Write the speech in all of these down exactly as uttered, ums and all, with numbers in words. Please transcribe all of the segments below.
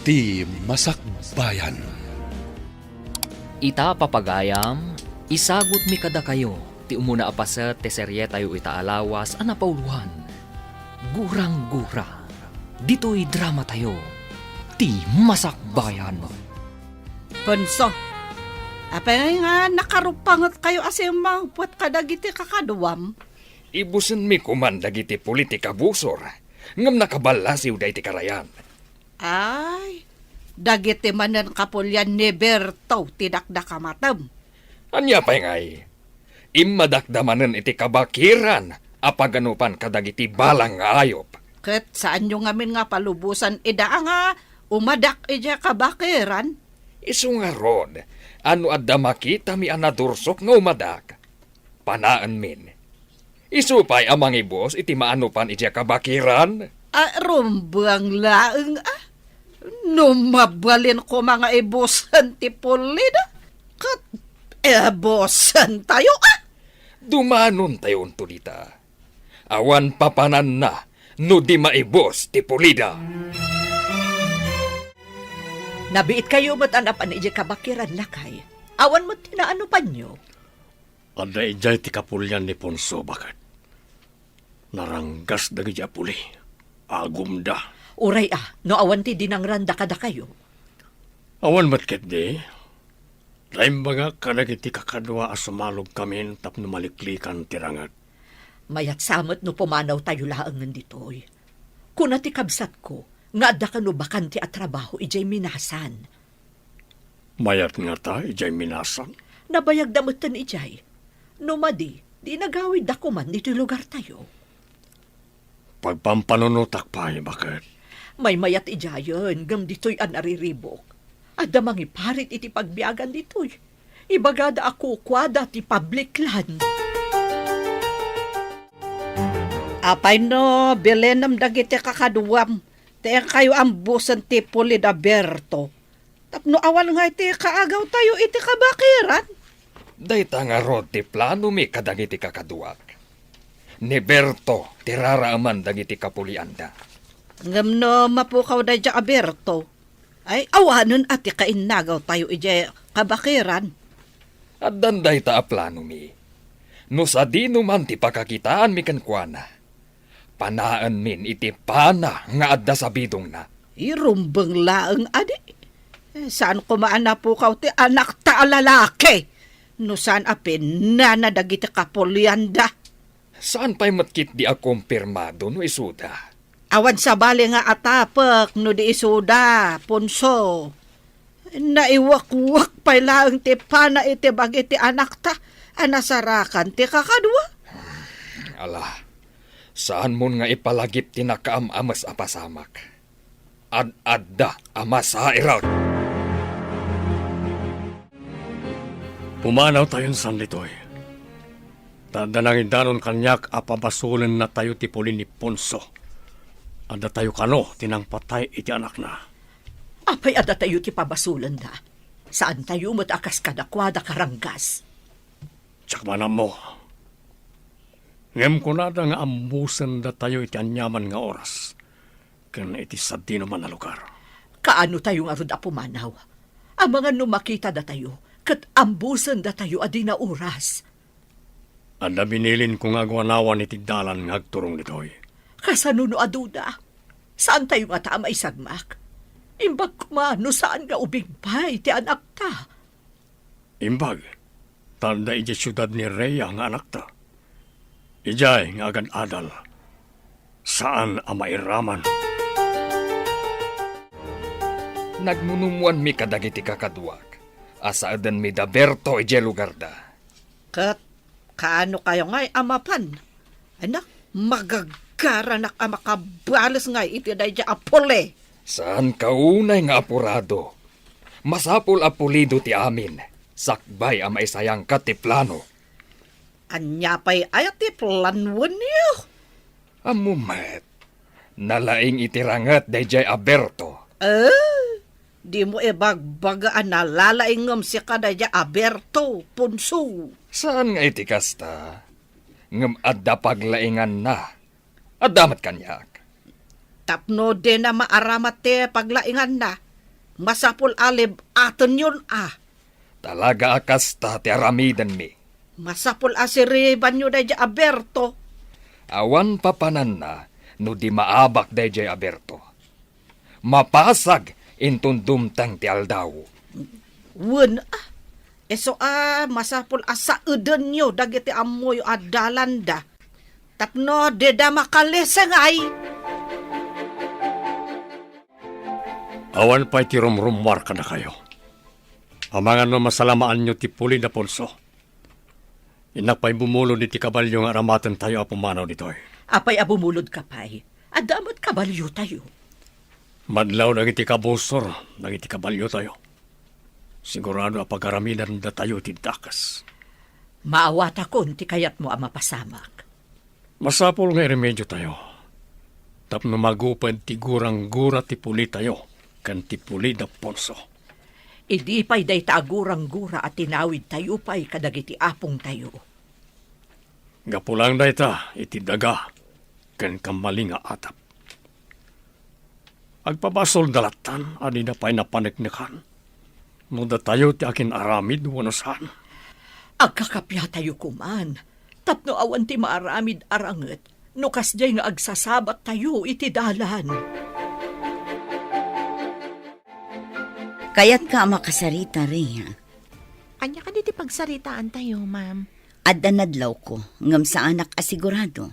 Ti Masakbayan. Ita, papagayam, isagutmi kadakayo ti umuna a paset ti serietayo ita a lawas a napauloan, Gurang-gura. Ditoy dramatayo, Ti Masakbayan. Ponso, apay nga nakarupangetkayo a simmangpet kadagiti kakaduam? Ibusenmi koman dagiti puli ti kabusor, ngem nakaballasiwda iti karayan. Ay, dagiti manen kapulian ni Berto ti dakdakamatem. Ania pay ngay? Immadakda manen iti kabakiran a paganupan kadagiti balang nga ayup. Ket saanyo ngamin nga palubosan ida nga umadak idiay kabakiran? Isu ngarud, a no adda makitami a nadursok nga umadak, panaenmin. Isu pay a mangibus iti maanupan idiay kabakiran. A, rumbeng laeng, a. No mabalin koma nga ibusen ti pulida, ket ibusentayo, a. Dumanontayo unto dita. Awan papananna no di maibus ti pulida. Nabiitkayo met a napan idiay kabakiran, lakay. Awan met ti naanupanyo. Adda idiay ti kapulian ni Ponso, baket. Naranggas dagiti a puli. Agumda. Uray a, no awan ti dinangranda kadakayo. Awan met ketdi. Naimbagak kadagiti kakadua a sumalogkamin tapno maliklikan ti ranget. Mayat sa met no pumanawtayo laengen ditoy. Kuna ti kabsatko nga adda kano bakante a trabaho idiay Minasan. Mayat ngata idiay Minasan? Nabayagda metten idiay. No madi, di nagawidda koman ditoy lugartayo. Pagpampanunotak pay, baket. Maymayat idiayen, ngem ditoy a nariribuk. Adda mangiparit iti pagbiagan ditoy. Ibagada a kukuada ti public land. Apay no bilenem dagiti kakaduam, ti inkayo ambusen ti pulida Berto. Tapno awan nga iti kaagawtayo iti kabakiran? Dayta ngarud ti planomi kadagiti kakaduak. Ni Berto ti raraaman dagiti kapulianda. Ngem no mapukaw daydiay a Berto, ay awanen a ti kainnagawtayo idiay kabakiran. Addan dayta a planomi. No sadino man ti pakakitaanmi kenkuana, panaenmin iti pana nga adda sabidongna. Irumbeng laeng adi. Eh, saan koma a napukaw ti anakta a lalaki? No saan a pinana dagiti kapulianda. Saan pay met ketdi a kumpirmado no isuda. Awan sabali nga atapek no di isuda, Ponso. Naiwakwak pay laeng ti pana iti bagi ti anakta a nasarakan ti kakadua. Ala, saanmon nga ipalagip ti nakaam-ames a pasamak. Ad-adda a masairak. Pumanawtayon san ditoy. Ta adda nangidanon kaniak a pabasolennatayo ti puli ni Ponso. Addatayo kano ti nangpatay iti anakna. Apay addatayo ti pabasolenda? Saantayo met a kas kadakuada karanggas. Diak man ammo. Ngem kunada nga ambusendatayo iti aniaman nga oras ken iti sadinoman a lugar. Kaanotayo ngarud a pumanaw? Amangan no makitadatayo ket ambusendatayo a di naoras. Adda binilinko nga aguanawan iti dalan nga agturong ditoy. Kasano no aduna? Saantayo ngata a maisagmak? Imbag koma no saan nga ubing pay ti anakta. Imbag, ta adda idiay siudad ni Rhea nga anakta. Idiay nga agad-adal, saan a mairaman. Nagmunumuanmi kadagiti kakaduak a saedenmi da Berto idiay lugarda. Ket kaano kayo ngay a mapan? Anak, magagaranak a makabales ngay iti daydiay a puli. Saan ka unay nga apurado. Masapul a pulido ti amin, sakbay a maisayangka ti plano. Ania pay aya ti planoenyo? Ammo met, nalaing iti ranget daydiay a Berto. Eh, dimo ibagbaga a nalalaing ngem sika daydiay a Berto, Ponso. Saan nga iti kasta, ngem adda paglainganna. Adda met kaniak. Tapno dina maaramat ti paglainganna, Masapul a leb-atenyon a. Talaga a kasta ti aramidenmi. Masapul a siribanyo daydiay a Berto. Awan papananna no di maabak daydiay a Berto. Mapasag inton dumteng ti aldaw. Wen, a, isu a masapul a saedenyo dagiti ammoyo a dalanda tapno dida makalisengay. Awan pay ti rumrummuar kadakayo. Amangan no masalamaanyo ti puli da Ponso. Innak pay bumulod iti kabalio nga aramatentayo a pumanaw ditoy. Apay a bumulodka pay? Adda met kabaliotayo. Madlaw dagiti kabusor dagiti kabaliotayo. Sigurado a pagaramidandatayo iti dakes. Maawatakon ti kayatmo a mapasamak. Masapul nga iremediotayo tapno maguped ti guranggura ti pulitayo ken ti puli da Ponso. Idi pay dayta a guranggura a tinawidtayo pay kadagiti apongtayo. Gapu laeng dayta iti daga ken kammalinga atap. Agpabasolda lattan a dida pay napaneknekan no datayo ti akin-aramid wenno saan. Agkakapiatayo koman tapno awan ti maaramid a ranget no kasdiay nga agsasabattayo iti dalan. Kayatka a makasarita, Rhea? Ania kadi ti pagsaritaantayo, ma'am? Adda nadlawko, ngem saanak a sigurado.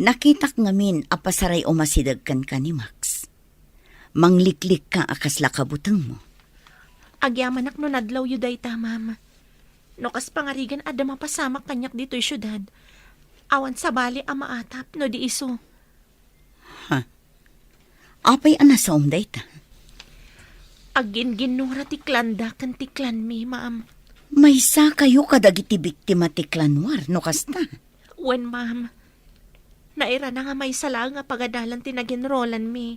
Nakitak ngamin a pasaray umasideg kenka ni Max. Mangliklikka a kasla kabutengmo. Agyamanak no nadlawyo dayta, ma'am. No kas pangarigan adda mapasamak kaniak ditoy siudad, awan sabali a maatap no di isu. Ha? Apay a nasaom dayta? Agginginnura ti klanda ken ti klanmi, ma'am. Maysakayo kadagiti biktima ti klan war no kasta? Wen, ma'am. Nairana nga maysa laeng a pagadalan ti naginrolanmi.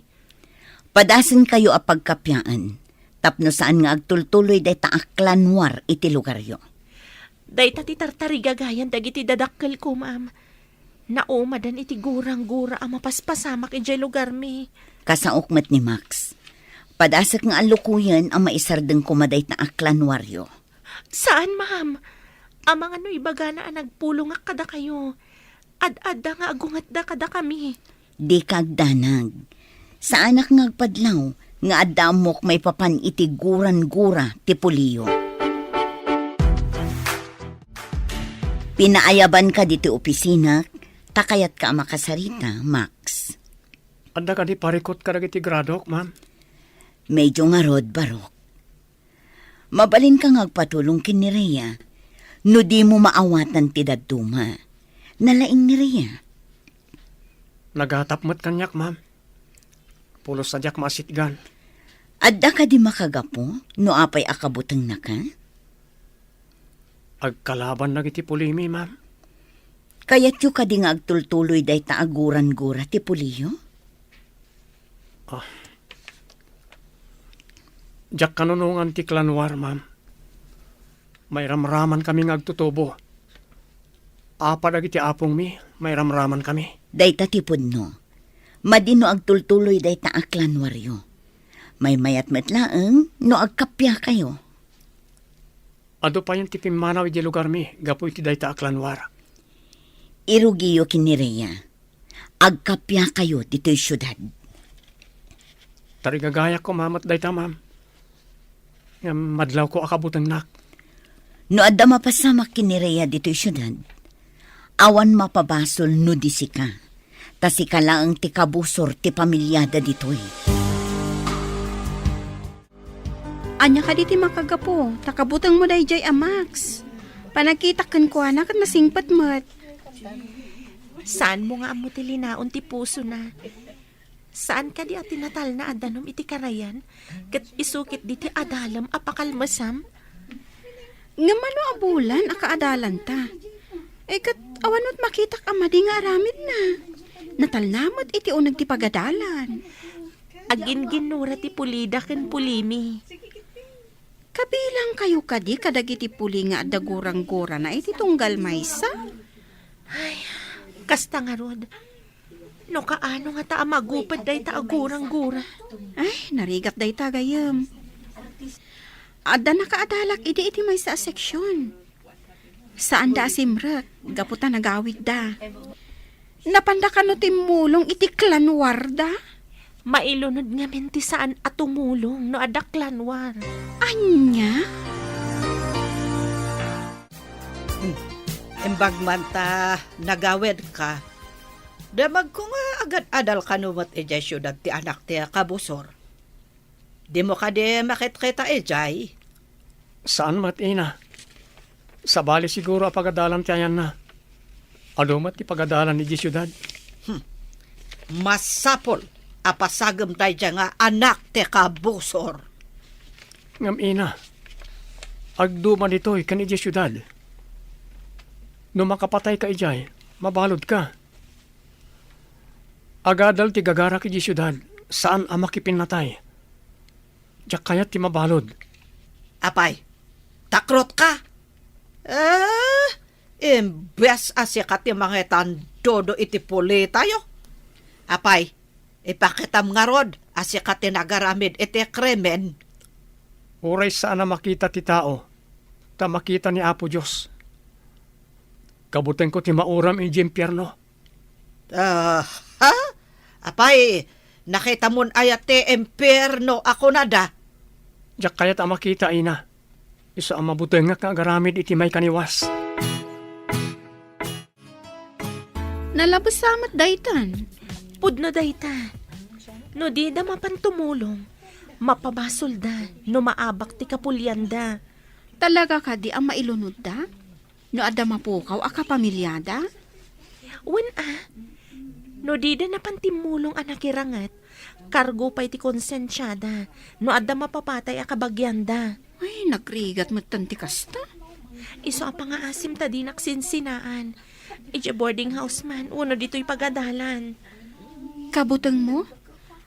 Padasenkayo a pagkapiaen tapno saan nga agtultuloy dayta a klan war iti lugaryo. Dayta ti tartarigagayan dagiti dadakkelko, ma'am. Naumadan iti guranggura a mapaspasamak idiay lugarmi. Kasaok met ni Max. Padasek nga allukoyen a maisardeng koma dayta a klan waryo. Saan, ma'am. Amangan no ibagana a nagpulongak kadakayo. Ad-adda nga agungetda kadakami. Dika agdanag. Saanak nga agpadlaw nga adda ammok maipapan iti guranggura ti puliyo. Pinaayabanka ditoy opisinak, ta kayatka a makasarita, Max. Adda kadi parikut kadagiti gradok, ma'am? Medyo ngarud, Barok. Mabalinka nga agpatulong ken ni Rhea no dimo maawatan ti dadduma. Nalaing ni Rhea. Nagatap met kaniak, ma'am. Pulos a diak maasitgan. Adda kadi makagapu no apay a kabutengnaka? Agkalaban dagiti pulimi, ma'am. Kayatyo kadi nga agtultuloy dayta a guranggura ti puliyo? Ah. Diak kanunongan ti klan war, ma'am. Mairamraman kami nga agtutubo. Apa dagiti apongmi, mairamraman kami. Dayta ti pudno. Madi no agtultuloy dayta a klan waryo. Maymayat met laeng no agkappiakayo. Adu payen ti pimmanaw idiay lugarmi gapu iti dayta a klan war. Irugiyo ken ni Rhea. Agkappiakayo ditoy siudad. Tarigagayak koma met dayta, ma'am. Ngem madlawko a kabutengnak. No adda mapasamak ken ni Rhea ditoy siudad, awan mapabasol no di sika. Ta sika laeng ti kabusor ti pamiliada ditoy. Ania kadi ti makagapu, ta kabutengmo daydiay a Max? Panagkitak kenkuana ket nasingpet met. Saanmo nga ammo ti linaon ti pusona. Saan kadi a tinatalna a danum iti karayan, ket isu ketdi ti adalem a pakalmesam? Ngem mano a bulan a kaadalanta? Eh, ket awan met makitak a madi nga aramidna. Natalna met iti uneg ti pagadalan. Agginginnura ti pulida ken pulimi. Kabilangkayo kadi kadagiti puli nga adda guranggurana iti tunggal maysa? Ay, kasta ngarud. No kaano ngata a maguped dayta a gurang-gura? Ay, narigat dayta, gayyem. Adda nakaadalak idi iti maysa a seksion. Saanda a simrek gapu ta nagawidda. Napanda kano timmulong iti clan war da? Mailunod ngamin ti saan a tumulong no adda clan war. Ania? Hmm. Imbag man ta nagawidka, damagko nga agad-adal kano met idiay siudad ti anak ti kabusor. Dimo kadi makitkita idiay? Saan met, ina. Sabali siguro a pagadalan ti ayanna. Adu met ti pagadalan idiay siudad. Hmm. Masapul a pasagem daydiay nga anak ti kabusor. Ngem, ina, agduma ditoy ken idiay siudad. No makapatayka idiay, mabaludka. Agadal ti gagarak idiay siudad, saan a makipinnatay. Diak kayat ti mabalud. Apay, takrotka? Eh, imbes a sika ti mangitandodo iti pulitayo. Apay, ipakitam ngarud a sika ti nagaramid iti krimen. Uray saan a makita ti tao, ta makita ni Apo Dios. Kabutengko ti mauram idiay impierno. Ah, ha? Apay, nakitamon aya ti impierno a kunada? Diak kayat a makita, ina. Isu a mabutengak nga agaramid iti maikaniwas. Nalabusa met daytan. Pudno dayta. No dida mapan tumulong, mapabasolda no maabak ti kapulianda. Talaga kadi a mailunodda? No adda mapukaw a kapamiliada? Wen a, no dida napan timmulong a nakiranget, kargo pay ti konsensiada no adda mapapatay a kabagianda. Ay, nagrigat metten ti kasta. Isu a pangaasim ta dinak sinsinaan. Idiay boarding house man, wenno ditoy pagadalan. Kabutengmo?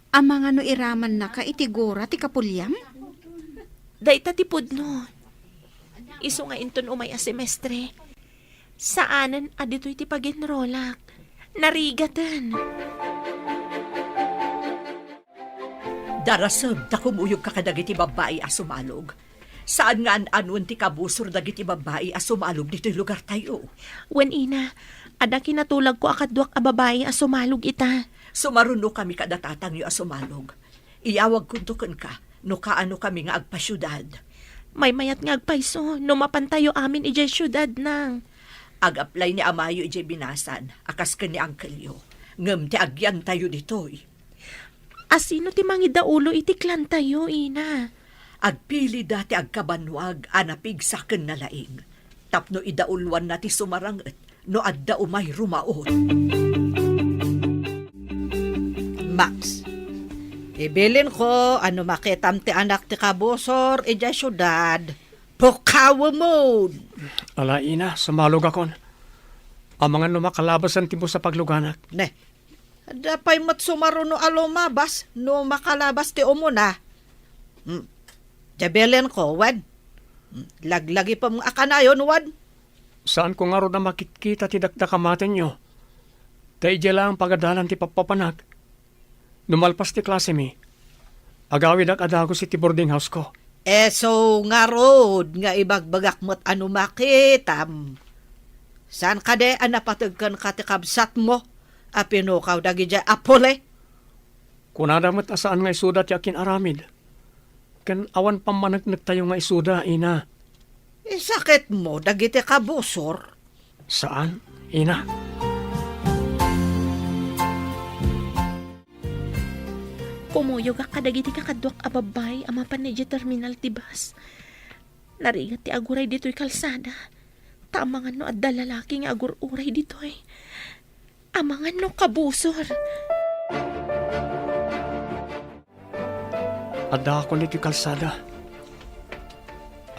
Amangan no iramannaka iti gura ti kapuliam? Dayta ti pudno. Isu nga inton umay a semestre, saanen a ditoy ti pag-enrolak. Narigaten. Darasem ta kumuyogka kadagiti babbai a sumalog. Saan nga an-anuen ti kabusor dagiti babbai a sumalog ditoy lugartayo. Wen, ina, adda kinatulagko a kaduak a babbai a sumalog ita. Sumarunokami kada tatangyo a sumalog. Iyawagkonto kenka no kaanokami nga agpasiudad. Maymayat nga agpayso no mapantayo amin idiay siudad, nang. Ag-apply ni amayo idiay binasan a kas ken ni angkelyo. Ngem ti agyantayo ditoy. Asino ti mangidaulo iti clantayo, ina? Agpilida ti agkabannuag a napigsa ken nalaing tapno idauloanna ti sumaranget no adda umay rumaot. Max, ibilinko a no makitam ti anak ti kabusor idiay siudad, pukawemon! Ala, ina, sumalogakon. Amangan no makalabasen ti busa pagluganak. Ne, adda pay met sumaruno a lumabas no makalabas ti umuna. Hmm. Diay bilinko, wen? Hmm. Laglagipem a kanayon, wen? Saanko ngarud a makitkita ti dakdakamatenyo. Ta idiay laeng pagadalan ti pappapanak. No malpas ti klasemi, agawidak a dagus iti boarding house-ko. Isu ngarud nga ibagbagak met a no makitam. Saan kadi a napateg kenka ti kabsatmo a pinukaw dagidiay a puli? Kunada met a saan nga isuda ti akin-aramid. Ken awan pammaneknektayo nga isuda, ina. Isakitmo dagiti kabusor? Saan, ina. Kumuyogak kadagiti kakaduak a babbai a mapan idiay terminal ti bus. Narigat ti aguray ditoy kalsada. Ta amangan no adda lalaki nga agur-uray ditoy. Amangan no kabusor. Addaakon iti kalsada.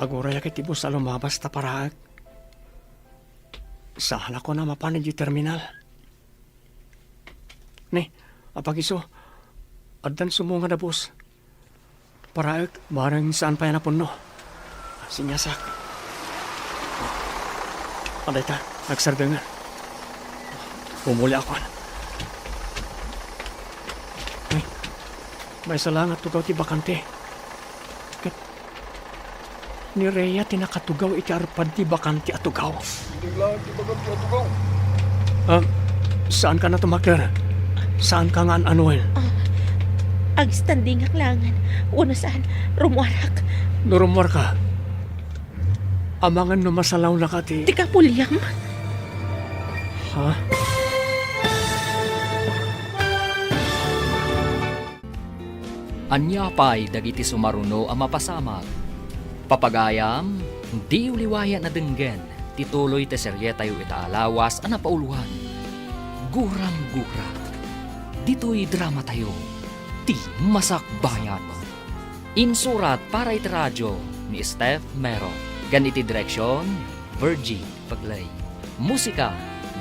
Agurayak iti bus a lumabas ta paraek. Saanakon a mapan idiay terminal. Ne, apagiso, addan sumungad a bus. Paraek, bareng saan pay a napunno. Siniasak. Adayta, nagsardengan. Pumuliakon. Maysa la nga tugaw ti bakante. Ket ni Rhea ti nakatugaw iti arpad ti bakante a tugaw. Sino la ti bakante a tugaw? Ah, saanka nga tumakder? Saanka nga an-anuen? Ah, agstandingak laengen. Wenno saan, rummuarak. No rummuarka, amangan no masalawnaka ti... Ti kapuliam? Ha? Ania pay dagiti sumaruno a mapasamak? Papagayam, diyo liwayan a denggen ti tuloy ti serietayo ita a lawas a napauluan, Gurang-gura. Ditoy dramatayo, Ti Masakbayan. Insurat para iti radio ni Steph Mero, ken iti direksion, Virgie Pegley. Musika,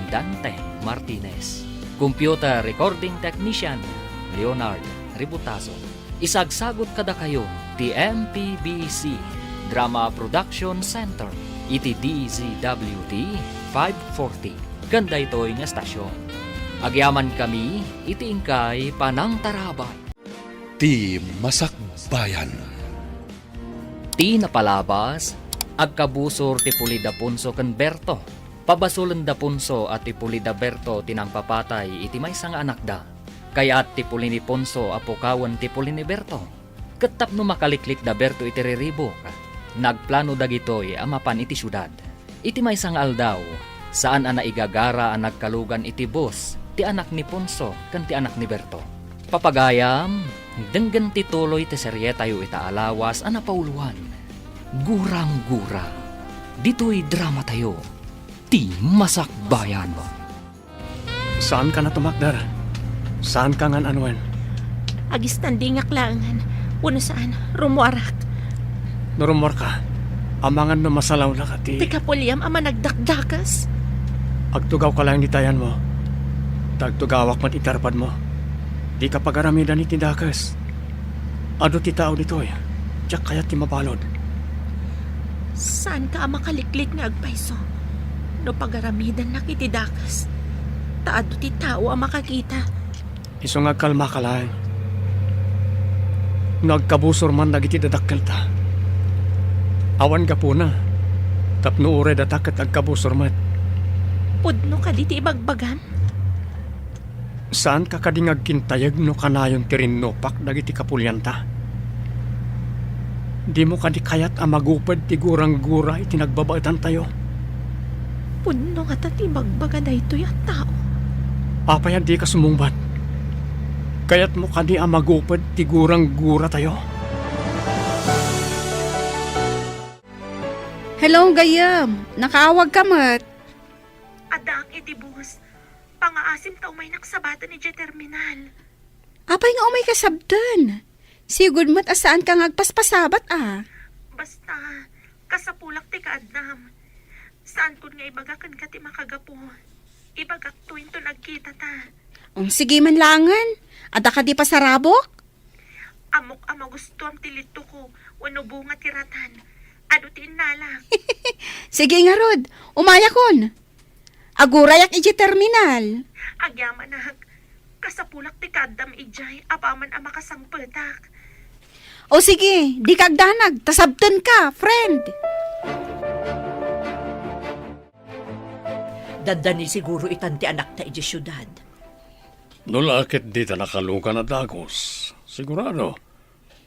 Dante Martinez. Computer recording technician, Leonard Ributazo. Isagsagut kadakayo ti M P B C Drama Production Center iti D Z W T five forty ken daytoy nga estasion. Agyamankami iti inkay panangtarabay. Ti Masakbayan. Ti napalabas, agkabusor ti puli da Ponso ken Berto. Pabasolen da Ponso a ti puli da Berto ti nangpapatay iti maysa nga anakda. Kayat ti puli ni Ponso a pukawen ti puli ni Berto. Ket tapno makaliklik da Berto iti riribuk, nagplano dagitoy a mapan iti siudad. Iti maysa nga aldaw, saan a naigagara a nagkalugan iti bus ti anak ni Ponso ken ti anak ni Berto. Papagayam, denggen ti tuloy ti serietayo ita a lawas a napauluan, Gurang-gura. Ditoy dramatayo, Ti Masakbayan. Saanka nga tumakder? Saanka nga an-anuen? Agistandingak laengen. Wenno saan, rummuarak. No rummuarka, amangan no masalawnaka ti... Ti kapuliam a managdakdakes. Agtugawka laeng dita ayanmo. Ta agtugawak met iti arpadmo. Dika pagaramidan iti dakes. Adu ti tao ditoy, diak kayat ti mabalud. Saanka a makaliklik nga agpayso no pagaramidannak iti dakes, ta adu ti tao a makakita. Isu nga agkalmaka laeng. No agkabusor man dagiti dadakkelta, awan gapuna, tapno uray data ket agkabusor met. Pudno kadi ti ibagbagam? Saanka kadi nga agkintayeg no kanayon ti rinnupak dagiti kapulianta? Dimo kadi kayat a maguped ti gurang-gura iti nagbabaetantayo? Pudno ngata ti ibagbaga daytoy a tao. Apay a dika sumungbat? Kayatmo kadi a maguped ti gurang-guratayo? Hello, gayyem. Nakaawagka met. Addaak iti bus. Pangaasim ta umaynak sabaten idiay terminal. Apay nga umayka sabten? Sigud met a saanka nga agpaspasabat a. Basta, kasapulak ti kaaddam. Saankon nga ibaga kenka ti makagapu. Ibagakto inton agkitata. Um, sige man laengen. Adda kadi pasarabok? Ammok a magustuam ti litoko wenno bunga ti ratan. Adu ti innalak. Sige ngarud, umayakon. Agurayak idiay terminal. Agyamanak, kasapulak ti kaaddam idiay apaman a makasangpetak. O sige, dika agdanag, ta sabtenka, friend. Dandani siguro itan ti anakta idiay siudad. No la ket dita nakalugan a dagus, sigurado,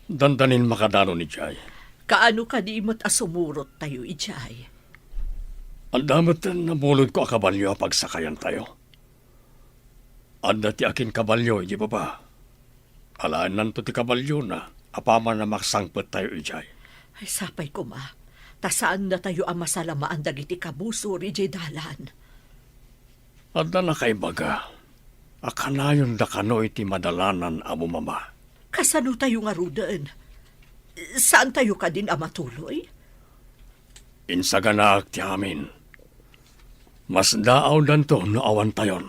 dandanin makadanon idiay. Kaano kadi met a sumurottayo idiay? Adda met nabulodko a kabalio a pagsakayantayo. Adda ti akinkabalio idiay baba. Alaennanto ti kabaliona apaman a maksangpettayo idiay. Ay, sapay koma, ta saannatayo a masalamaan dagiti kabusor idiay dalan. Adda nakaibaga a kanayonda kano iti madalanan a bumaba. Kasanotayo ngaruden? Saantayo kadin a matuloy? Insaganaak ti amin. Masdaawdanto no awantayon.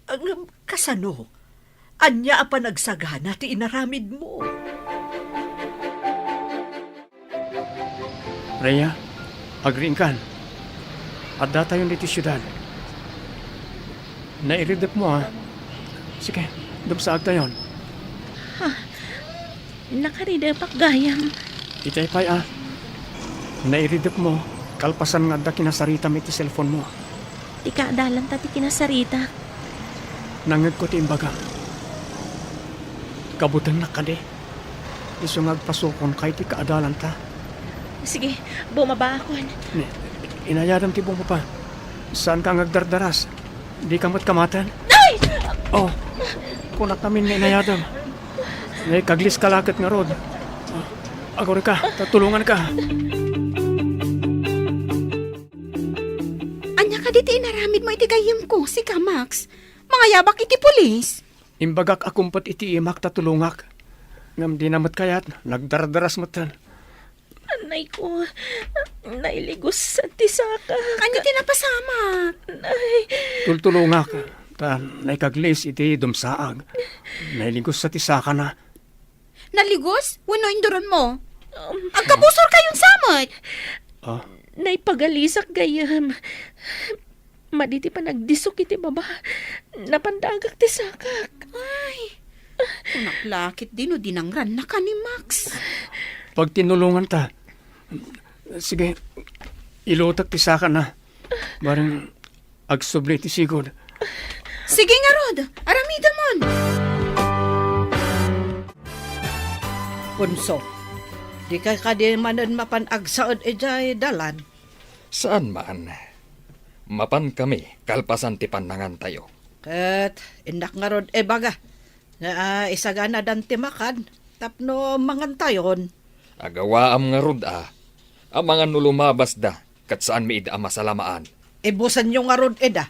Ngem kasano? Ania a panagsagana ti inaramidmo? Rhea, agriingkan. Addatayon ditoy siudad. Nairidekmo, a. Sige, dumsaagtayon. Ah, Nakaridepak gayam. Itay pay a, nairidepmo, kalpasan nga adda kinasaritam iti cellphone-mo. Ti kaadalanta ti kinasaritak. Nangngegko ti imbagam. Kabutennak kadi. Isu nga agpasukonka iti kaadalanta. Sige, bumabaakon. Ni, inayadam ti bumaba. Saanka nga agdardaras. Dika met kamaten. Ay! Oh, kunak ngamin nga inayadam. Naikaglis ka laket ngarud. Agurayka, ta tulonganka. Ania kadi ti inaramidmo iti gayyemko, sika, Max? Mangayabak iti pulis? Imbagak a kumpet iti imak ta tulongak. Ngem dina met kayat, nagdardaras metten. Anay ko, nailigusan ti saka. Ania ti napasamak? Nay. Tultulongak, ta naikaglis iti dumsaag. Nailigusa ti sakana. Naligos? Wenno induronmo? Um, Agkabusorkayon sa met? Ah? Naipagalisak gayam. Madi ti panagdisok iti baba. Napandagak ti sakak. Ay, kunak la ketdi no dinangrannaka ni Max. Pagtinulonganta. Sige, ilutek ti sakana. Bareng agsubli ti sigud. Sige ngarud, aramidemon. Punso, dika kadi manen mapan agsaed idiay dalan? Saan man. Mapankami kalpasan ti pannangantayo. Ket innak ngarud ibaga nga, ah, isaganadan ti makan tapno mangantayon. Agawaam ngarud a, amangan no lumabasda ket saanmi ida a masalamaan. Ibusenyo ngarud ida.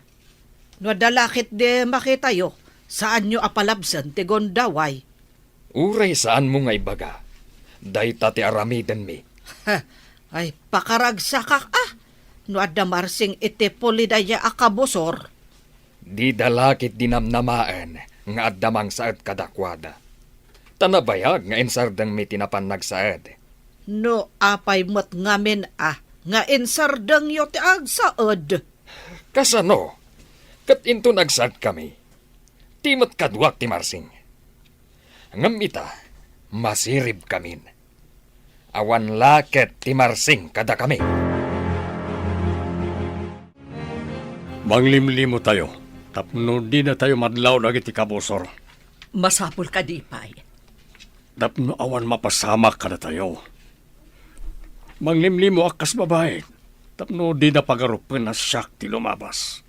No adda la ketdi makitayo, saanyo a palabsen ti gundaway. Uray saanmo nga ibaga, dayta ti aramidenmi. Ay, pakaragsakak a, no adda marsing iti puli dayta a kabusor. Dida la ketdi namnamaen nga adda mangsaed kadakuada. Ta nabayag nga insardengmi ti napan nagsaed. No apay met ngamin a nga insardengyo ti agsaed? Kasano? Ket inton agsaedkami, ti met kaduak ti marsing. Ngem ita, masiribkamin. Awan la ket ti marsing kadakami. Manglimlimotayo tapno dinatayo madlaw dagiti kabusor. Masapul kadi pay? Tapno awan mapasamak kadatayo. Manglimlimoak kas babai tapno dida pagarupen a siak ti lumabas.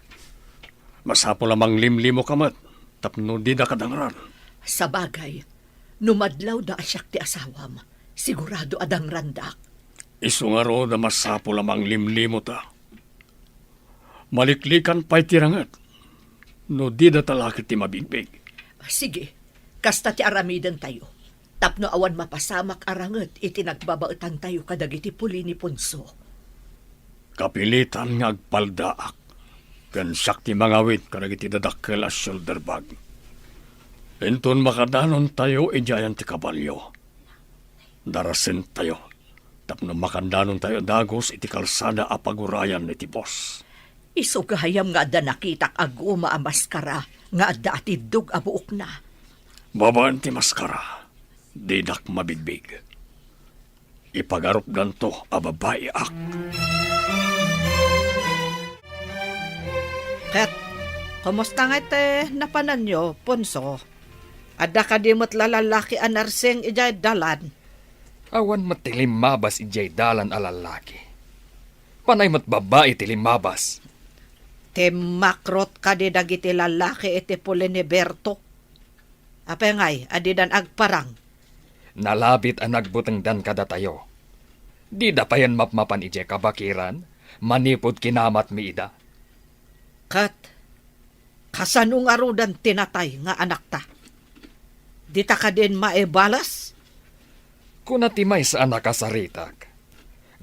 Masapul a manglimlimoka met tapno dida kadangran. Sabagay, no madlawda a siak ti asawam, sigurado a dangrandak. Isu ngarud a masapul a manglimlimota. Maliklikan pay ti ranget no didata la ket ti mabigbig. Sige, kasta ti aramidentayo. Tapno awan mapasamak a ranget iti nagbabaetantayo kadagiti puli ni Ponso. Kapilitan nga agpaldaak, ken siak ti mangawid kadagiti dadakkel a shoulder bag. Inton makadanontayo idiayen ti kabalio, darasentayo tapno makandanontayo dagus iti kalsada a pagurayan iti bus. Isu gayam nga adda nakitak a guma a maskara nga adda atiddog a buokna. Babaen ti maskara, dinak mabigbig. Ipagarupdanto a babaiak. Ket, kumusta ngay ti napananyo, Ponso? Adda kadi met la lallaki a narsing idiay dalan? Awan met ti limmabas idiay dalan a lallaki. Panay met babbai ti limmabas. Timmakrot kadi dagiti lallaki iti puli ni Berto? Apay ngay a didan agparang? Nalabit a nagbutengdan kadatayo. Dida payen mapmapan idiay kabakiran manipud kinamatmi ida. Ket kasano ngaruden ti natay nga anakta? Dita kadin maibalas? Kuna ti maysa a nakasaritak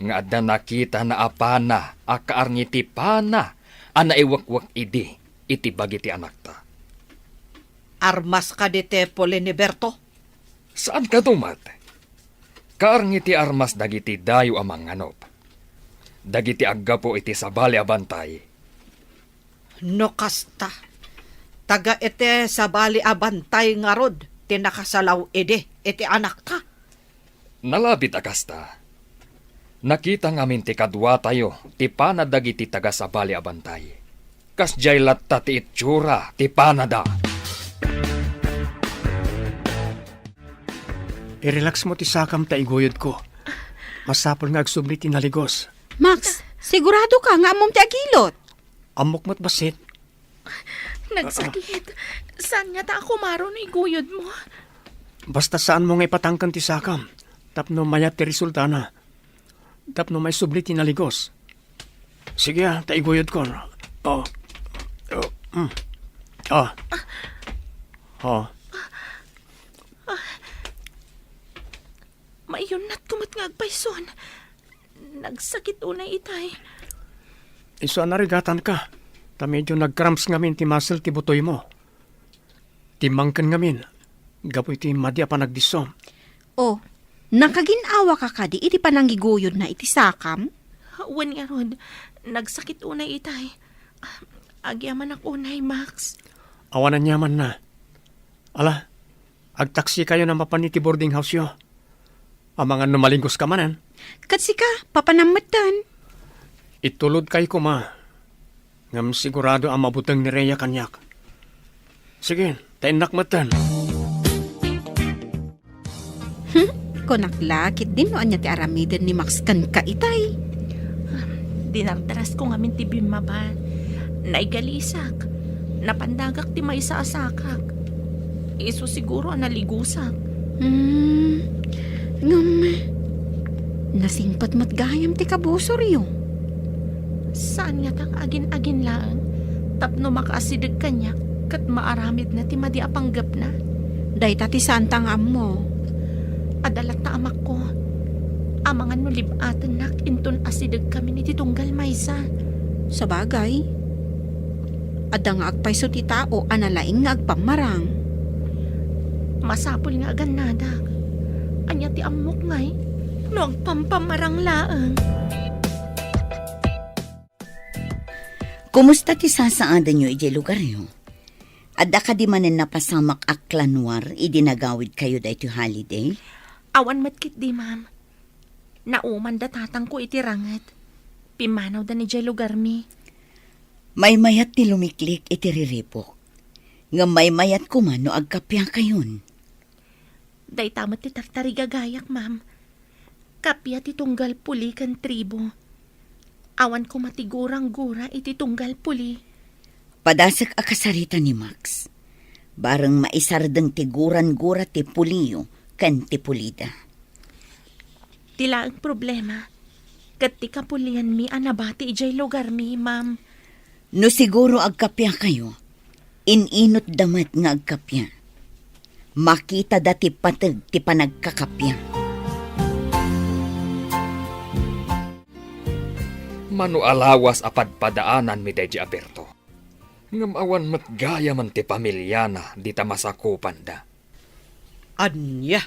nga adda nakitana a pana a kaarngi ti pana a naiwekwek idi iti bagi ti anakta. Armas kadi ti puli ni Berto? Saan kano met? Kaarngi ti armas dagiti dayo a mangnganup, dagiti aggapu iti sabali a bantay. No kasta, taga iti sabali a bantay ngarud ti nakasalaw idi iti anakta? Nalabit a kasta, nakita ngamin ti kaduatayo ti pana dagiti taga-sabali a bantay. Kasdiay latta ti itsura ti panada. I-relax mo ti sakam ta iguyodko. Masapul nga agsubli ti naligos. Max, sigurado ka nga ammom ti agilot? Ammok met bassit. Nagsakit. Saan nga ta a kumaro no iguyod mo? Basta saan mo nga ipatangken ti sakam tapno mayat ti resultana. Tapno maisubli ti naligos. Sige, ah, ta iguyodkon. Oh. Oh. Mm. Ah. Oh. Maiyunnatko met nga agpayson. Nagsakit unay itay. Isu a narigatanka, ta medyo nag-cramps ngamin ti muscle ti butoymo. Timmangken ngamin, gapu iti madi a panagdisso. Oh, nakagin-awaka kadi iti panangiguyodna iti sakam? Wen ngarud, nagsakit unay itay. Agyamanak unay, Max. Awan aniamanna. Ala, agtaksikayon a mapan iti boarding house-yo. Amangan no maligos ka manen. Ket sika, papanam metten. Itulodkay koma. Ngem sigurado a mabuteng ni Rhea kaniak. Sige, ta innak metten. Hmm? Kunak la, ketdin no ania ti aramiden ni Max kenka itay. Dinardarasko ngamin ti bimmaba. Naigalisak. Napandagak ti maysa a sakak. Isu siguro a naligusak. Hmm. Ngem, nasingpet met gayam ti kabusoryo. Saan ngata nga agin-agin laeng tapno makaasideg kaniak ket maaramidna ti madi a panggepna? Dayta ti saanta nga ammo. Adda latta amakko. Amangan no lib-atennak inton asidegkamin iti tunggal maysa. Sabagay, adda nga agpayso ti tao a nalaing nga agpammarang. Masapul nga agannadak. Ania ti ammok ngay no agpampammarang laeng? Kumusta ti sasaadenyo idiay lugaryo? Adda kadi manen napasamak a klanwar idi nagawidkayo daytoy holiday? Awan met ketdi, ma'am. Nauman da tatangko iti ranget. Pimmanawda idiay lugarmi. Maymayat ti lumiklik iti riribuk. Ngem maymayat koma no agkappiakayon. Dayta met ti tartarigagayak, ma'am. Kappia ti tunggal puli ken tribo. Awan koma ti gurang-gura iti tunggal puli. Padasek a kasarita ni Max. Bareng maisardeng ti gurang-gura ti puliyo ken ti pulida. Ti laeng problema, ket ti kapulianmi a nabati idiay lugarmi, ma'am. No siguro agkappiakayo, in-inutda met nga agkappia. Makitada ti pateg ti panagkakappia. Mano a lawas a padpadaananmi daydi a Berto. Ngem awan met gayamen ti pamiliana dita masakupanda. Ania?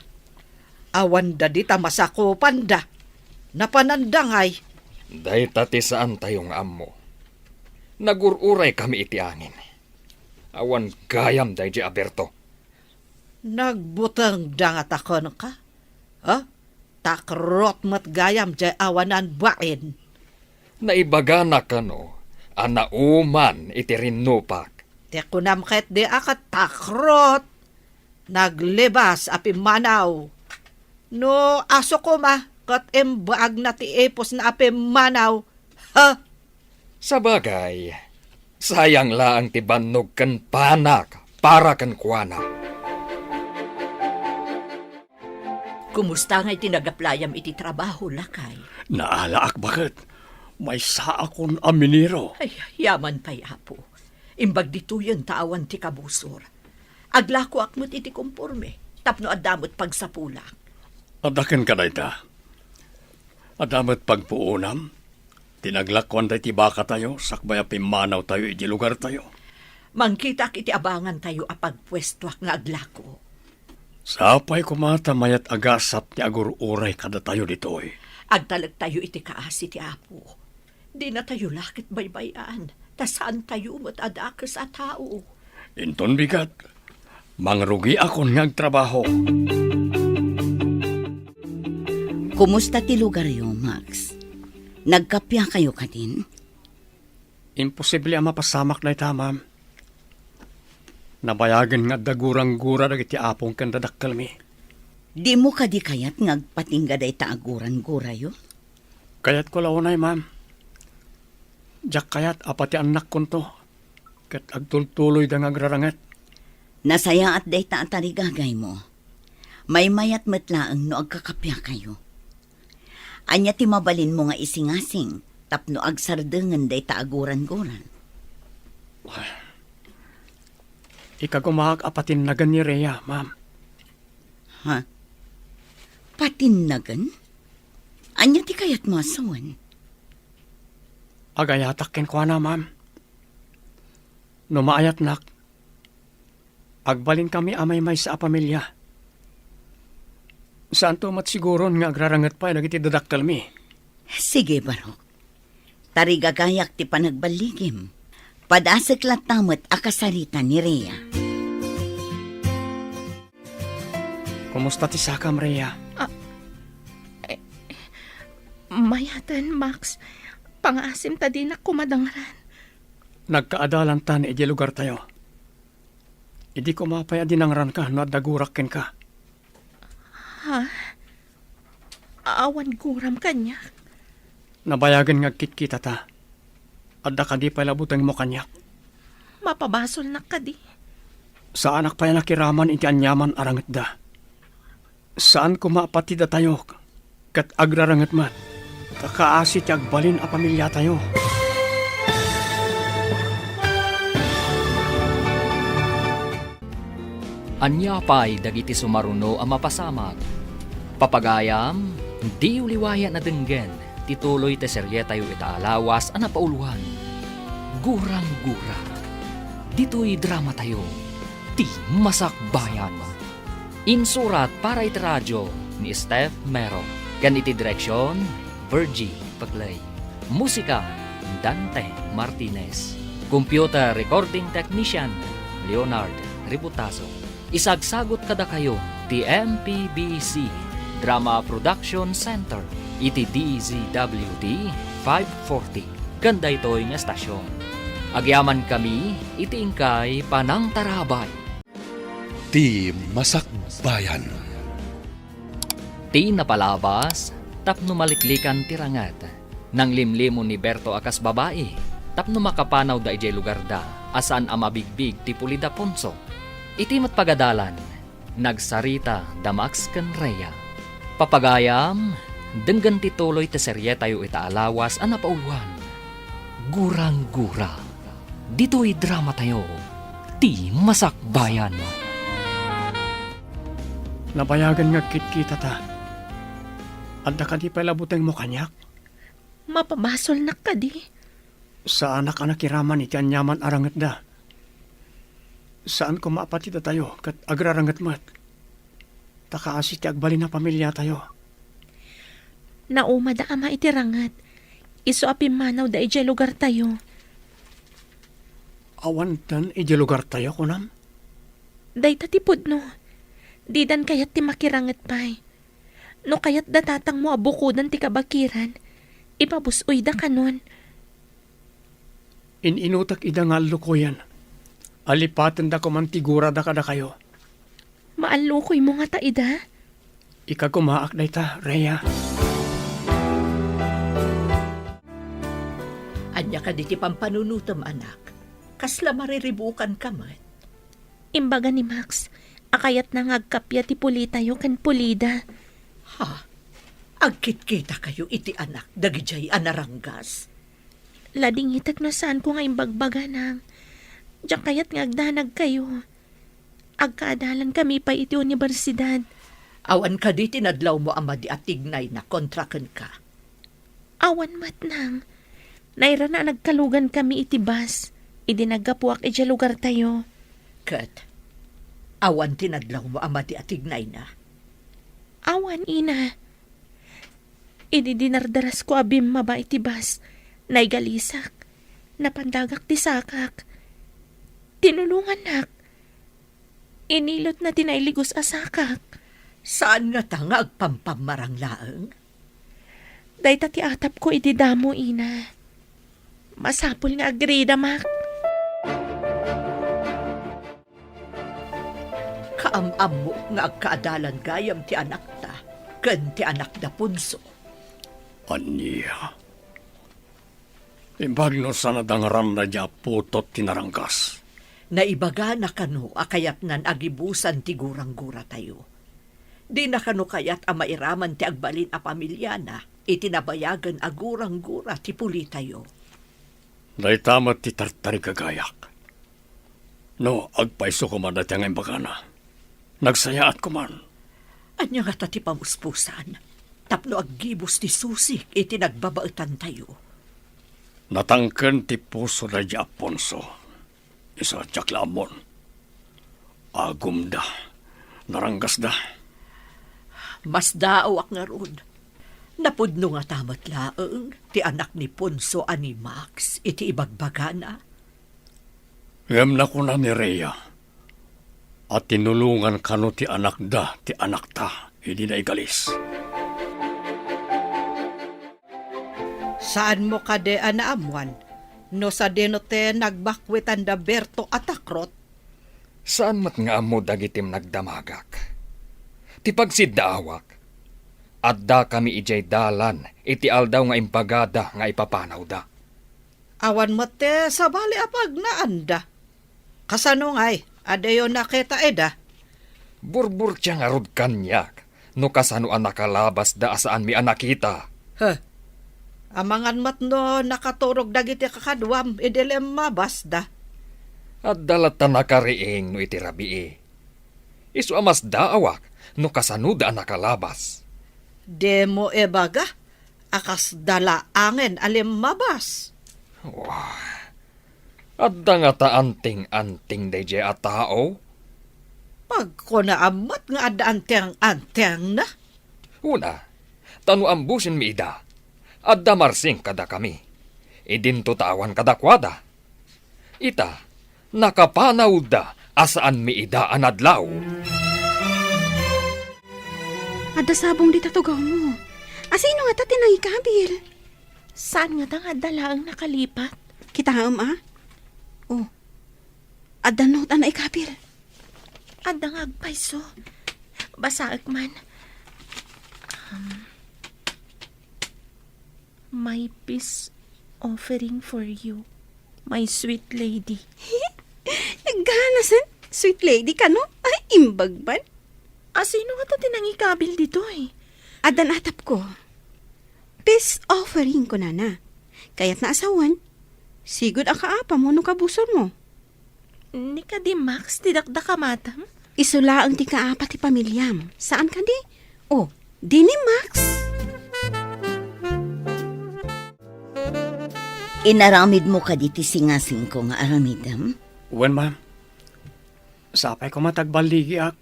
Awanda dita masakupanda. Napananda ngay? Dayta ti saantayo nga ammo. Nagur-uraykami iti angin. Awan gayam daydi a Berto. Nagbutengda ngata kenka? Ha? Takrot met gayam diay awanan bain. Naibagana kano a nauman iti rinnupak. Ti kunam ketdi a ket takrot. Naglibas a pimmanaw. No aso koma ket imbaagna ti ipusna a pimmanaw. Ha? Sabagay, sayang laeng ti bannog ken panak para kenkuana. Kumusta ngay ti nagaplayam iti trabaho, lakay? Naalaak, baket. Maysaakon a minero. Ay, yaman pay, Apo. Imbag ditoyen ta awan ti kabusor. Aglakoak met iti komporme, tapno adda met pagsapulak. Adda kenka dayta? Adda met pagpuonam? Ti naglakuan daytoy bakatayo, sakbay a pimmanawtayo iti lugartayo. Mangkitaak iti abangantayo a pagpuestoak nga aglako. Sapay koma ta mayat a gasat ti agur-uray kadatayo ditoy. Agtalektayo iti kaasi ti Apo. Dinatayo la ket baybay-an, ta saantayo met a dakes a tao. Inton bigat, mangrugiakon nga agtrabaho. Kumusta ti lugaryo, Max? Nagkapiakayo kadin? Imposible a mapasamak dayta, ma'am. Nabayagen nga adda guranggura dagiti apong ken dadakkelmi. Dimo kadi kayat nga agpatingga dayta a guranggurayo? Kayatko la unay, ma'am. Diak kayat a pati annakkonto ket agtultuloyda nga agraranget. Nasayaat dayta a tarigagaymo. Maymayat met laeng no agkakapiakayo. Ania ti mabalinmo nga isingasing tapno agsardengen dayta a guranggura? Ikagumaak a patinnagen ni Rhea, ma'am. Ha? Patinnagen? Ania ti kayatmo a sawen? Agayatak kenkuana, ma'am. No maayatnak, agbalinkami a maymaysa a pamilia. Saanto met siguron nga agraranget pay dagiti dadakkelmi. Sige, Barok. Tarigagayak ti panagballigim. Padasek latta met a kasarita ni Rhea. Kumusta ti sakam, Rhea? Ah, eh, mayaten, Max. Pangaasim ta dinak koma dangran. Nagkaadalantan idiay lugartayo. Idi koma pay a dinangranka no adda gurak kenka. Ha? Awan guram kaniak? Nabayagen nga agkitkitata. Adda kadi pay la butengmo kaniak? Mapabasolnak kadi? Saanak pay a nakiraman iti aniaman a rangetda. Saan koma a pati datayo ket agraranget met, ta kaasi ti agbalin a pamiliatayo. Ania pay dagiti sumaruno a mapasamak? Papagayam, diyo liwayan a denggen ti tuloy ti serietayo ita a lawas a napauluan, Gurang-gura. Ditoy dramatayo, ti Masakbayan. Insurat para iti radio ni Steph Mero, ken iti direksion, Virgie Peclay. Musika, Dante Martinez. Computer recording technician, Leonard Ributazo. Isagsagut kadakayo ti M P B C Drama Production Center iti D Z W T five forty ken daytoy nga estasion. Agyamankami iti inkay panangtarabay. Ti Masakbayan. Ti napalabas tapno maliklikan ti ranget. Nanglimlimo ni Berto a kas babai tapno makapanawda idiay lugarda a saan a mabigbig ti Pulida Ponso. Iti met pagadalan, nagsarita da Max ken Rhea. Papagayam, denggen ti tuloy ti serietayo ita a lawas a napauluan, Gurang-gura. Ditoy dramatayo, ti Masakbayan. Nabayagen nga agkitkitata. Adda kadi pay la butengmo kaniak? Mapabasolnak kadi? Saanak a nakiraman iti aniaman a rangetda. Saan koma a pati datayo ket agraranget met. Ta kaasi ti agbalin a pamiliatayo. Naumada ama iti ranget. Isu a pimmanawda idiay lugartayo. Awanten idiay lugartayo, kunam? Dayta ti pudno. Didan kayat ti makiranget pay. No kayat da tatangmo a bukodan ti kabakiran, ipabus-oyda kanon. In-inutek ida nga allukoyen. Alipatenda koman ti gurada kadakayo. Maallukoymo ngata ida? Ikagumaak dayta, Rhea. Ania kadi ti pampanunotem, anak? Kasla mariribukanka met. Imbaga ni Max a kayatna nga agkappia ti Pulitayo ken Pulida. Ha? Agkitkitakayo iti anak dagidiay a naranggas? Ladingitek no saanko nga imbagbaga, nang. Diak kayat nga agdanagkayo. Agkaadalankami pay iti universidad. Awan kadi ti nadlawmo a madi a tignayna kontra kenka? Awan met, nang. Nairana a nagkalugankami iti bus idi naggapuak idiay lugartayo. Ket, awan ti nadlawmo a madi a tignayna? Awan, ina. Idi dinardarasko a bimmaba iti bus, naigalisak. Napandagak ti sakak. Tinulongannak. Inilotna ti nailigos a sakak. Saan ngata nga agpampammarang laeng? Dayta ti atapko idi damo, ina. Masapul nga agrida, Max. Kaam-ammo nga agkaadalan gayam ti anakta ken ti anakda Ponso. Ania? Imbag no saan a dangaranna diay putot ti naranggas. Naibagana kano a kayatnan a gibusan ti gurang-guratayo. Dina kano kayat a mairaman ti agbalin a pamiliana iti nabayagen a gurang-gura ti pulitayo. Dayta met ti tartarigagayak. No, agpayso koma dayta nga imbagana. Nagsayaat koman. Ania ngata ti pamuspusan tapno aggibus ti susik iti nagbabaetantayo? Natangken ti puso daydi Aponso. Isu a diak la ammon. Agumda. Naranggasda. Masdaawak ngarud. Napudno ngata met laeng ti anak ni Ponso a ni Max iti ibagbagana. Ngem nakuna ni Rhea a tinulongan kano ti anakda ti anakta idi naigalis. Saanmo kadi a naammuan no sadino ti nagbakwitanda Berto a takrot? Saan met nga ammo dagiti nagdamagak. Ti pagsiddaawak, addakami idiay dalan iti aldaw nga imbagada nga ipapanawda. Awan met ti sabali a pagnaanda. Kasano ngay, adayo nakita ida? Burburtia ngarud kaniak no kasano a nakalabasda a saanmi a nakita. Huh. Amangan met no nakaturog dagiti kakaduam idi limmabasda. Adda latta nakariing no iti rabii. Isu a masdaawak no kasanoda a nakalabas. Dimo ibaga a kasda laengen a limmabas. Wah, adda ngata anting-anting daydiay a tao? Pagkunaam met nga adda anting-antingna. Una, ta no ambusenmi ida, adda marsing kadakami. Idinto ta awan kadakuada. Ita, nakapanawda a saanmi ida a nadlaw. Adda sabong dita tugawmo. Asino ngata ti nangikabil? Saan ngata nga adda laeng nakalipat? Kitaem, a? Oh. Adda note a naikabil. Adda nga agpayso. Basaek man. Um, My peace offering for you, my sweet lady. Nagganasan, sweet lady kano? Ay, imbag man. Asino ngata ti nangikabil ditoy? Addan atapko. Peace offering, kunana. Kayatna a sawen, sigud a kaapam wenno kabusormo. Ni kadi Max ti dakdakamatam? Isu laeng ti kaapa ti pamiliam. Saan kadi? O, di ni Max? Inaramidmo kadi ti singasingko nga aramidem? Wen, ma'am. Sapay koma ta agballigiak.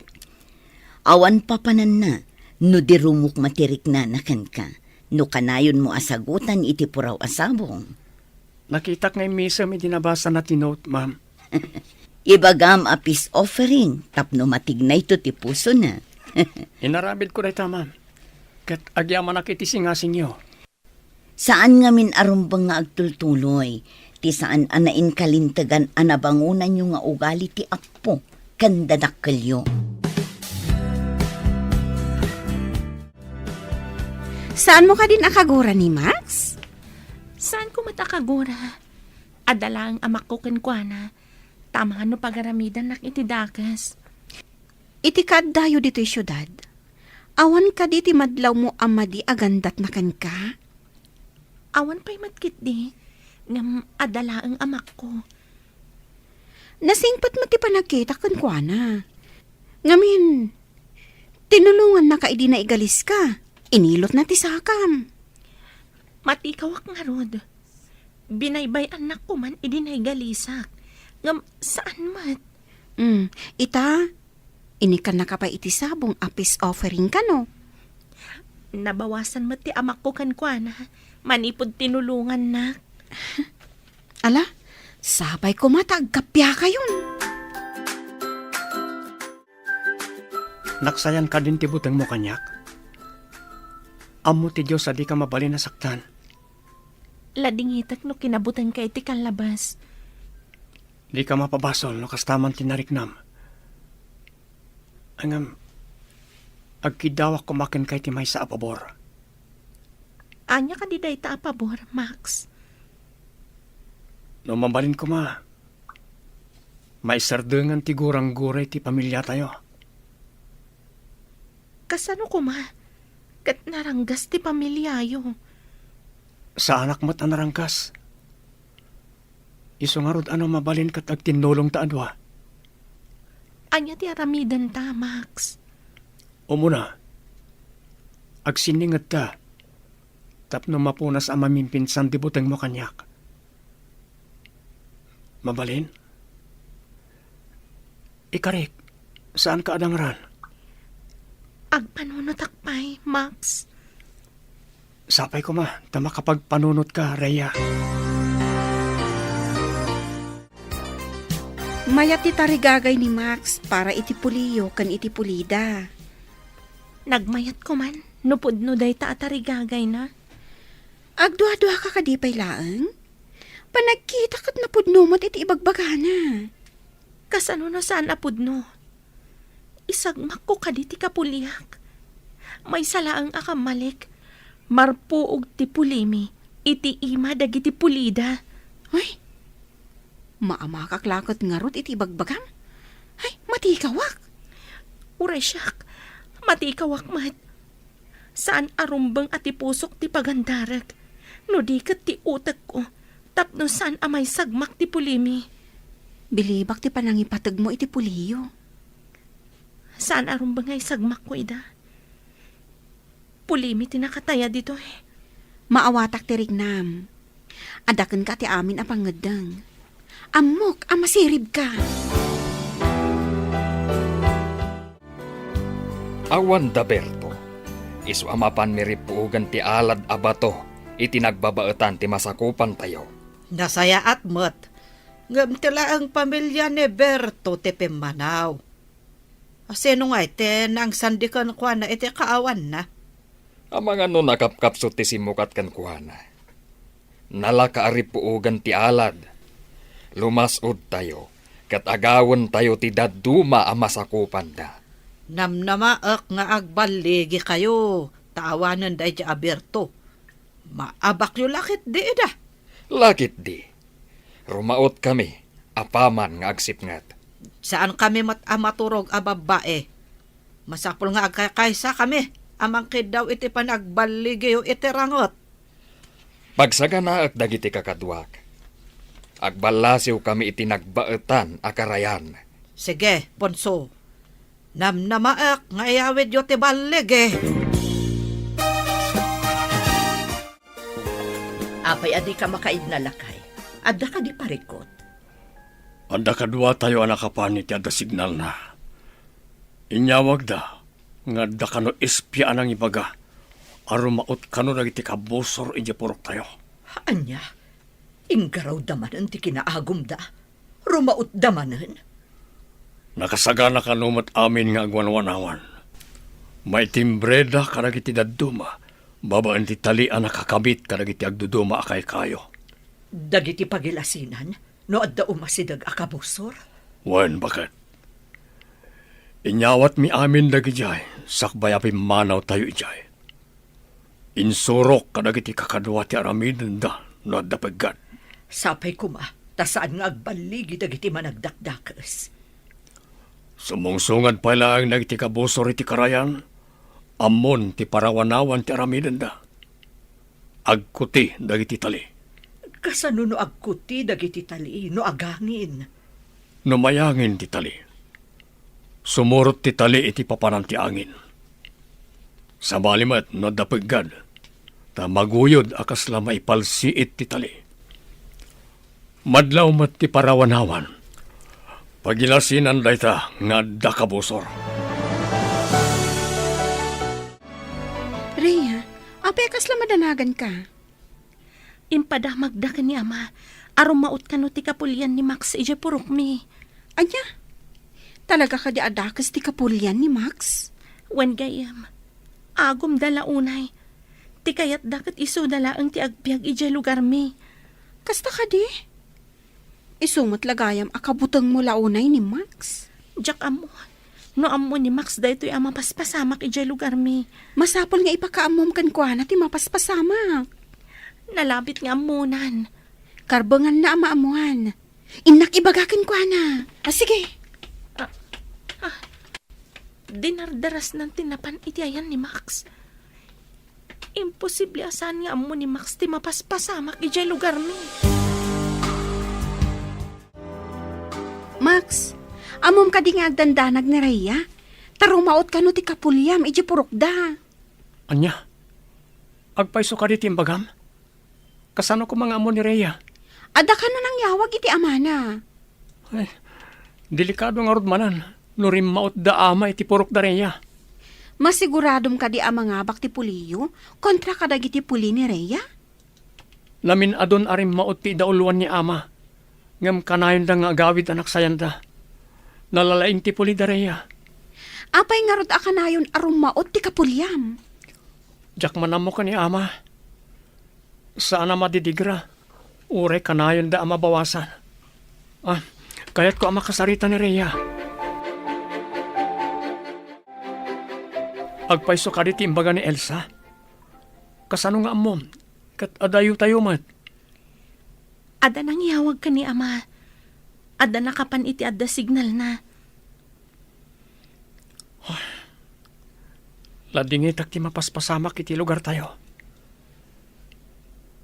Awan papananna no di rumukma ti riknana kenka, no kanayonmo a sagutan iti puraw a sabong. Nakitak nga immisem idi nabasana ti note, ma'am. Ibagam a peace offering tapno matignayto ti pusona. Inaramidko dayta, ma'am. Ket agyamanak iti singasingyo. Saan ngamin a rumbeng nga agtultuloy ti saan a nainkalintegan a nabangonanyo nga ugali ti Apo ken dadakkelyo. Saanmo kadin a kagura ni Max? Saanko met a kagura. Adda laeng amakko kenkuana. Tamangan no pagaramidannak iti dakes. Iti kaaddayo ditoy siudad, awan kadi ti madlawmo a madi a gandatna kenka? Awan pay met ketdi, ngem adda laeng amakko. Nasingpet met ti panagkitak kenkuana. Ngamin, tinulongannaka idi naigaliska. Inilotna ti sakam. Matikawak ngarud. Binaybay-annak koman idi naigalisak. Ngem saan met. Hmm, ita, inikannaka pay iti sabong a peace offering kano? Nabawasan met ti amakko kenkuana manipud tinulongannak. Ala, sapay koma ta agkappiakayon. Naksayan kadin ti butengmo kaniak? Ammo ti Dios a dika mabalin a saktan. Ladingitek no kinabutengka iti kallabas. Dika mapabasol no kasta man ti nariknam. Ngem, agkiddawak koma kenka iti maysa a pabor. Ania kadi dayta a pabor, Max? No mabalin koma, maisardengan ti gurangguray ti pamiliatayo. Kasano koma? Ket naranggas ti pamiliayo. Saanak met a naranggas. Isu ngarud a no mabalin ket agtinnulongta a dua. Ania ti aramidenta, Max? Umuna, agsinningedta tapno mapunas a mamimpinsan ti butengmo kaniak. Mabalin? Ikarik, saanka a dangran? Agpanunotak pay, Max. Sapay koma ta makapagpanunotka, Rhea. Mayat ti tarigagay ni Max para iti puliyo ken iti pulida. Nagmayat koman no pudno dayta a tarigagayna. Agduaduaka kadi pay laeng? Panagkita ket napudno met iti ibagbagana. Kasano no saan a pudno? Isagmakko kadi ti kapuliak? Maysa laeng a kammalik, marpuog ti pulimi iti ima dagiti pulida. Ay, maamakak la ket ngarud iti ibagbagam. Ay, matikawak. Uray siak, matikawak met. Saan a rumbeng a ti pusok ti pagandarek, no di ket ti utekko, tapno saan a maisagmak ti pulimi. Bilibak ti panangipategmo iti puliyo. Saan a rumbeng nga isagmakko ida. Pulimi ti nakataya ditoy. Maawatak ti riknam. Adda kenka ti amin a pangngeddeng. Ammok a masiribka. Awan da Berto, isu a mapan mirippuogan ti alad a bato iti nagbabaetan ti masakupantayo. Nasayaat met, ngem ti laeng pamilia ni Berto ti pimmanaw. Asino ngay ti nangsandi kenkuana iti kaawanna? Amangan no nakapkapsut ti simmukat kenkuana. Nalaka a rippuogan ti alad. Lumas-odtayo, ket agawentayo ti dadduma a masakupanda. Namnamaek nga agballigikayo, ta awanen daydiay a Berto. Maabakyo la ketdi ida. La ketdi. Rumaotkami, apaman nga agsipnget. Saankami met a maturog a babbai. Masapul nga agkakaysakami a mangkiddaw iti panagballigiyo iti ranget. Pagsaganaek dagiti kakaduak. Agballasiwkami iti nagbaetan a karayan. Sige, Ponso. Namnamaek nga iyawidyo ti balligi. Apay a dika makaidna, lakay? Adda kadi parikut? Adda kaduatayo a nakapan iti adda signalna. Inyawagda nga adda kano espia a nangibaga a rumaot kano dagiti kabusor idiay puroktayo. Ania? Inggarawda manen ti kinaagumda? Rumaotda manen? Nakasagana kano met amin nga agwanwanawan. Maitimbreda kadagiti dadduma babaen ti tali a nakakabit kadagiti agduduma a kaykayo. Dagiti pagilasinan no adda umasideg a kabusor? Wen, baket. Inyawatmi amin dagidiay sakbay a pimmanawtayo idiay. Insurok kadagiti kakadua ti aramidenda no adda peggad. Sapay koma ta saan nga agballigi dagiti managdakdakes. Sumungsungad pay laeng dagiti kabusor iti karayan, ammon ti parawanawan ti aramidenda. Agkuti dagiti tali. Kasano no agkuti dagiti tali no agangin? No mayangin ti tali, sumurot ti tali iti papanan ti angin. Sabali met no adda peggad, ta maguyod a kasla maipalsiit ti tali. Madlaw met ti parawanawan. Pagilasinan dayta nga adda kabusor. Rhea, apay a kasla madanaganka? Impadamagda ken ni Ama a rumaot kano ti kapulian ni Max idiay purokmi. Ania? Talaga kadi a dakes ti kapulian ni Max? Wen, gayyem. Agumda la unay. Ti kayatda ket isuda laeng ti agbiag idiay lugarmi. Kasta kadi? Isu met la gayam a kabutengmo la unay ni Max. Diak ammon. No ammo ni Max daytoy a mapaspasamak idiay lugarmi. Masapul nga ipakaammom kenkuana ti mapaspasamak. Nalabit nga ammonan. Karbenganna a maammoan. Innak ibaga kenkuana. A, sige. Dinardarasnan ti napan iti ayan ni Max. Imposible a saan nga ammo ni Max ti mapaspasamak idiay lugarmi. Max, ammom kadi nga agdandanag ni Rhea? Ta rumaot kano ti kapuliam idiay purokda. Ania? Agpayso kadi ti imbagam? Kasano koma nga ammo ni Rhea? Adda kano nangyawag iti amana. Ay, delikado ngarud manen no rimmaotda ama iti purokda Rhea. Masiguradom kadi a mangabak ti puliyo kontra kadagiti puli ni Rhea? Namin-adun a rimmaot ti idauloan ni ama, ngem kanayonda nga agawid a naksayanda. Nalalaing ti puli da Rhea. Apay ngarud a kanayon a rummaot ti kapuliam? Diak man ammo ken ni ama. Saan a madidigra, uray kanayonda a mabawasan. Ah, kayatko a makasarita ni Rhea. Agpayso kadi ti imbaga ni Elsa? Kasano nga ammom? Ket adayotayo met. Adda nangyawag ken ni ama. Adda nakapan iti adda signalna. Ladingitak ti mapaspasamak iti lugartayo.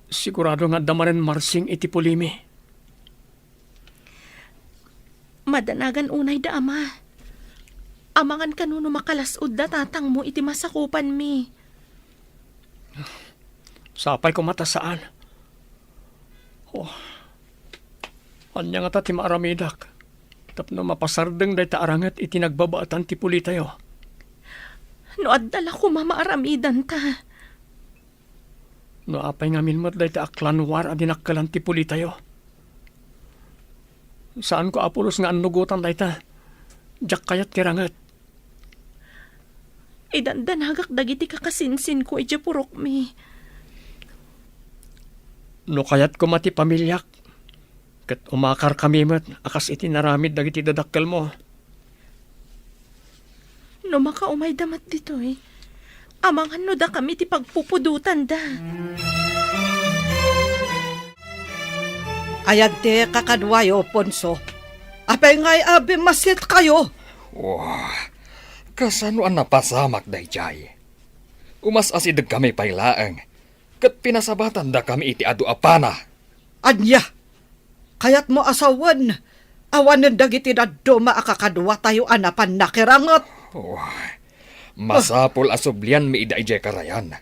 Sigurado nga adda manen marsing iti pulimi. Madanagan unay da ama. Amangan kano no makalas-od da tatangmo iti masakupanmi. Sapay koma ta saan. Oh. Ania ngata ti maaramidak tapno mapasardeng dayta a ranget iti nagbabaetan ti pulitayo? No adda la koma maaramidanta. No apay ngamin met dayta a klanwar a dinakkelan ti pulitayo? Saanko a pulos nga annugotan dayta. Diak kayat ti ranget. Idandanagak dagiti kakasinsinko idiay purokmi. No kayat koma ti pamiliak, ket umakarkami met a kas iti naramid dagiti dadakkelmo. No makaumayda met ditoy, amangan no dakami ti pagpupudotanda. Ayan ti kakaduayo, Ponso. Apay ngay a bimmasitkayo? Wah, kasano a napasamak daydiay? Umas-asidegkami pay laeng, ket pinasabatandakami iti adu a pana. Ania? Kayatmo a sawen, awanen dagiti dadduma a kakaduatayo a napan nakiranget? Oh, masapul a sublianmi ida idiay karayan.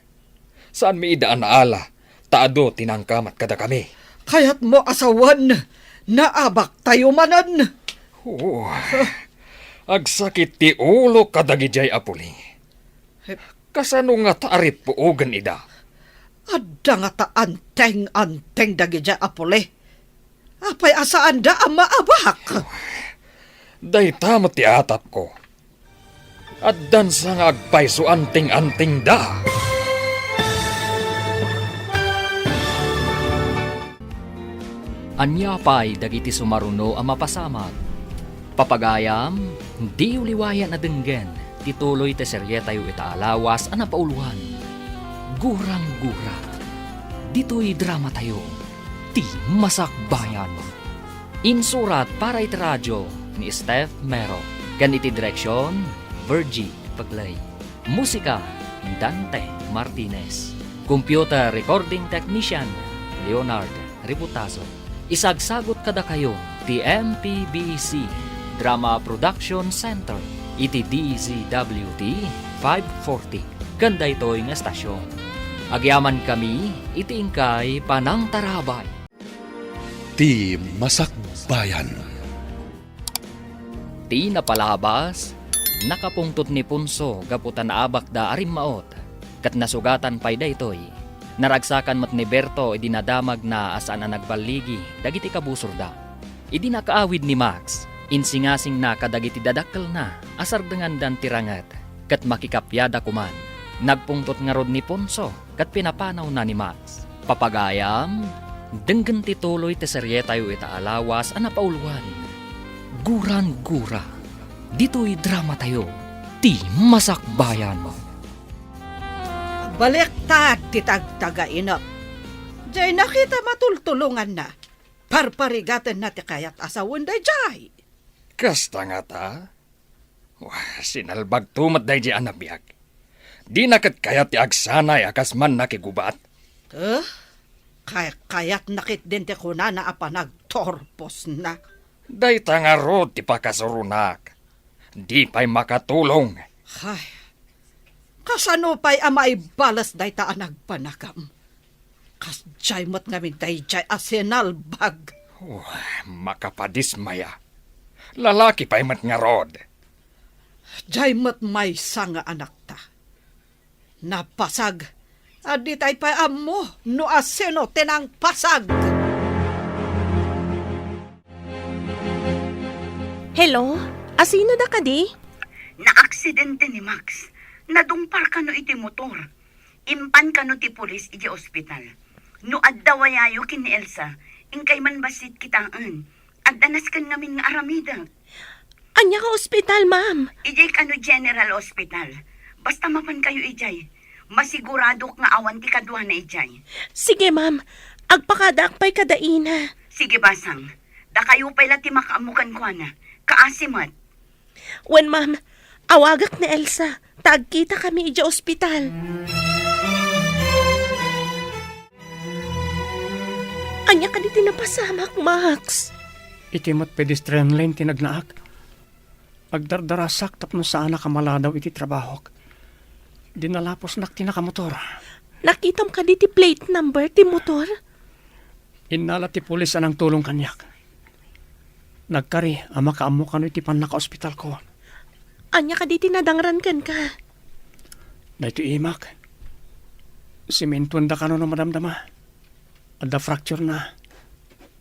Saanmi ida a naala, ta adu ti nangkamat kadakami. Kayatmo a sawen, naabaktayo manen? Oh, agsakit ti ulo kadagidiay a puli. Kasano ngata a rippuogen ida? Adda ngata anteng-anteng dagidiay a puli. Apay a saanda a maabak? Dayta met ti atapko. Addansa nga agpayso anteng-antengda. Ania pay dagiti sumaruno a mapasamak? Papagayam, diyo liwayan a denggen ti tuloy ti serietayo ita a lawas a napauloan, Gurang-gura. Ditoy dramatayo, Ti Masakbayan. Insurat para iti radio ni Steph Mero, ken iti direksion, Virgie Pegley. Musika, Dante Martinez. Computer recording technician, Leonard Ributazo. Isagsagut kadakayo ti M P B C Drama Production Center iti D Z W T five forty ken daytoy nga estasion. Agyamankami iti inkay panangtarabay. Ti Masakbayan. Ti napalabas, nakapungtot ni Ponso gapu ta naabakda a rimmaot, ket nasugatan pay daytoy. Naragsakan met ni Berto idi nadamagna a saan a nagballigi dagiti kabusorda. Idi nakaawid ni Max, insingasingna kadagiti dadakkelna a sardengandan ti ranget, ket makikapiada koman. Nagpungtot ngarud ni Ponso ket pinapanawna ni Max. Papagayam, denggen ti tuloy ti serietayo ita a lawas a napauluan, Guran-gura. Ditoy dramatayo, ti Masakbayan. Baliktad ti tagtagainep. Diay nakita matultulonganna. Parparigatenna ti kayat a sawen daydiay. Kasta ngata? Wah, sinalbagto met daydiay a nabiag. Dina ket kayat ti agsanay a kas mannakigubat. Eh? Kay-, kayatna ketdin ti kunana a panagturposna. Dayta ngarud ti pakasuronak. Di pay makatulong. Ay, kasano pay a maibales dayta a nagpanagam? Kasdiay met ngamin daydiay a sinalbag. Wah, makapadismaya. Lalaki pay met ngarud. Diay met maysa nga anakta. Napasag a ditay pay ammo no asino ti nangpasag. Hello? Asino da kadi? Naaksidente ni Max. Nadungpar kano iti motor. Impan kano ti pulis iti ospital. No adda wayayo ken ni Elsa, inkay man bassit kitaen. Adda nasken ngamin nga aramidek. Ania nga ospital, ma'am? Idiay kano General Hospital. Basta mapan kayo idiay. Masiguradok nga awan ti kaduana idiay. Sige, ma'am. Agpakadaak pay kada Ina. Sige, basang. Dakayo pay la ti makaammo kenkuana. Kaasi met. Wen, ma'am. Awagak ni Elsa, ta agkitakami idiay ospital. Ania kadi ti napasamak, Max? Iti met pedestrian lane ti nagnaak. Agdardarasak tapno saanak a maladaw iti trabahok. Dinalapusnak ti nakamotor. Nakitam kadi ti plate number ti motor? Innala ti pulis a nangtulong kaniak. Nagkari a makaammo kano iti pannakaospitalko. Ania kadi ti nadangran kenka? Daytoy imak. Simentoenda kano no madamdama. Adda fracture na.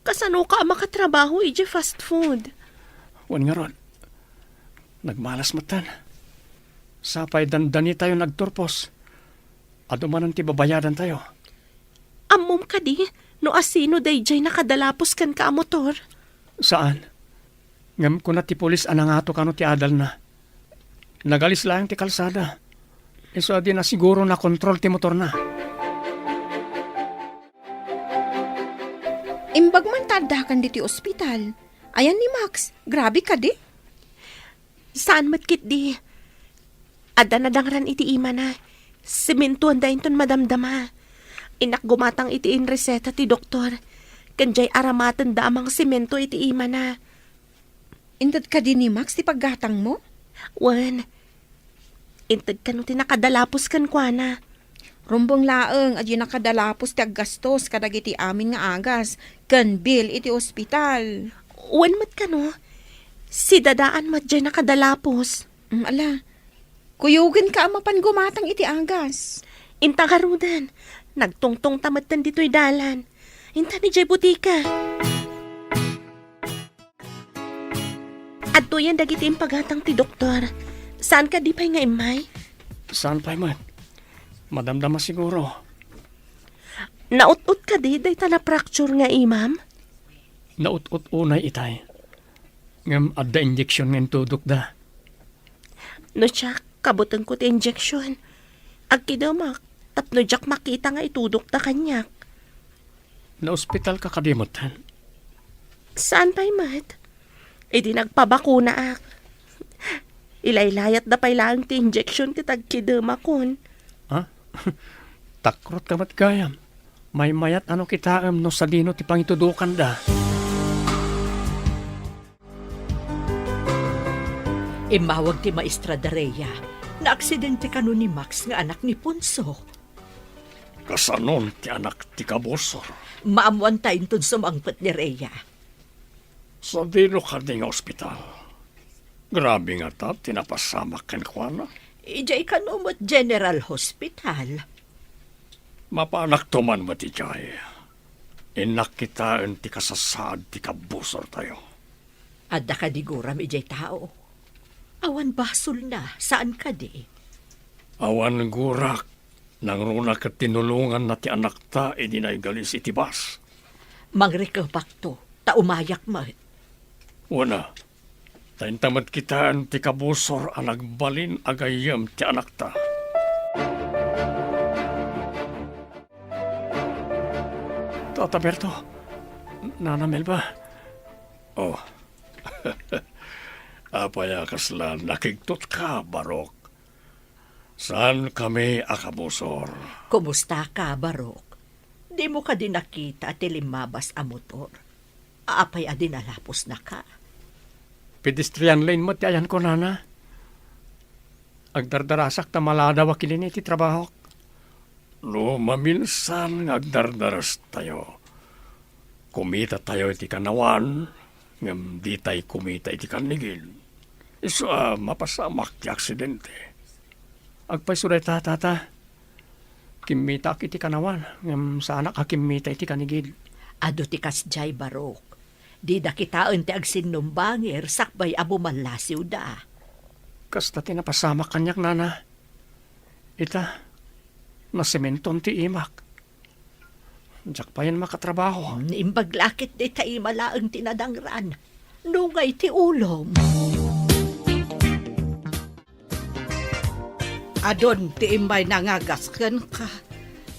Kasano ka a makatrabaho idiay fast food? Wen ngarud. Nagmalas metten. Sapay dandanitayon agturpos. Adu manen ti babayadantayo. Ammom kadi no asino daydiay nakadalapos kenka a motor? Saan. Ngem kuna ti pulis a nangato kano ti adalna. Nagalis laeng ti kalsada. Isu a di na siguro nakontrol ti motorna. Imbag man ta addakan ditoy ospital. Ayan ni Max, grabe kadi? Saan met ketdi. Adda nadangran iti imana. Simentoenda inton madamdama. Innak gumatang iti inreseta ti doktor. Ken diay aramatenda a mangsemento iti imana. Inted kadi ni Max ti paggatangmo? Wen. Inted kano ti nakadalapos kenkuana. Rumbeng laeng a diay nakadalapos ti aggastos kadagiti amin nga agas ken bill iti ospital. Wen met kano, si Dadaan met diay nakadalapos. Mm, ala, kuyogenka a mapan gumatang iti agas. Inta ngaruden, nagtungtongta metten ditoy dalan. Intan idiay butika. Adtoyen dagiti impagatang ti doktor. Saan kadi pay nga immay? Saan pay met? Madamdama siguro. Naut-ot kadi dayta na-fracture nga imam? Naut-ot unay itay. Ngem adda injeksion nga intudokda. No siak, kabutengko ti injeksion. Agkidemak, tapno diak makita nga itudokda kaniak. Naospitalka kadi metten? Saan pay met? Idi nagpabakunaak. Ilaylayatda pay laeng ti injeksion ket agkidemakon. Ha? Takrotka met gayam. Maymayat a no kitaem no sadino ti pangitudokanda. Immawag ti maestra da Rhea. Naaksidente kano ni Max nga anak ni Ponso? Kasanon ti anak ti kabusor? Maammoanta inton sumangpet ni Rhea. Sadino kadi nga ospital? Grabe ngata ti napasamak kenkuana. Idiay kano met General Hospital. Mapanakto man met idiay. Innak kitaen ti kasasaad ti kabusortayo. Adda kadi guram idiay tao? Awan basolna, saan kadi? Awan gurak, Nangruna ket tinulonganna ti anakta idi naigalis iti bus. Mangrikepakto, ta umayak met. Wen a, ta inta met kitaen ti kabusor a nagbalin a gayyem ti anakta. Tata Berto, Nana Melba. Oh. Apay a kasla nakigtotka, Barok? Saankami a kabusor. Kumustaka, Barok? Dimo kadi nakita ti limmabas a motor? Apay a dinalapusnaka? Pedestrian lane met ti ayanko, Nana. Agdardarasak ta maladaw a kilini ti trabahok. No maminsan nga agdardarastayo, kumitatayo iti kanawan, ngem ditay kumita iti kannigid. Isu a mapasamak ti aksidente. Agpayso dayta, Tata. Kimmitaak iti kanawan, ngem saanak a kimmita iti kannigid. Adu ti kasdiay, Barok. Dida kitaen ti agsinnumbangir sakbay a bumallasiwda. Kasta ti napasamak kaniak, Nana. Ita, nasementon ti imak. Diak payen makatrabaho. Naimbag la ket dayta ima laeng ti nadangran. Nungay ti ulom. Adun ti immay nangagas kenka,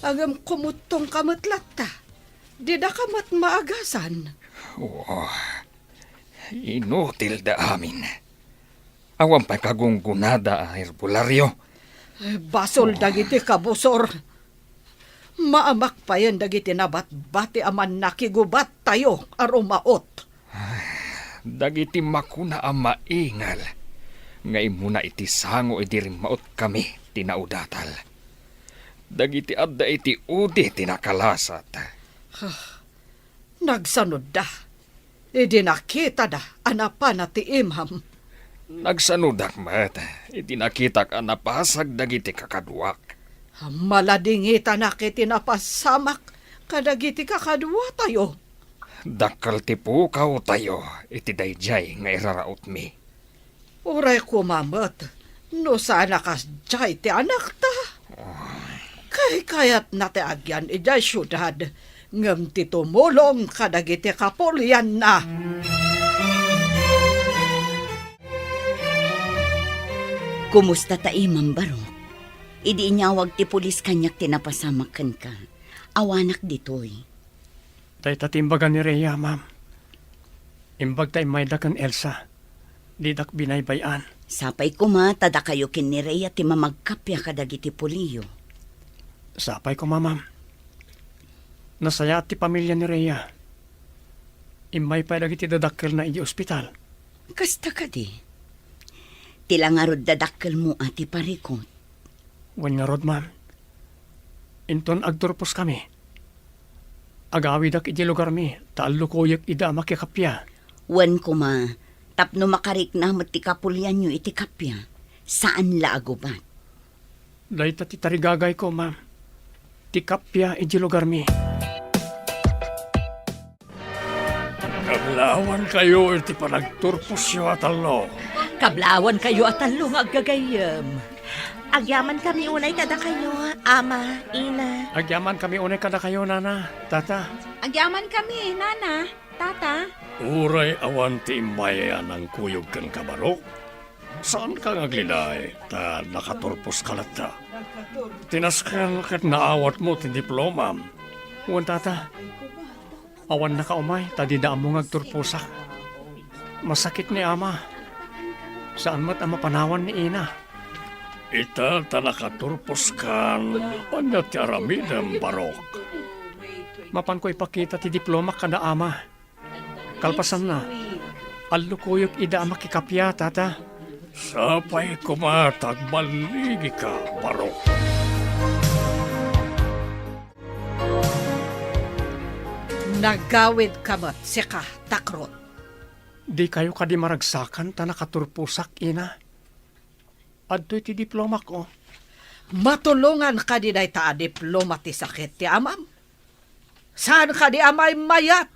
ngem kumuttongka met latta. Didaka met maagasan. Oh, inutilda amin. Awan pay kagunggonada a herbolario. Eh, basol dagiti kabusor. Maamak payen dagiti nabatbati a mannakigubattayo a rumaot. Dagiti makuna a maingal nga immuna iti sango idi rimmaotkami ti naudatal. Dagiti adda iti udi ti nakalasat. Nagsanodda idi nakitada a napana ti imam. Nagsanodak met idi nakitak a napasag dagiti kakaduak. Maladingitanak iti napasamak kadagiti kakaduatayo. Dakkel ti pukawtayo iti daydiay nga irarautmi. Uray koma met no saan a kasdiay ti anakta. Kaykayatna ti agyan idiay siudad, ngem ti tumulong kadagiti kapulianna. Kumusta ta imam, Barok? Idi inyawag ti pulis kaniak ti napasamak kenka, awanak ditoy. Dayta ti imbaga ni Rhea, ma'am. Imbag ta immayda ken Elsa. Didak binaybay-an. Sapay koma ta dakayo ken ni Rhea ti mamagkappia kadagiti pulio. Sapay koma, ma'am. Nasayaat ti pamilia ni Rhea. Immay pay dagiti dadakkelna idiay ospital. Kasta kadi? Ti la ngarud dadakkelmo a ti parikut. Wen ngarud, ma'am. Inton agturposkami, agawidak idiay lugarmi ta allukoyek ida a makikappia. Wen koma, tapno makarikna met ti kapulianyo iti kappia, saan la a gubat. Dayta ti tarigagayko, ma'am. Ti kappia idiay lugarmi. Kablawankayo iti panagturposyo a tallo. Kablawankayo a tallo nga aggagayyem. Agyamankami unay kadakayo, Ama, Ina. Agyamankami unay kadakayo, Nana, Tata. Agyamankami, Nana, Tata. Uray awan ti immay a nangkuyog kenka, Barok, saanka nga agliday ta nakaturposka latta. Tinasken ket naawatmo ti diplomam. Wen, Tata. Awan nakaumay ta dida ammo nga agturposak. Masakit ni Ama. Saan met a mapanawan ni Ina. Ita ta nakaturposkan, ania ti aramidem, Barok? Mapanko ipakita ti diplomak kada Ama. Kalpasanna, allukoyek ida a makikappia, Tata. Sapay koma ta agballigika, Barok. Nagawidka met, sika, Takrot. Dikayo kadi maragsakan ta nakaturposak, Ina? Adtoy ti diplomak, oh. Matulongan kadi dayta a diploma ti sakit ti amam? Saan kadi a maymayat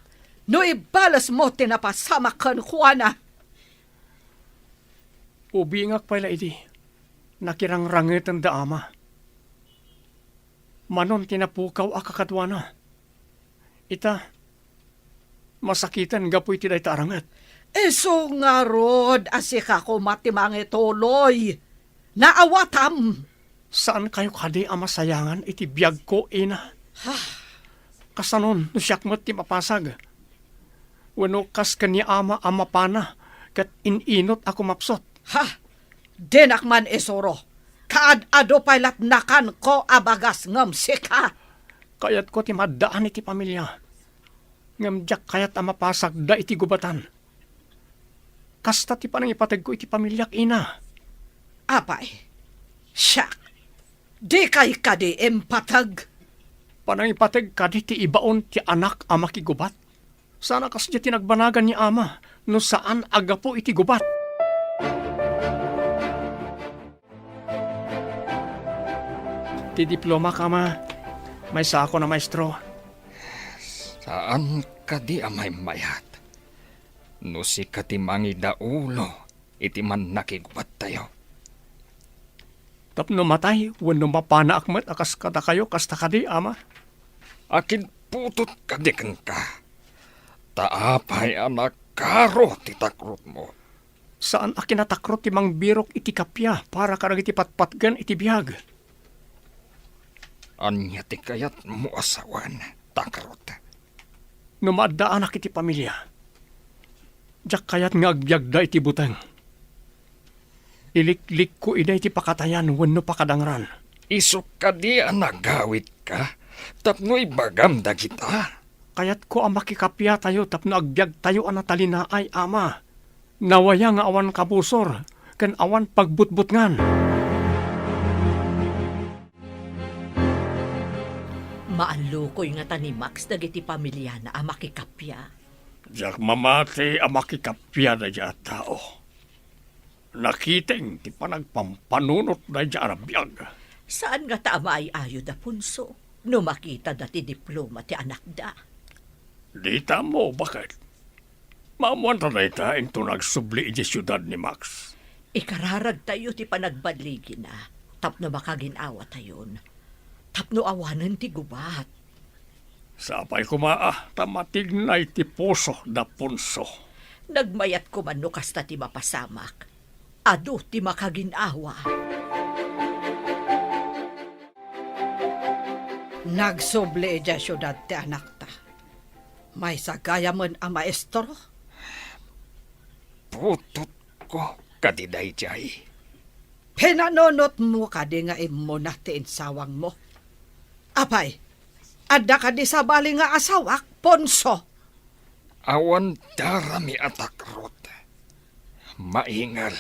no ibalesmo ti napasamak kenkuana? Ubingak pay la idi nakirangrangeten da Ama. Manon ti napukaw a kakaduana. Ita, masakiten gapu iti dayta aranget. Isu ngarud a sika koma ti mangituloy. Naawatam. Saankayo kadi a masayangan iti biagko, ina? Ha? Kasanon no siak met ti mapasag? Wenno kas ken ni ama a mapana ket in-inot a kumapsut? Ha? Dinak man isuro. Kaad-adu pay lat nakanko a bagas ngem sika. Kayatko ti maddaan iti pamilia. Ngem diak kayat a mapasagda iti gubatan. Kasta ti panangipategko iti pamiliak, ina. Apay, siak, dikay kadi impateg? Panangipateg kadi ti ibaon ti anak a makigubat? Saan a kasdiay ti nagbanagan ni ama no saan a gapu iti gubat. Ti diplomak, ama, maysakon a maestro. Saan kadi a maymayat no sika ti mangidaulo iti mannakigubattayo? Tapno matay wenno mapanaak met a kas kadakayo, kasta kadi, ama? Akinputot kadi kenka. Ta apay a nakaro ti takrotmo? Saan a kinatakrot ti mangbirok iti kappia para kadagiti patpatgen iti biag. Ania ti kayatmo a sawen, takrot? No maaddaanak iti pamilia, diak kayat nga agbiagda iti buteng. Iliklikko ida iti pakatayan wenno pakadangran. Isu kadi a nagawitka tapno ibagam dagita? Kayatko a makikapiatayo tapno agbiagtayo a natalinaay, ama. Nawaya nga awan kabusor ken awan pagbutbutngan. Maallukoy ngata ni Max dagiti pamiliana a makikappia. Diak mamati a makikappia daydiay a tao. Nakiteng ti panagpampanunot daydiay a biag. Saan ngata a maay-ayo da Ponso no makitada ti diploma ti anakda? Dita ammo, baket. Maammoanta dayta inton agsubli idiay siudad ni Max. Ikararagtayo ti panagballigina tapno makagin-awatayon, tapno awanen ti gubat. Sapay koma a ta matignay ti puso da Ponso. Nagmayat koma no kasta ti mapasamak. Adu ti makagin-awa. Nagsubli idiay siudad ti anakta. Maysa gayamen a maestro. Putotko kadi daydiay. Pinanunotmo kadi nga immuna ti insawangmo? Apay, adda kadi sabali nga asawak, Ponso? Awan darami a takrot. Maingal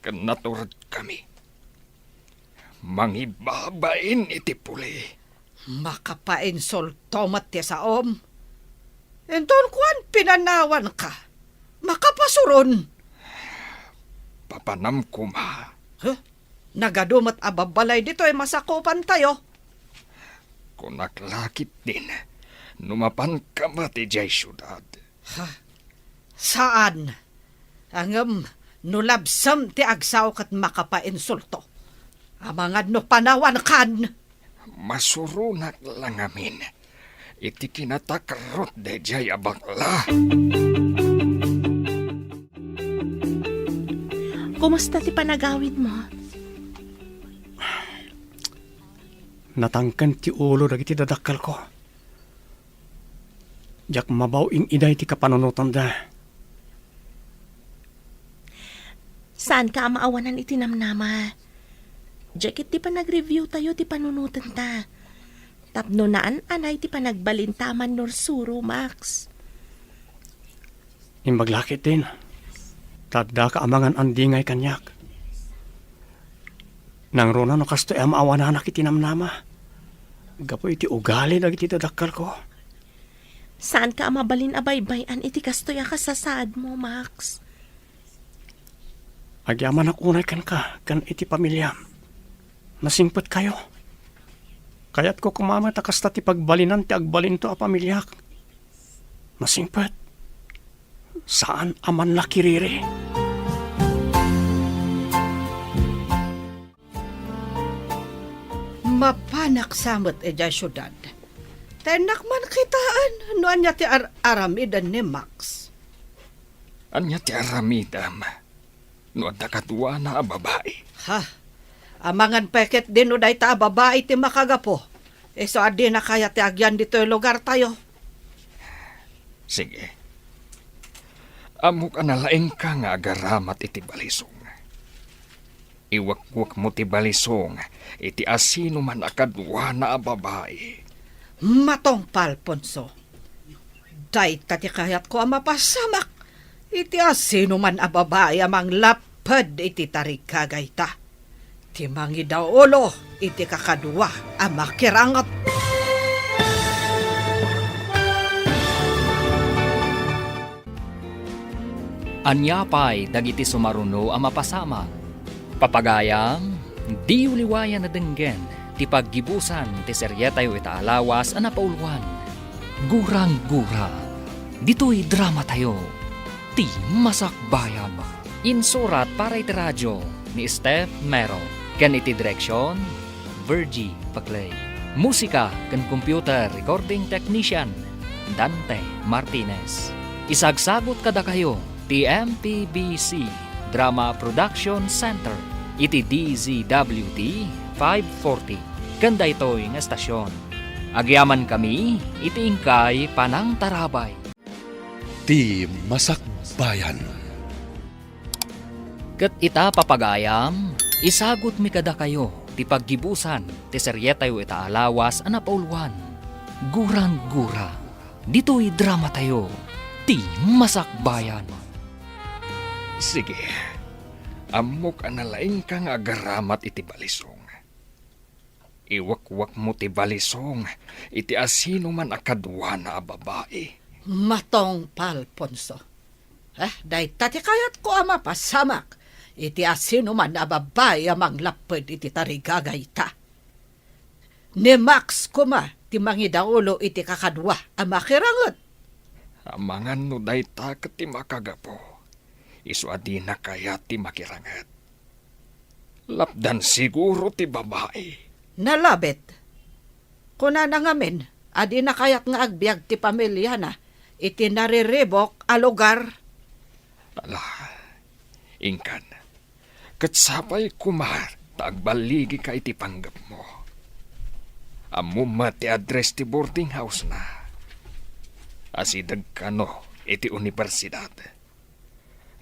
ken natured kami. Mangibabain iti puli. Makapainsulto met ti saom. Inton kuan, pinanawanka. Makapasuron. Papanam koma. Huh? Nagadu met a babbalay ditoy masakupantayo. Kunak la ketdin, no mapanka met idiay siudad. Ha? Saan. Ngem no labsem ti agsao ket makapainsulto. Amangan no panawankan. Masuronak la ngamin iti kinatakrot daydiay a bakla. Kumusta ti panagawidmo? Natangken ti ulo dagiti dadakkelko. Diak mabaw in-iday ti kapanunotanda. Saanka a maawanan iti namnama. Diak iti panag-review tayo ti panunotenta. Tapno naan-anay ti panagbalinta a mannursuro, Max. Imbag la ketdin, ta addaka amangan a dingay kaniak. Nangruna no kastoy a maawananak iti namnama, gapu iti ugali dagiti dadakkelko. Saanka a mabalin a baybay-an iti kastoy a kasasaadmo, Max. Agyamanak unay kenka ken iti pamiliam. Nasingpetkayo. Kayatko koma met a kasta ti pagbalinan ti agbalinto a pamiliak. Nasingpet. Saan a mannakiriri. Mapanak sa met idiay siudad. Ta innak man kitaen no ania ti ar-, aramiden ni Max. Ania ti aramidem no adda kaduana a babai? Ha? Amangan pay ketdi no dayta a babai ti makagapu. Isu a dina kayat ti agyan ditoy lugartayo. Sige. Ammok a nalaingka nga agaramat iti balisong. Iwekwekmo ti balisong iti asinoman a kaduana a babai. Matungpal, Alfonso. Dayta ti kayatko a mapasamak iti asinoman a babai a manglapped iti tarigagayta. Ti mangidaulo iti kakadua a makiranget. Ania pay dagiti sumaruno a mapasamak? Papagayam, diyo liwayan a denggen ti paggibusan ti serietayo ita a lawas a napauluan, Gurang-gura. Ditoy dramatayo, Ti Masakbayan. Insurat para iti radio ni Steph Mero, ken iti direksion, Virgie Paclay. Musika ken computer recording technician, Dante Martinez. Isagsagut kadakayo ti M P B C Drama Production Center iti D Z W T five forty ken daytoy nga estasion. Agyamankami iti inkay panangtarabay. Ti Masakbayan. Ket ita, papagayam, isagutmi kadakayo ti paggibusan ti serietayo ita a lawas a napauluan, Gurang-gura. Ditoy dramatayo, Ti Masakbayan. Sige, ammok a nalaingka nga agaramat iti balisong. Iwekwekmo ti balisong iti asinoman a kaduana a babai. Matungpal, Alfonso. Eh, dayta ti kayatko a mapasamak iti asinoman a babai a manglapped iti tarigagayta. Ni Max koma ti mangidaulo iti kakadua a makiranget. Amangan no dayta ket ti makagapu, isu a dina kayat ti makiranget. Lapdan siguro ti babai. Nalabit. Kunana ngamin a dina kayat nga agbiag ti pamiliana iti nariribuk a lugar. Ala, inkan. Ket sapay koma ta agballigika iti panggepmo. Ammom met ti address ti boarding house-na. Asideg kano iti universidad.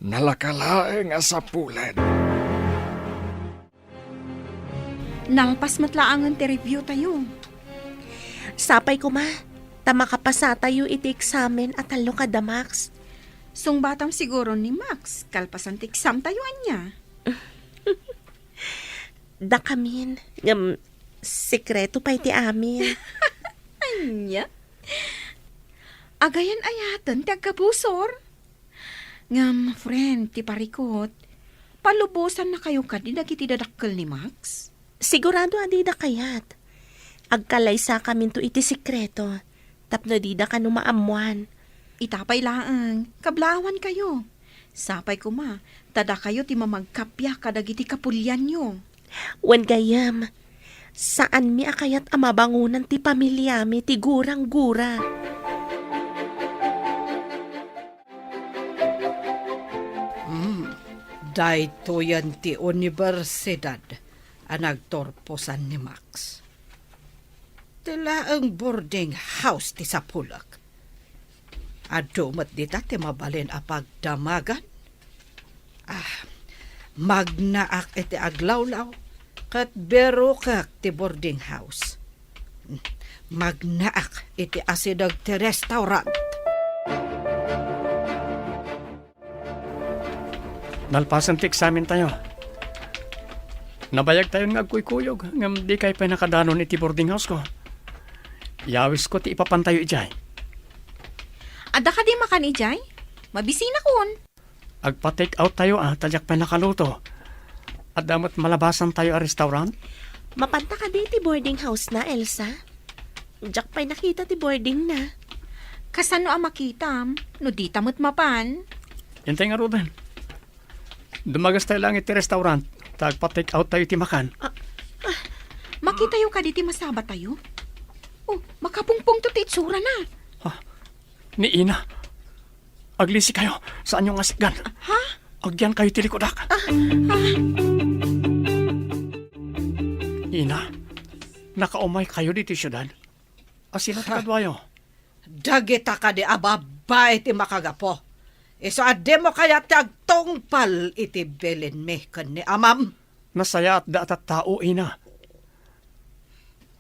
Nalaka laeng a sapulen. Nalpas met laengen ti review tayo. Sapay koma, ta makapasatayo iti eksamen a tallo kada Max. Sungbatam siguro ni Max, kalpasan ti exam tayo, ania? Dakamin, ngem sekreto pay ti amin. Ania? Agayan-ayaten ti agkabusor? Ngem, friend, ti parikut, palubosannakayo kadi dagiti dadakkel ni Max? Sigurado a dida kayat. Agkalaysakaminto iti sekreto, tapno dida kano maammoan. Ita pay laeng, kablaawankayo. Sapay koma, ta dakayo ti mamagkappia kadagiti kapulianyo. Wen gayyem, saanmi a kayat a mabangonan ti pamiliami ti gurang-gura. Hmm, daytoyen ti universidad a nagturposan ni Max. Ti laeng boarding house ti sapulek. Adu met dita ti mabalin a pagdamagan. Ah, magnaak iti aglawlaw ket birukek ti boarding house. Magnaak iti asideg ti restaurant. Nalpasen ti eksamen tayo. Nabayag tayon nga agkuykuyog, ngem dikay pay nakadanon iti boarding house ko. Yawisko ti ipapan tayo idiay. Adda kadi makan idiay? Mabisinakon. Agpa-take out tayo, ah, ta diak pay nakaluto. Adda met malabasan tayo a restaurant? Mapanta kadi iti boarding house na, Elsa? Diak pay nakita ti boarding na. Kasano a makitam, no dita met mapan? Intay ngaruden. Dumagas tayo lang iti restaurant, ta agpa-take out tayo iti makan. Ah, ah, Makitayo kadi ti masabatayo? Oh, makapungpungto ti itsurana. Ha? Ni Ina. Aglisikayo, saanyo nga sikgan. Ha? Agyankayo ti likudak. Ah, ah. Ina, nakaumaykayo ditoy siudad? Asino ti Ha? kaduayo? Dagita kadi a babbai ti makagapu. Isu a dimo kayat ti agtungpal iti bilinmi ken ni amam. Nasayaat da a tattao, Ina.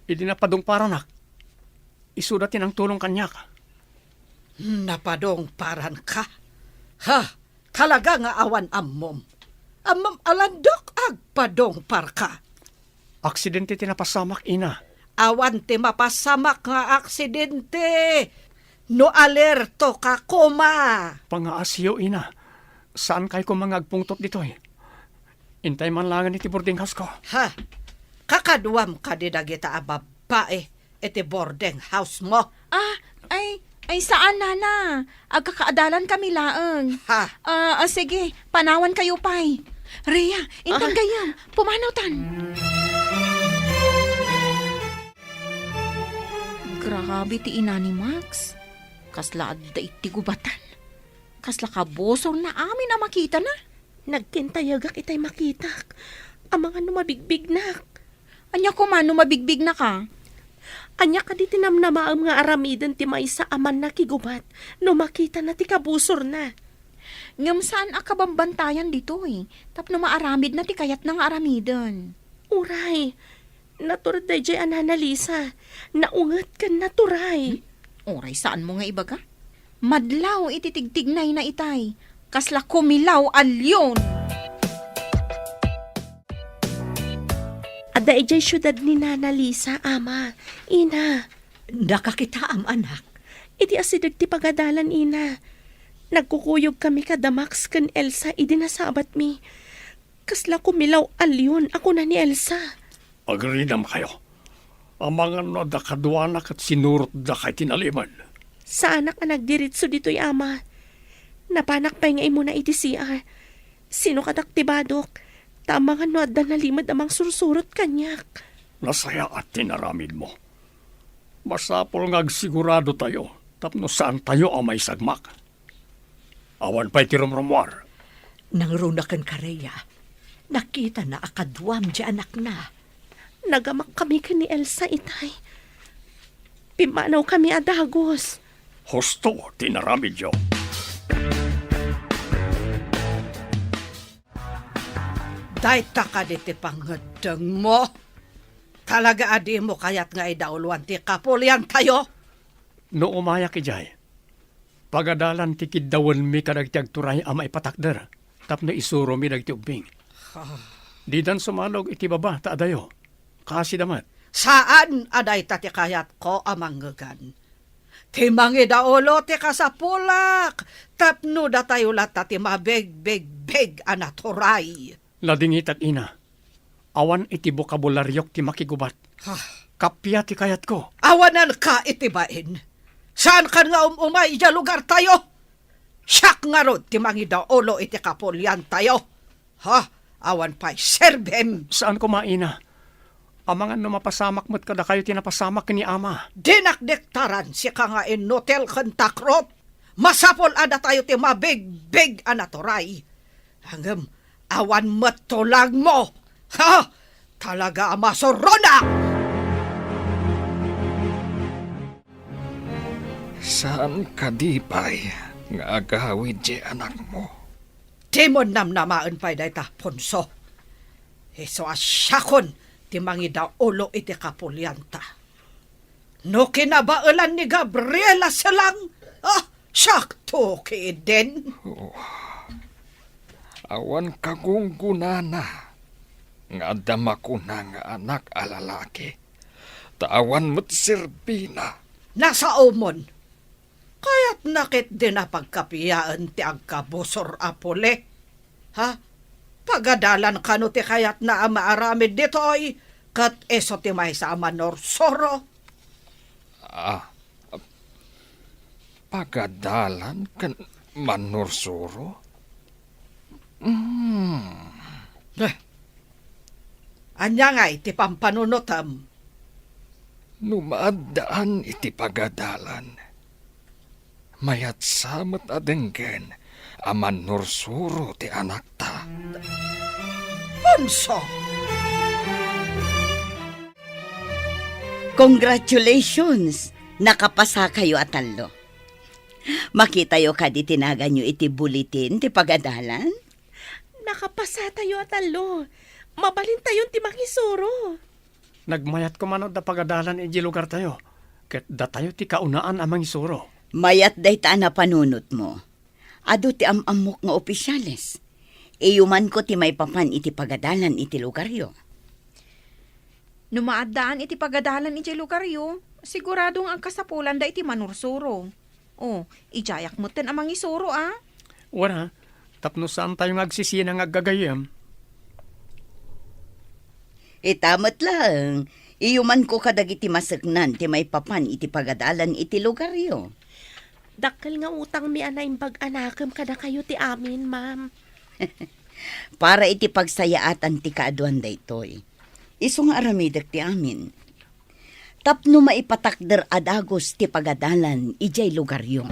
Idi napadungparanak, isuda ti nangtulong kaniak. Napadungparanka? Ha? Talaga nga awan ammom. Ammom a landok agpadungparka. Aksidente ti napasamak, Ina. Awan ti mapasamak nga aksidente no alertoka koma. Pangaasiyo, Ina. Saankay koma nga agpungtot ditoy. Intay man laengen iti boarding house ko. Ha? Kakaduam kadi dagita a babbai iti boarding house mo? Ah, ay, ay saan, Nana. Agkakaadalan kami laeng. Ha? Ah, ah, sige, panawan kayo pay. Rhea, intan Ah. gayam, pumanawtan. Grabe ti ina ni Max. Kasla adda iti gubatan. Kasla kabusorna amin a makitana. Nagkintayagak itay makitak. Amangan no mabigbignak. Ania koma no mabigbignaka? Ania kadi ti namnamaem nga aramiden ti maysa a mannakigubat no makitana ti kabusorna? Ngem saan a kabambantayan ditoy tapno maaramidna ti kayatna nga aramiden. Uray, natured daydiay a Nana Lisa. Naunget ken naturay. Hmm? Uray saanmo nga ibaga? Madlaw iti tigtignayna itay. Kasla kumilaw a leon. Adda idiay siudad ni Nana Lisa, Ama, Ina. Nakakitaam, anak. Iti asideg ti pagadalan, Ina. Nagkukuyogkami kada Max ken Elsa idi nasabatmi. Kasla kumilaw a leon a kuna ni Elsa. Agridamkayo. Amangan no adda kaduana ket sinurotdakay ti nalimed. Saanak a nagdiritso ditoy, Ama. Napanak pay nga immuna iti C R. Sinukatak ti badok, ta amangan no adda nalimed a mangsursurot kaniak. Nasayaat ti naramidmo. Masapul nga agsiguradotayo tapno saantayo a maisagmak. Awan pay ti rumrumuar. Nangruna ken Rhea. Nakitana a kaduam ti anakna. Nagamakkami ken ni Elsa itay. Pimmanawkami a dagus. Husto ti naramidyo. Dayta kadi ti pangngeddengmo? Talaga a dimo kayat nga idauloan ti kapuliantayo? No umayak idiay, pagadalan ti kiddawenmi kadagiti agturay a maipatakder tapno isuromi dagiti ubbing. Ah. Didan sumalog iti baba ta adayo. Kaasida met. Saan a dayta ti kayatko a mangngegana. Ti mangidaulo ti kasapulak tapno datayo latta ti mabigbigbig a naturay. Ladingitak, ina. Awan iti bokabulariyok ti makigubat. Ah. Kappia ti kayatko. Awananka iti bain. Saankan nga um-umay idiay lugartayo. Siak ngarud ti mangidaulo iti kapuliantayo. Ha? Awan pay serbim. Saan koma, ina. Amangan no mapasamak met kadakayo ti napasamak ni ama. Dinak diktaran sika nga inutil ken takrot. Masapul a datayo ti mabigbig a naturay. Ngem awan met tulagmo. Ha? Talaga a masuronak! Saan kadi pay nga agawid ti anakmo? Dimon namnamaen pay dayta, Ponso. Isu a siakon ti mangidaulo iti kapulianta. No kinabaelan ni Gabriela Selang, ah, siakto ketdin. Oh. Awan kagunggonana nga adda makuna nga anak a lalaki, ta awan met serbina. Nasaomon. Kayatna ketdin a pagkapiaen ti agkabusor a puli. Ha? Pagadalan kano ti kayatna a maaramid ditoy, ket isu ti maysa a manursuro? Ah, pagadalan ken manursuro? Hmm. Eh, a Ania ngay ti pampanunotem? No maaddaan iti pagadalan, mayat sa met a denggen a mannursuro ti anakta. Ponso! Congratulations! Nakapasakayo a tallo. Makitayo kadi ti naganyo iti bulletin ti pagadalan? Nakapasatayo a tallo. Mabalintayon ti mangisuro. Nagmayat koma no adda pagadalan idiay lugartayo, ket datayo ti kaunaan a mangisuro. Mayat dayta a napanunotmo. Adu ti am-ammok nga opisyales. Iyumanko ti maipapan iti pagadalan iti lugaryo. No maaddaan iti pagadalan idiay lugaryo, sigurado nga agkasapulanda iti manursuro. O, idiayak metten a mangisuro, a? Wen, tapno saantayo nga agsisina nga aggagayyem. Ita met laeng, iyumanko kadagiti maseknan ti maipapan iti pagadalan iti lugaryo. Dakkel nga utangmi a naimbag a nakem kadakayo ti amin, ma'am. Para iti pagsayaatan ti kaaduan daytoy. Isu nga aramidek ti amin. Tapno maipatakder a dagus ti pagadalan idiay lugaryo.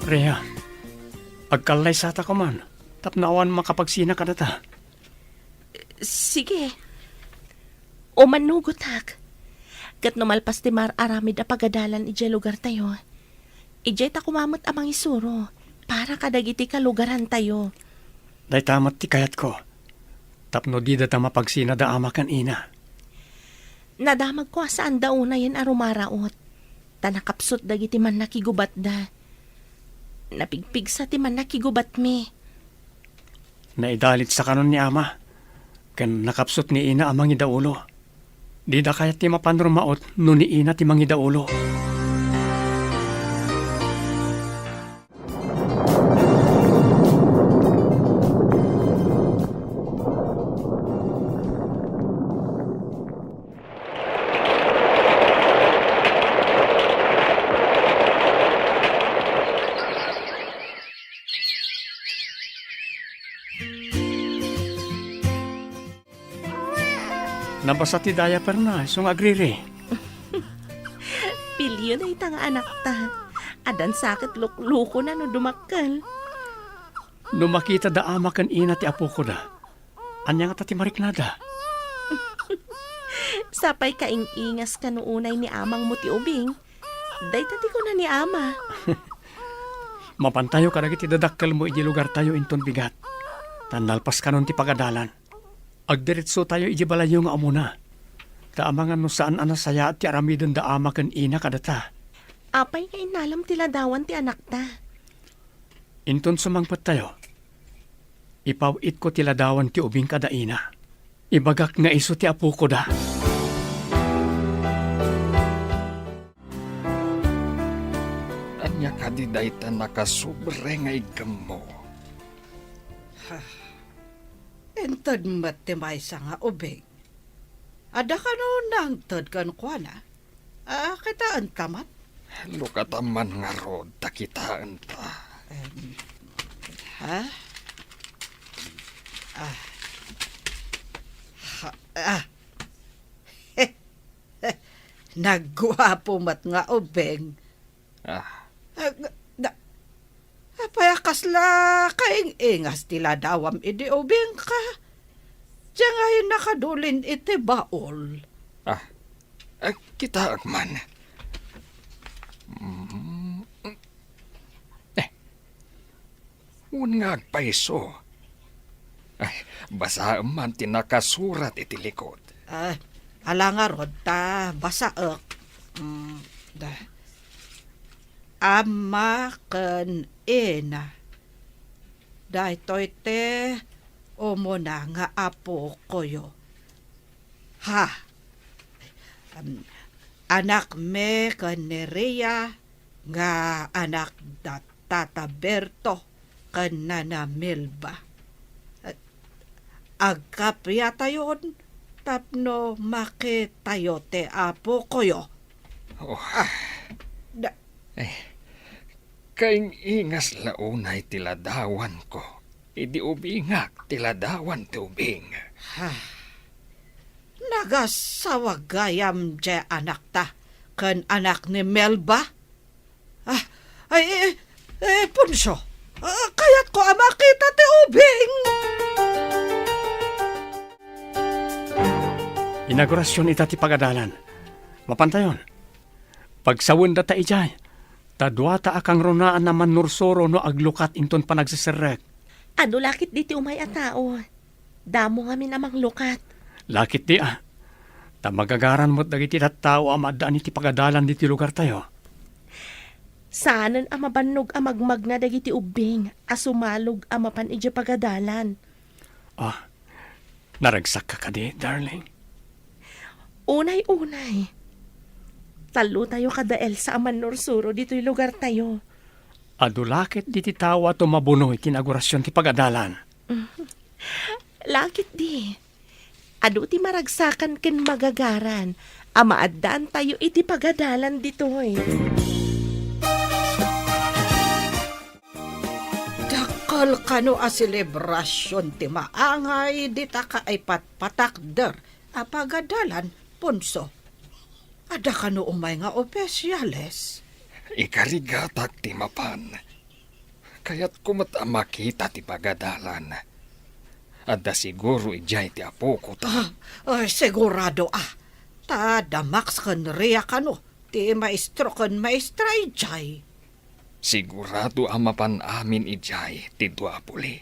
Rhea, agkallaysata koman tapno awan makapagsina kadata. Sige. O mannugotak. Ket no malpas ti mar-aramid a pagadalan idiay lugartayo, idiayta koma met a mangisuro para kadagiti kalugarantayo. Dayta met ti kayatko, tapno didata mapagsina da ama ken ina. Nadamagko a saanda unayen a rumaraot, ta nakapsut dagiti mannakigubatda. Napigpigsa ti mannakigubatmi. Naidalitsa kanon ni ama, ken nakapsut ni ina a mangidaulo. Dida kayat ti mapan rumaot no ni ina ti mangidaulo. Nabasa ti diaperna, isu nga agriri. Pilio dayta nga anakta. Addan sa ket luklukona no dumakkel. No makita da ama ken ina ti apokoda, ania ngata ti mariknada? Sapay kaing-ingas kano unay ni amangmo ti ubing. Dayta ti kuna ni ama. Mapantayo kadagiti dadakkelmo iti lugartayo inton bigat. Ta nalpas kanon ti pagadalan. Agdiretsotayo iti balayyo nga umuna. Ta amangan no saan a nasayaat ti aramiden da ama ken ina kadata. Apay nga innalem ti ladawan ti anakta? Inton sumangpettayo, ipaw-itko ti ladawan ti ubing kada ina. Ibagak nga isu ti apokoda. Ania kadi dayta nakasobre nga iggemmo? Ha, inted met ti maysa nga ubing. Adda kano nangted kenkuana? Ah, kitaenta met? Lukata man ngarud ta kitaenta. Em, ha? Ah. Ha, ah. Nagguapo met nga ubing. Ah. Ah, nga, na, apay a kasla kaing-ingas ti ladawam idi ubingka? Diay ngay nakadulin iti baol. Ah, ah, kitaek man. Mm. Eh, Wen nga agpayso. Ay, basaem man ti nakasurat iti likod. Ah, ala ngarud ta basaek. Mm, da. Ama ken ina. Daytoy ti umuna nga apokoyo. Ha. Em, anakmi ken ni Ria nga anak da Tata Berto ken Nana Melba. Agkappatayon tapno makitayo ti apokoyo. Oh. Ah, da- Eh, kaing-ingas la unay ti ladawanko. Idi ubingak ti ladawan ti ubing. Ha. Nagasawa gayam diay anakta ken anak ni Melba? Ah, ay, eh, eh, Poncio, ah, kayatko a makita ti ubing. Inaugurasion ita ti pagadalan. Mapantayon. Pagsawendata idiay, ta duata a kangrunaan a mannursuro no aglukat inton panagseserrek. Adu la ketdi ti umay a tao. Damo ngamin a manglukat. La ketdi a. Ta magagaran met dagiti tattao a maaddaan iti pagadalan ditoy lugartayo. Saanen a mabannog a magmagna dagiti ubbing a sumalog a mapan idiay pagadalan. Ah, naragsakka kadi, darling? Unay, unay. Tallotayo kada Elsa a mannursuro ditoy lugartayo. Adu la ketdi ti tao a tumabuno iti inaugurasion ti pagadalan. La ketdi. Adu ti maragsakan ken magagaran a maaddaantayo iti pagadalan ditoy. Dakkel kano a selebrasion ti maangay dita kaipatpatakder a pagadalan, Poncio. Adda kano umay nga opisiales? Ikarigatak ti mapan. Kayatko met a makita ti pagadalan. Adda siguro idiay ti apokota. Ah, ay, sigurado a. Ta adda Max ken Ria kano ti maestro ken maestra idiay. Sigurado a mapan amin idiay ti dua a puli.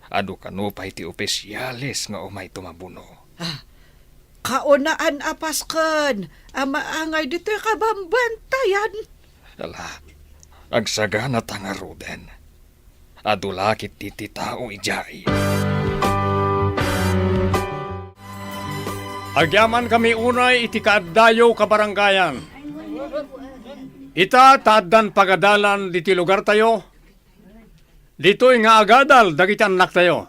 Adu kano pay ti opisiales nga umay tumabuno. Ah, kaunaan a pasken a maangay ditoy kabambantayan. Ala, agsaganata ngaruden. Adu la ketdi ti tao idiay. Agyamankami unay iti kaaddayo kabarangayan. Ita ta addan pagadalan ditoy lugartayo. Ditoy nga agadal dagiti annaktayo.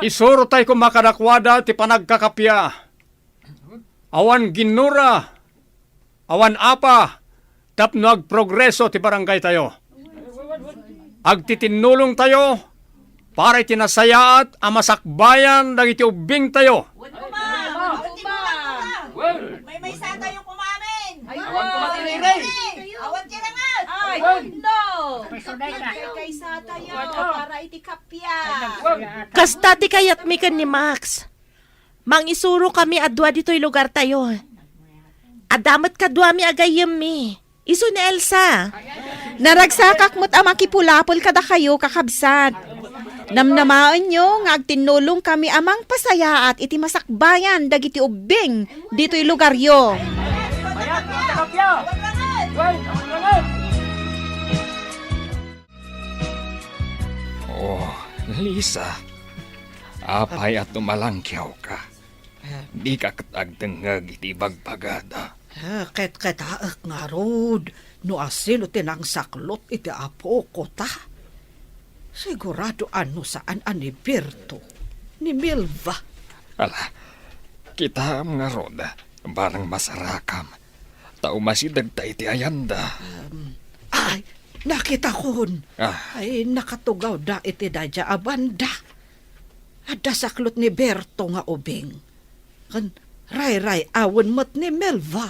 Isurotay koma kadakuada ti panagkakappia. Awan ginnura, awan apa, tapno agprogreso ti barangaytayo. Agtitinnulongtayo para iti nasayaat a masakbayan dagiti ubbingtayo. Wen koma! Wen koma! Maymaysatayo koma amin! Ay, awan koma ti riring! Awan ti rangat! Ay, no! Kaykaysatayo para iti kappia. Kasta ti kayatmi ken ni Max. Mangisurokami a dua ditoy lugartayo. Adda met kaduami a gayyemmi. Isu ni Elsa. Naragsakak met a makipulapol kadakayo, kakabsat. Namnamaenyo nga agtinnulongkami a mangpasayaat iti masakbayan dagiti ubbing ditoy lugaryo. Oh, Lisa, apay a tumalangkiawka? Dika ket agdengngeg iti ibagbagada. Ah, ketketaek ngarud no asino ti nangsaklot iti apokota. Sigurado a no saan a ni Berto, ni Milva. Ala, kitaem ngarud, barang masarakam. Ta umasidegta iti ayanda. Um, ay, nakitakon. Ah. Ay, nakatugawda iti daydiay a banda. Adda saklot ni Berto nga ubing. Ken rayray-awen met ni Melva.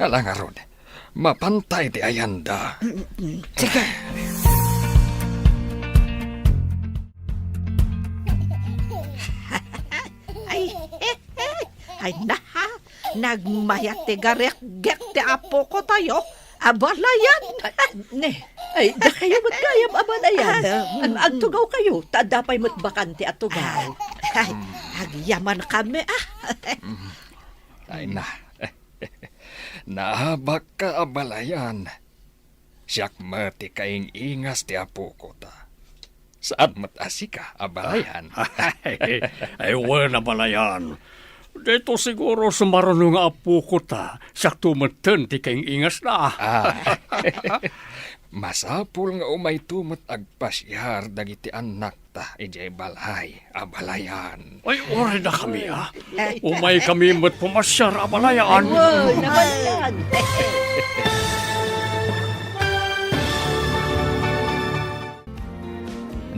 Ala ngarud, mapanta iti ayanda. Mm, mm, sige. Ay, ay, na, ha? Nagmayat ti garekgek ti apokotayo. Abalayan. Ay, ne, ay, dakayo met gayam abalayan. Ah, mm, mm. Agtugawkayo, ta adda pay met bakante a tugaw. Ah, ay, agyamankami, ah. Ay, na. Naabakka abalayan. Siak met ti kaing-ingas ti apokota. Saan met a sika, abalayan. Ah. Ay, ay, wen, abalayan. Daytoy siguro sumaruno nga apokota, siakto metten ti kaing-ingasna. Ah. Masapul nga umayto met agpasiar dagiti annakta idiay balay, abalayan. Ay, uray dakami, ah. Umaykami met pumasiar, abalayan. Ay, wen, abalayan.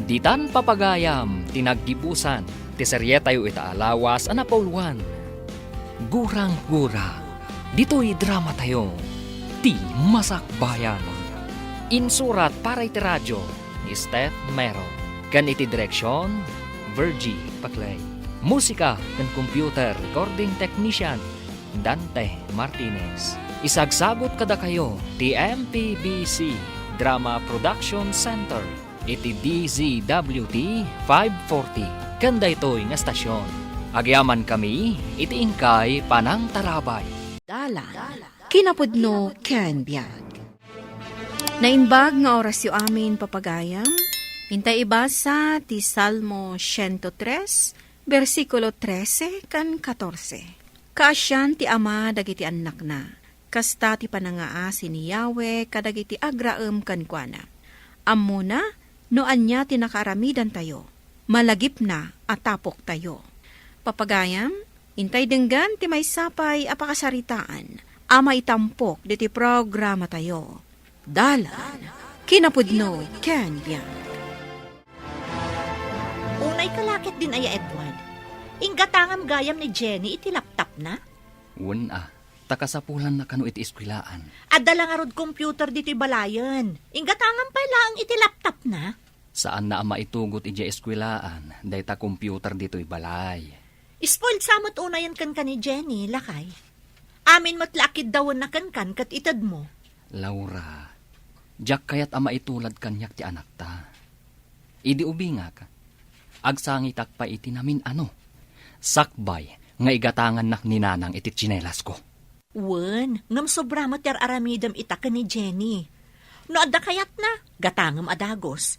Ditan papagayam ti naggibusan ti serietayo ita a lawas a napauluan, Gurang-gura. Ditoy dramatayo, Ti Masakbayan. Insurat para iti radio ni Steph Mero, ken iti direksion, Virgie Paclay. Musika ken computer recording technician, Dante Martinez. Isagsagut kadakayo ti M P B C Drama Production Center iti D Z W T five forty ken daytoy nga stasyon. Agyamankami iti inkay panangtarabay. Dalan, kinapudno ken biag. Naimbag nga orasyo amin, papagayam. Intay ibasa ti Salmo siento tres, bersikulo trese ken katorse. Kaasian ti ama dagiti annakna, kasta ti panangaasi ni Yahweh kadagiti agraem kenkuana. Ammona no ania ti nakaaramidantayo, malagipna a tapoktayo. Papagayam, intay denggen ti maysa pay a pakasaritaan a maitampok ditoy programatayo. Dalan, kinapudno ken biag. Unay ka la ketdin aya, Edward. Inggatangam gayam ni Jenny iti laptopna? Wen a, ta kasapulanna kano iti eskuelaan. Adda la ngarud computer ditoy balayen. Inggatangam pay laeng iti laptopna? Saanna a maitugot idiay eskuelaan dayta computer ditoy balay. Spoiled sa met unayen kenka ni Jenny, lakay. Amin met la a kiddawenna kenkan ket itedmo. Laura, diak kayat a maitulad kaniak ti anakta. Idi ubingak, agsangitak pay iti namin-ano. Sakbay nga igatangannak ni Nanang iti tsinelasko. Wen, ngem sobra met ti ar-aramidem ita ken ni Jenny. No adda kayatna, gatangem a dagus.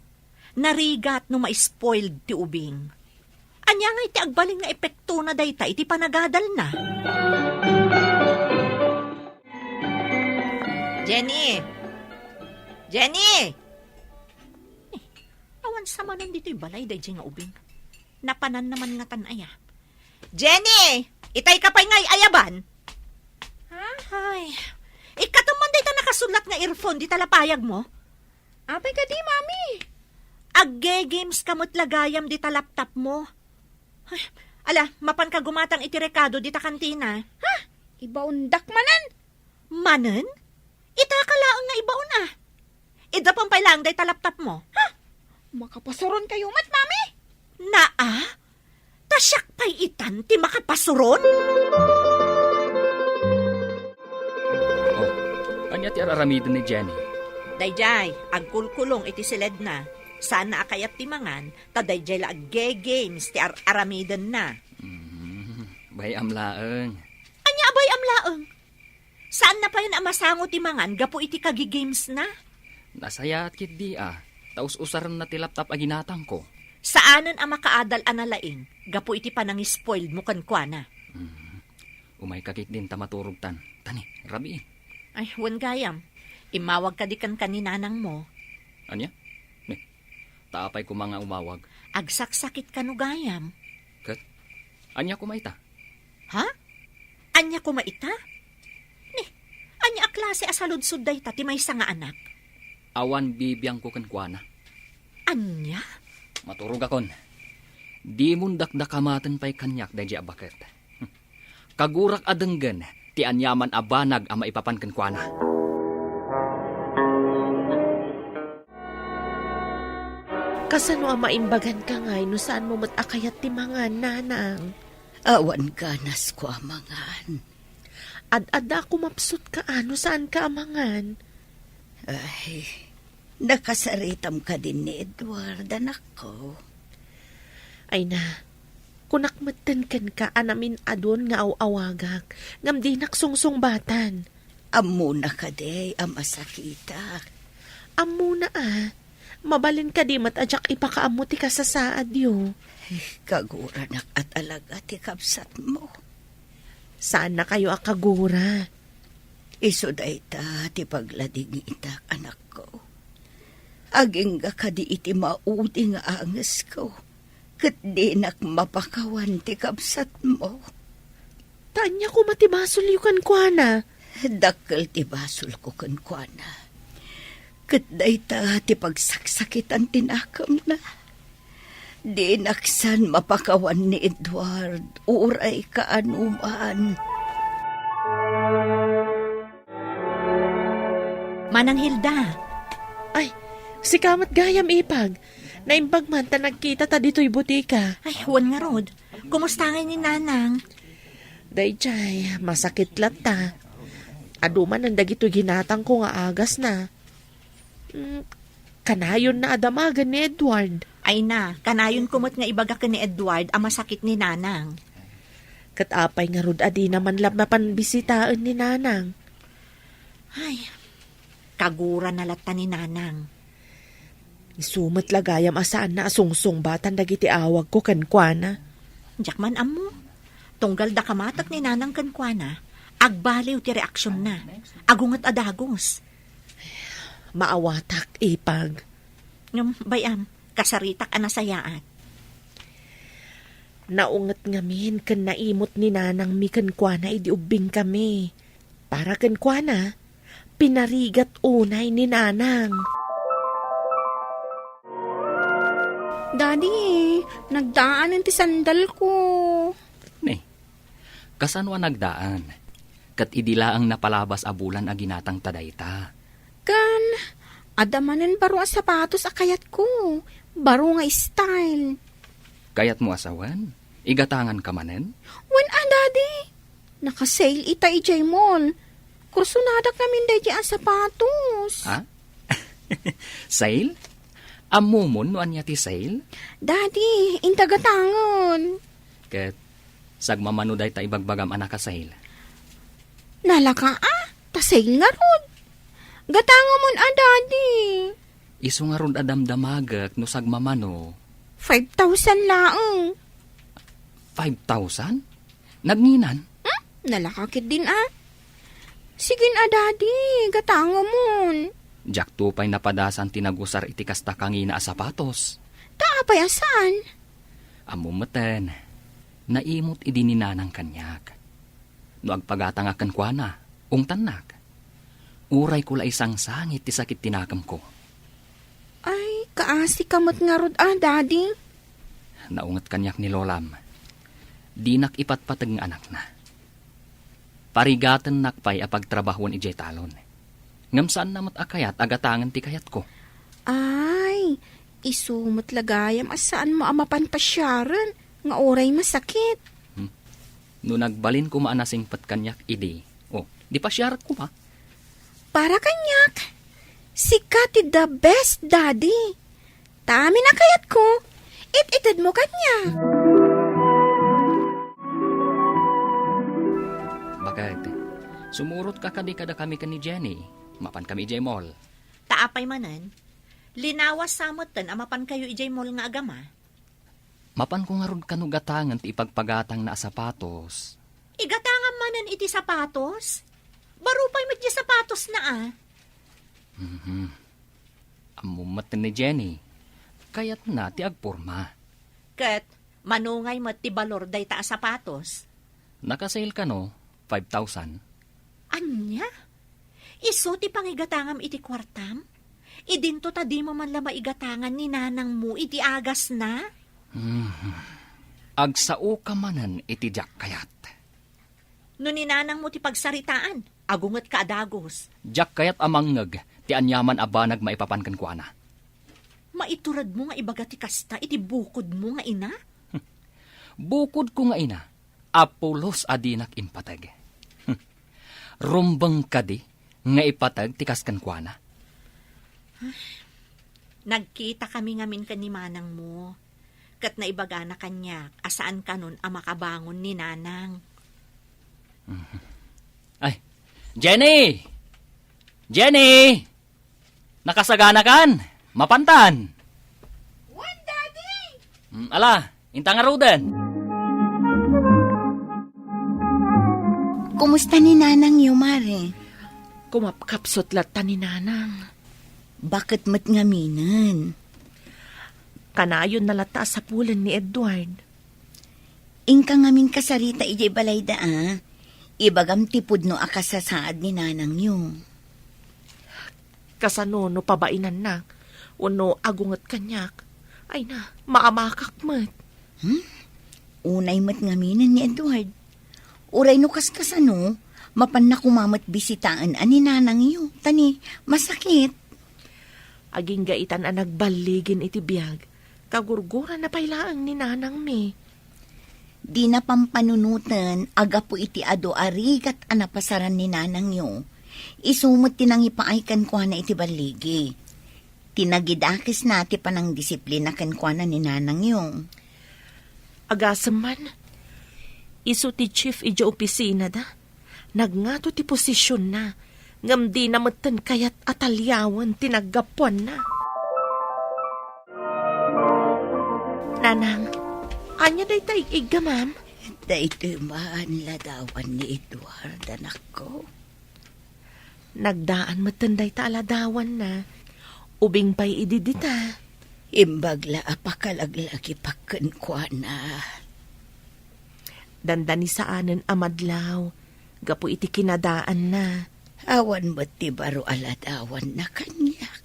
Narigat no ma-spoiled ti ubing. Ania ngay ti agbalin nga epektona dayta iti panagadalna? Jenny! Jenny! Eh, awan sa manen ditoy balay daydiay nga ubing. Napananna man ngatan aya. Jenny! Itay ka pay nga ay-ayaban? Ha? Ay, ikkatom man dayta nakasullat nga earphone dita lapayagmo? Apay kadi, Mami? Agge-games ka met la gayam dita laptopmo. Ay, ala, mapanka gumatang iti rekado dita kantina. Ha? Ibaondak manen? Manen? Ita ka laeng nga ibaon a. Iddapan pay laeng dayta laptopmo. Ha? Makapasuronkayo met, Mami? Naa? Ta siak pay itan ti makapasuron? Oh, ania ti ar-aramiden ni Jenny? Daydiay, agkulkulong iti siledna. Saanna a kayat ti mangan, ta daydiay la agge-games ti ar-aramidenna. Mm, bay-am laeng. Ania a bay-am laeng? Saanna payen a masango ti mangan gapu iti kagigamesna? Nasayaat ketdi a, ta us-usarenna ti laptop a ginatangko. Saanen a makaadal a nalaing gapu iti panangispoiledmo kenkuana. Mm. Umayka ketdin ta maturogtan. Tani, rabii. Ay, wen gayam. Immawagka di kenka ni nanangmo. Ania? Ne, ta apay koma nga umawag? Agsaksakit kano gayam. Ket? Ania koma ita? Ha? Ania koma ita? Ni, ania a klase a saludsod dayta ti maysa nga anak? Awan bibiangko kenkuana. Ania? Maturogakon. Dimon dakdakamaten pay kaniak daydiay a baket. Kagurak a denggen ti aniaman a banag a maipapan kenkuana. Kasano a maimbaganka ngay no saanmo met a kayat ti mangan, nanang? Awan ganasko a mangan. Ad-adda a kumapsutka a no saanka a mangan. Ay, nakasaritam kadin ni Edward, anakko. Ay na, kunak metten kenka a namin-adun nga aw-awagak, ngem dinak sungsungbatan. Ammona kadi a masakitak? Ammona a. Mabalin kadi met a diak ipakaammo ti kasasaadyo? Eh, kaguranak a talaga ti kabsatmo. Saannakayo a kagura. Isu dayta ti pagladingitak, anakko. Agingga kadi iti maudi nga angesko, ket dinak mapakawan ti kabsatmo. Ta ania koma ti basolyo kenkuana? Dakkel ti basolko kenkuana. Ket dayta ti pagsaksakitan ti nakemna. Dinak san mapakawan ni Edward, uray kaanoman. Manang Hilda. Ay, sika met gayam, Ipag. Naimbag man ta nagkita ta ditoy butika. Ay, wen ngarud. Kumusta ngay ni Nanang? Daydiay, masakit latta. Adu manen dagitoy ginatangko nga agasna. Mm, kanayon na a damagen ni Edward. Ay na, kanayonko met nga ibaga ken ni Edward a masakit ni Nanang. Ket apay ngarud a dina man la mapan bisitaen ni Nanang? Ay, kagurana latta ni Nanang. Isu met la gayam a saanna a sungsungbatan dagiti awagko kenkuana. Diak man ammo. Tunggal dakamateg ni Nanang kenkuana, agbaliw ti reaksionna. Agunget a dagus. Maawatak, Ipag. Ngem, bay-am, kasaritak a nasayaat. Naunget ngamin ken naimut ni Nanangmi kenkuana idi ubbingkami. Para kenkuana, pinarigat unay ni Nanang. Daddy, nagdaanen ti sandalko. Ni, kasano a nagdaan? Ket idi laeng napalabas a bulan a ginatangta dayta. Ken, adda manen baro a sapatos a kayatko. Baro nga style. Kayatmo a sawen? Igatanganka manen? Wen a, Daddy. Naka-sale ita idiay mall. Kursunadak ngamin daydiay a sapatos. Ha? Sale? Ammomon no ania ti sale? Daddy, inta gatangen. Ket sagmamano dayta ibagbagam a naka-sale? Nalaka a, ta sale ngarud. Gatangamon a, Daddy. Isu ngarud a damdamagek no sagmamano. Five thousand laeng. Five thousand? Nagnginan? Hmm? Nalaka ketdin a. Sige na, Daddy, gatangamon. Diakto pay napadasan ti nagusar iti kasta kangina a sapatos. Ta apay a saan? Ammom metten, naimut idi ni Nanang kaniak. No agpagatangak kenkuana, ungtannak. Urayko la isangsangit ti sakit ti nakemko. Ay, kaasika met ngarud a, Daddy. Naunget kaniak ni Lolam. Dinak ipatpateg nga anakna. Parigatennak pay a pagtrabahoen idiay talon. Ngem saanna met a kayat a gatangen ti kayatko. Ay, isu met la gayam a saanmo a mapan pasiaren nga uray masakit. Hmm. No nagbalin koma a nasingpet kaniak idi, o, di pasiarak koma. Para kaniak, sika ti the best daddy. Ta amin a kayatko, it-itedmo kaniak. Baket, sumurotka kadi kadakami ken ni Jenny, mapankami idiay mall. Ta apay manen, linawas sa metten a mapankayo idiay mall nga agama. Mapanko ngarud kano gatangen ti ipagpagatangna a sapatos. Igatangam manen iti sapatos? Baro pay met diay sapatosna a. Mhm. Ammom met ni Jenny, kayatna ti agporma. Ket mano ngay met ti balor dayta a sapatos? Naka-sale kano, five thousand. Ania? Isu ti pangigatangam iti kuartam? Idinto ta dimo man la maigatangan ni nanangmo iti agasna? Mhm. Agsaoka manen iti diak kayat. No ni nanangmo ti pagsaritaan, agungetka a dagus. Diak kayat a mangngeg ti aniaman a banag maipapan kenkuana. Maituredmo nga ibaga ti kasta iti bukodmo nga ina? Bukodko nga ina, a pulos a dinak impateg. Rumbeng kadi nga ipateg ti kas kenkuana? Nagkitakami ngamin ken ni manangmo, ket naibagana kaniak a saan kanon a makabangon ni nanang. Mhm. Ay, Jenny! Jenny! Nakasaganakan? Mapantan? Wen, Daddy! Mm, ala, inta ngaruden. Kumusta ni nanangyo, Mare? Kumapkapsut latta ni nanang. Baket met ngaminen. Kanayon na latta a sapulen ni Edward. Inka ngamin kasarita idiay balayda a. Ibagam ti pudno a kasasaad ni nanangyo. Kasano no pabainannak, wenno agunget kaniak? Ay na, maamakak met. Hmm? Unay met ngaminen ni Edward. Uray no kaskasano, mapanna koma met bisitaen a ni nanangyo. Ta ni, masakit. Agingga itan a nagballigin iti biag, kagurgurana pay laeng ni nanangmi. Dina pampanunoten a gapu iti adu a rigat a napasaran ni nanangyo. Isu met ti nangipaay kenkuana iti balligi. Ti nagidakesna ti panangdisiplina kenkuana ni nanangyo. Agasem man, isu ti chief idiay opisinada. Nagngato ti posisionna, ngem dina metten kayat a taliawen ti naggapuanna. Nanang, ania dayta ig-iggamam? Daytoy man ladawan ni Edward, anakko. Nagdaan metten dayta a ladawanna. Ubing pay idi dita. Imbag la a pakalaglagipak kenkuana. Dandanisaanen a madlaw gapu iti kinadaanna. Awan met ti baro a ladawanna kaniak.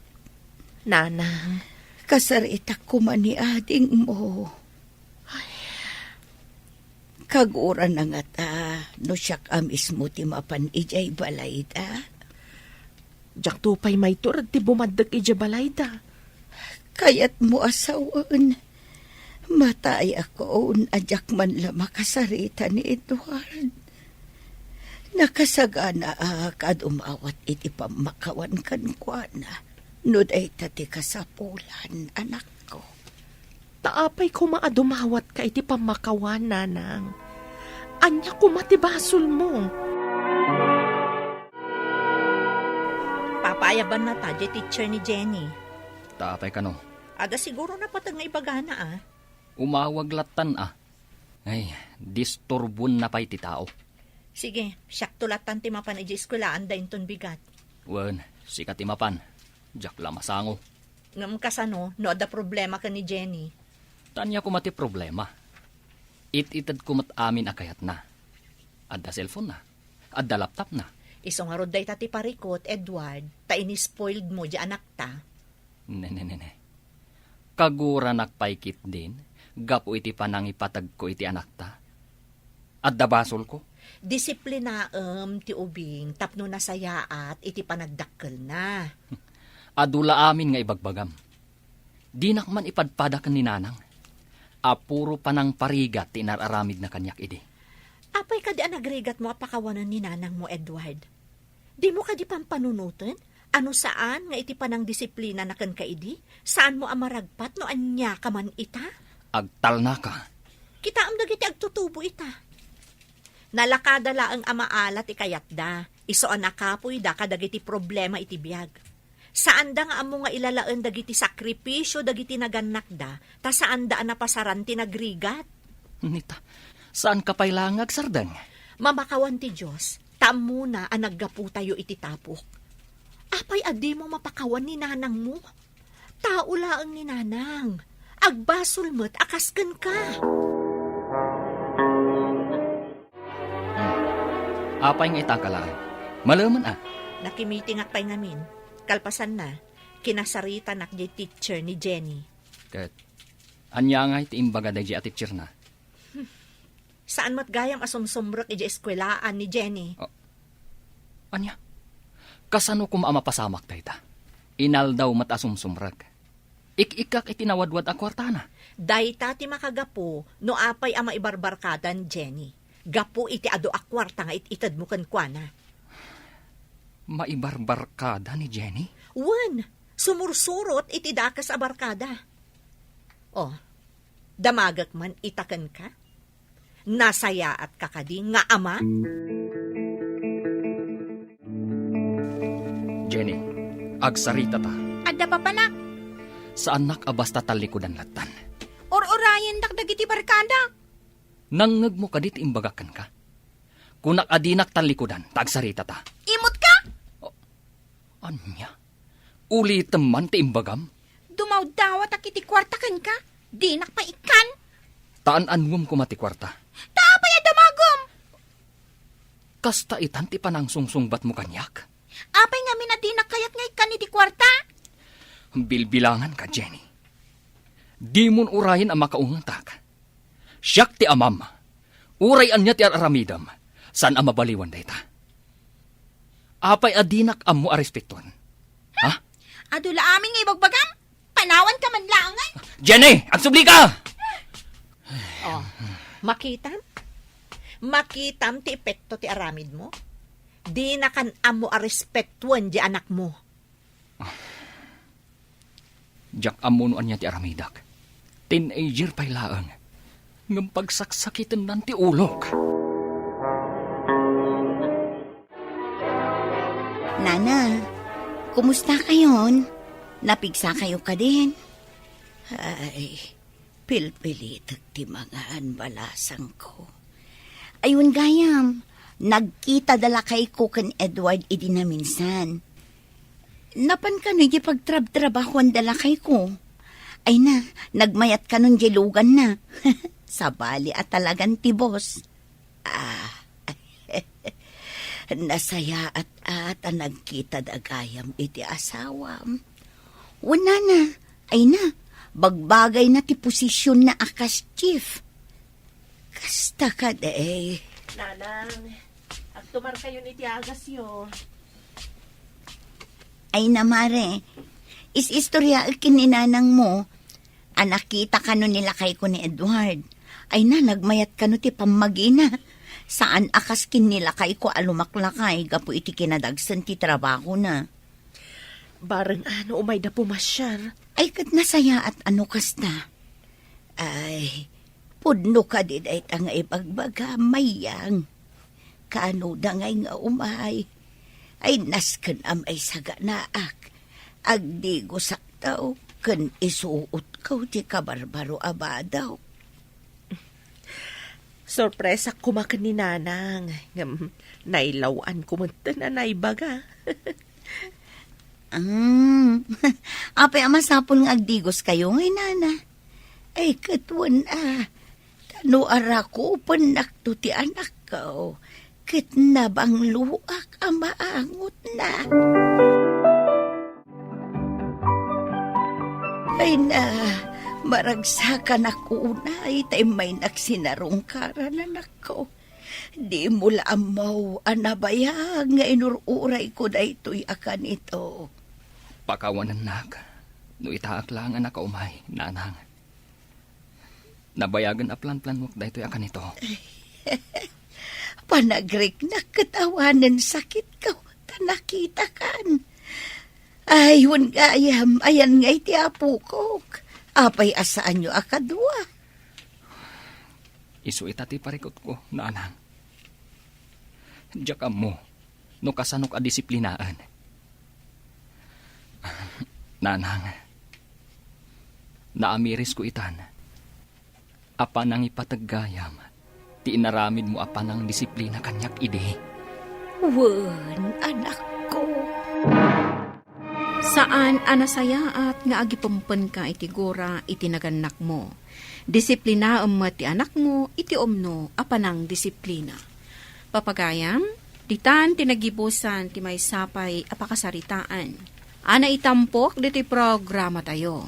Nanang. Kasaritak koma ni adingmo. Ay. Kagurana ngata no siak a mismo ti mapan idiay balayda? Diakto pay mayto ket ti bumaddek idiay balayda. Kayatmo a sawen, matayakon a diak man la makasarita ni Edward. Nakasaganaak a dumawat iti pammakawan kenkuana no dayta ti kasapulan, anakko. Ta apay koma a dumawatka iti pammakawan, nanang? Ania koma ti basolmo? Papaayabannata diay teacher ni Jenny. Ta apay kano? Aga siguro napateg nga ibagana, a. Umawag lattan, a. Ay, disturbonna pay ti tao. Sige, siakto lattan ti mapan idiay eskuelaanda inton bigat. Wen, sika ti mapan. Diak la masango. Ngem kasano no adda problema ken ni Jenny? Ta ania koma ti problema? It-itedko met amin a kayatna. Adda cellphone-na. Adda laptop-na. Isu ngarud dayta ti parikut, Edward, ta inispoiled mo diay anakta. Ne, ne, ne, ne. Kaguranak pay ketdin gapu iti panangipategko iti anakta. Adda basolko? Disiplinaem ti ubing tapno nasayaat iti panagdakkelna. Adu la amin nga ibagbagam. Dinak man ipadpada ken ni nanang a puro panangparigat ti inar-aramidna kaniak idi. Apay kadi a nagrigatmo a pakawanen ni nanangmo, Edward? Dimo kadi pampanunoten a no saan nga iti panangdisiplinana kenka idi, saanmo a maragpat no aniaka man ita? Agtalnaka. Kitaem dagiti agtutubo ita. Nalakada laeng a maala ti kayatda, isu a nakapoyda kadagiti problema iti biag. Saanda nga ammo nga ilalaen dagiti sakripisio dagiti nagannakda, ta saanda a napasaran ti nagrigat. Nita, saanka pay laeng nga agsardeng? Mamakawan ti Dios, ta ammona a naggaputayo iti tapok. Apay a dimo mapakawan ni nanangmo? Tao laeng ni nanang. Agbasol met a kas kenka. Hmm. Apay nga itaka laeng? Malemen a. Nakimitingak pay ngamin. Kalpasanna, kinasaritanak diay teacher ni Jenny. Ket ania ngay ti imbaga daydiay a teacherna? Saan met gayam a sumsumrek idiay eskuelaan ni Jenny. Ah, ania? Kasano koma a mapasamak dayta? Inaldaw met a sumsumrek. Ik-ikkak iti nawadwad a kuartana. Dayta ti makagapu no apay a maibarbarkada ni Jenny. Gapu iti adu a kuarta nga it-itedmo kenkuana. Maibarbarkada ni Jenny? Wen, sumursurot iti dakes a barkada. Oh, damagek man ita kenka? Nasayaatka kadi nga ama? Jenny, agsaritata. Adda papanak. Saannak a basta tallikudan lattan. Ur-urayendak dagiti barkadak. Nangngegmo kadi ti imbagak kenka? Kunak a dinak tallikudan, ta agsaritata. Imutka? Oh, ania? Ulitem man ti imbagam? Dumawdawatak iti kuarta kenka. Dinak pay ikkan. Ta an-anuem koma ti kuarta. Ta apay a damagem? Kasta itan ti panangsungsungbatmo kaniak? Apay ngamin a dinak kayat nga ikkan iti kuarta? Bilbilanganka, Jenny. Dimon urayen a makaungetak. Siak ti amam. Uray ania ti ar-aramidem, saan a mabaliwan dayta. Apay a dinak ammo a respetuan? Ha? Adu la amin nga ibagbagam? Panawanka man laengen? Jenny, agsublika! Oh, makitam? Makitam ti epekto ti aramidmo? Dinakan ammo a respetuan ti anakmo. Diak ammo no ania ti aramidek. Teenager pay laeng. Ngem pagsaksakitennan ti ulok. Nana, kumusta kayon? Napigsa kayo kadin? Ay, pilpilitek ti mangan, balasangko. Ayun gayam, nagkita da lakayko ken Edward idi naminsan. Napan kano iti pagtrabtrabahoan da lakayko. Ay na, nagmayat kanon di lugan na. Sabali a talagan ti boss. Ah, nasayaat a ta nagkita da gayam iti asawam. Wen nana, ay na, bagbagay na ti posisyon na a kas chief. Kasta kadi. Nanang, agtumar kayon iti agasyo. Ay na, mare, is-istoryaek ken ni nanang mo. A nakita kano ni lakayko ni Edward. Ay na, nagmayat kano ti pammagina. Saan a kas ken ni lakayko a lumaklakay gapu iti kinadagsen ti trabahona. Bareng a no umayda pumasiar. Ay, ket nasayaat a no kasta. Ay, pudno kadi dayta nga ibagbaga, Mayang. Kaano da ngay nga umay? Ay, nasken a maisaganaak. Agdigosakto ken isuotko ti kabarbaro a badok. Sorpresak koma ken ni Nanang, ngem nailaw-anko metten a naibaga. Mm. Apay a masapul nga agdigoskayo ngay, Nana? Ay, ket wen a, ta no arakupennakto ti anakko, ket nabangloak a maangotna. Ay na, maragsakanak unay ta immaynak sinarungkaran, anakko. Dimo la ammo a nabayag nga inur-urayko daytoy a kanito. Pakawanennak no itaak laeng a nakaumay, Nanang. Nabayagen a planplanuak daytoy a kanito. Panagriknak ket awanen sakitko ta nakitakan. Ay, wen gayam, ayan ngay ti apokok. Apay a saanyo a kadua? Isu ita ti parikutko, Nanang. Diak ammo no kasanok a disiplinaen. Nanang, naamirisko itan a panangipateg gayam ti inaramidmo a panangdisiplina kaniak idi. Wen, anakko. Saan a nasayaat nga agipempenka iti gura iti nagannakmo. Disiplinaem met ti anakmo iti umno a panangdisiplina. Papagayam, ditan ti nagibusan ti maysa pay a pakasaritaan a naitampok ditoy programatayo.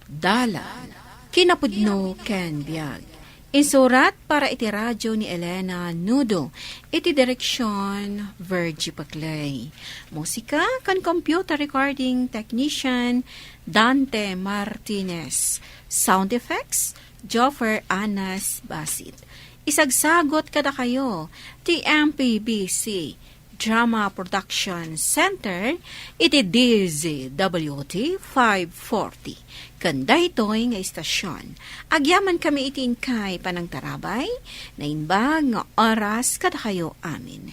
Dalan, kinapudno ken biag. Insurat para iti radio ni Elena Nudo, iti direksyon, Virgie Paclay. Musika ken computer recording technician, Dante Martinez. Sound effects, Joffer Anas Basit. Isagsagot kadakayo ti M P B C Drama Production Center iti D Z W T five forty. Ken daytoy nga istasyon, agyamankami iti inkay panangtarabay, naimbag nga oras kadakayo amin.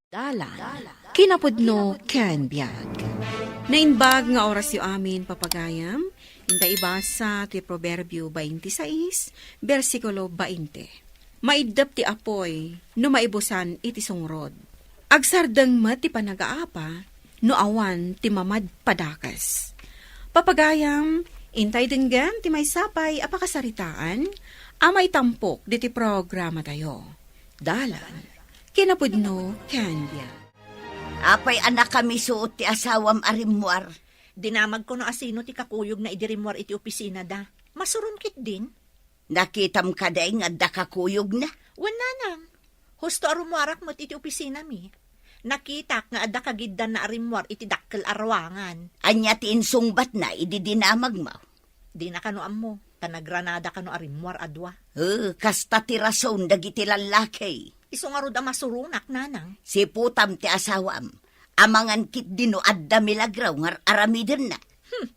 Dalan, kinapudno ken biag. Naimbag nga orasyo amin, papagayam, inta ibasa ti Proverbio twenty-six, bersikulo twenty. Maiddep ti apuy no maibusan iti sungrod. Agsardeng met ti panagaapa no awan ti mamadpadakes. Papagayam, intay denggen ti maysa pay a pakasaritaan a maitampok diti programatayo. Dalan, kinapudno ken biag. Apay a nakamisuot ti asawam a rimmuar? Dinamagko no asino ti kakuyogna idi rimmuar iti opisinada. Masuron ketdin? Nakitam kadi nga adda kakuyogna? Wen, nanang. Husto a rummuarak met iti opisinami. Nakitak nga adda kagiddanna a rimmuar iti dakkel a ruangan. Ania ti insungbatna idi dinamagmo? Dina kano ammo, ta nagranada kano a rimmuar a dua. Eh, kasta ti rason dagiti lallaki. Isu ngarud a masuronak, nanang. Siputam ti asawam. Amangan ketdi no adda milagro nga ar-aramidenna. Hmm,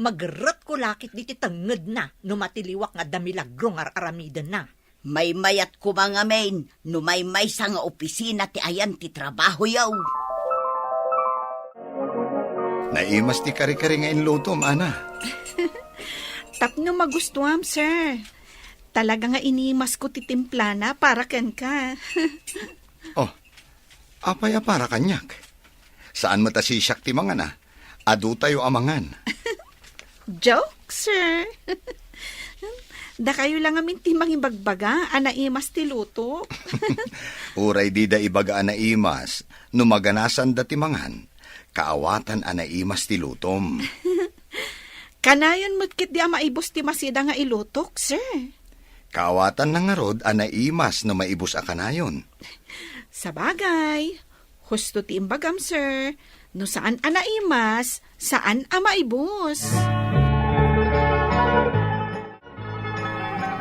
magerretko la ketdi ti tengngedna no matiliwak nga adda milagro nga ar-aramidenna. Maymayat koma ngamin no maymaysa nga opisina ti ayan ti trabahoyo. Naimas ti kare-kare nga inlutom, Ana. Tapno magustuam, sir. Talaga nga inimasko ti timplana para kenka. Oh, apay a para kaniak? Saan met a sisiak ti mangan, a? Adutayo a mangan. Joke, sir. Dakayo la ngamin ti mangibagbaga a naimas ti luto. Uray dida ibaga a naimas, no maganasanda ti mangan, kaawatan a naimas ti lutom. Kanayon met ketdi a maibus ti masida nga ilutok, sir. Kaawatanna ngarud a naimas no maibus a kanayon. Sabagay, husto ti imbagam, sir. No saan a naimas, saan a maibus.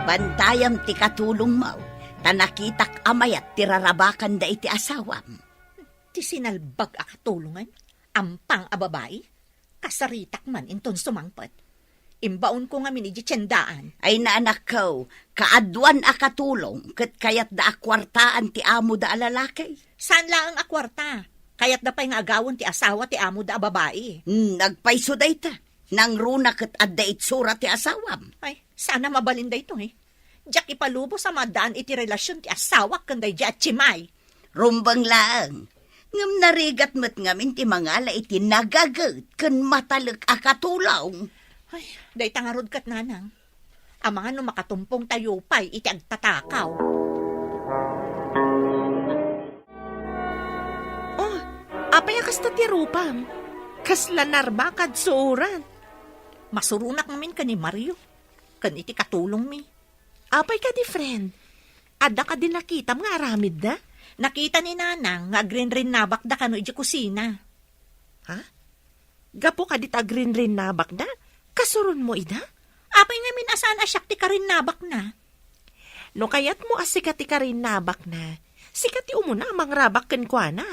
Bantayam ti katulongmo, ta nakitak a mayat ti rarabakanda iti asawam. Ti sinalbag a katulongen, ampang a babai, kasaritak man inton sumangpet. Imbaonko ngamin idiay tiendaan. Ay, naanakko, kaaduan a katulong ket kayatda a kuartaan ti amoda a lalaki. Saan laeng a kuarta? Kayatda pay nga agawen ti asawa ti amoda a babai. Hmm, nagpayso dayta. Nangruna ket adda itsura ti asawam. Ay, saan a mabalin daytoy. Diak ipalubos a maaddaan iti relasion ti asawak ken daydiay a tiemay. Rumbeng laeng. Ngem narigat met ngamin ti mangala iti nagaget ken matalek a katulong. Ay, dayta ngarud ket, nanang. Amangan no makatumpongtayo pay iti agtatakaw. Oh, apay a kasta ti rupam? Kasla narbakad suuran. Masuronak ngamin ken ni Mario. Ken iti katulongmi. Apay kadi, friend? Adda kadi nakitam nga aramidda? Nakita ni Nanang nga agrinrinnabakda kano idiay kusina. Ha? Gapu kadi ta agrinrinnabakda, kasuronmo ida? Apay ngamin a saan a siak ti karinnabakna? No kayatmo a sika ti karinnabakna, sika ti umuna a mangrabak kenkuana.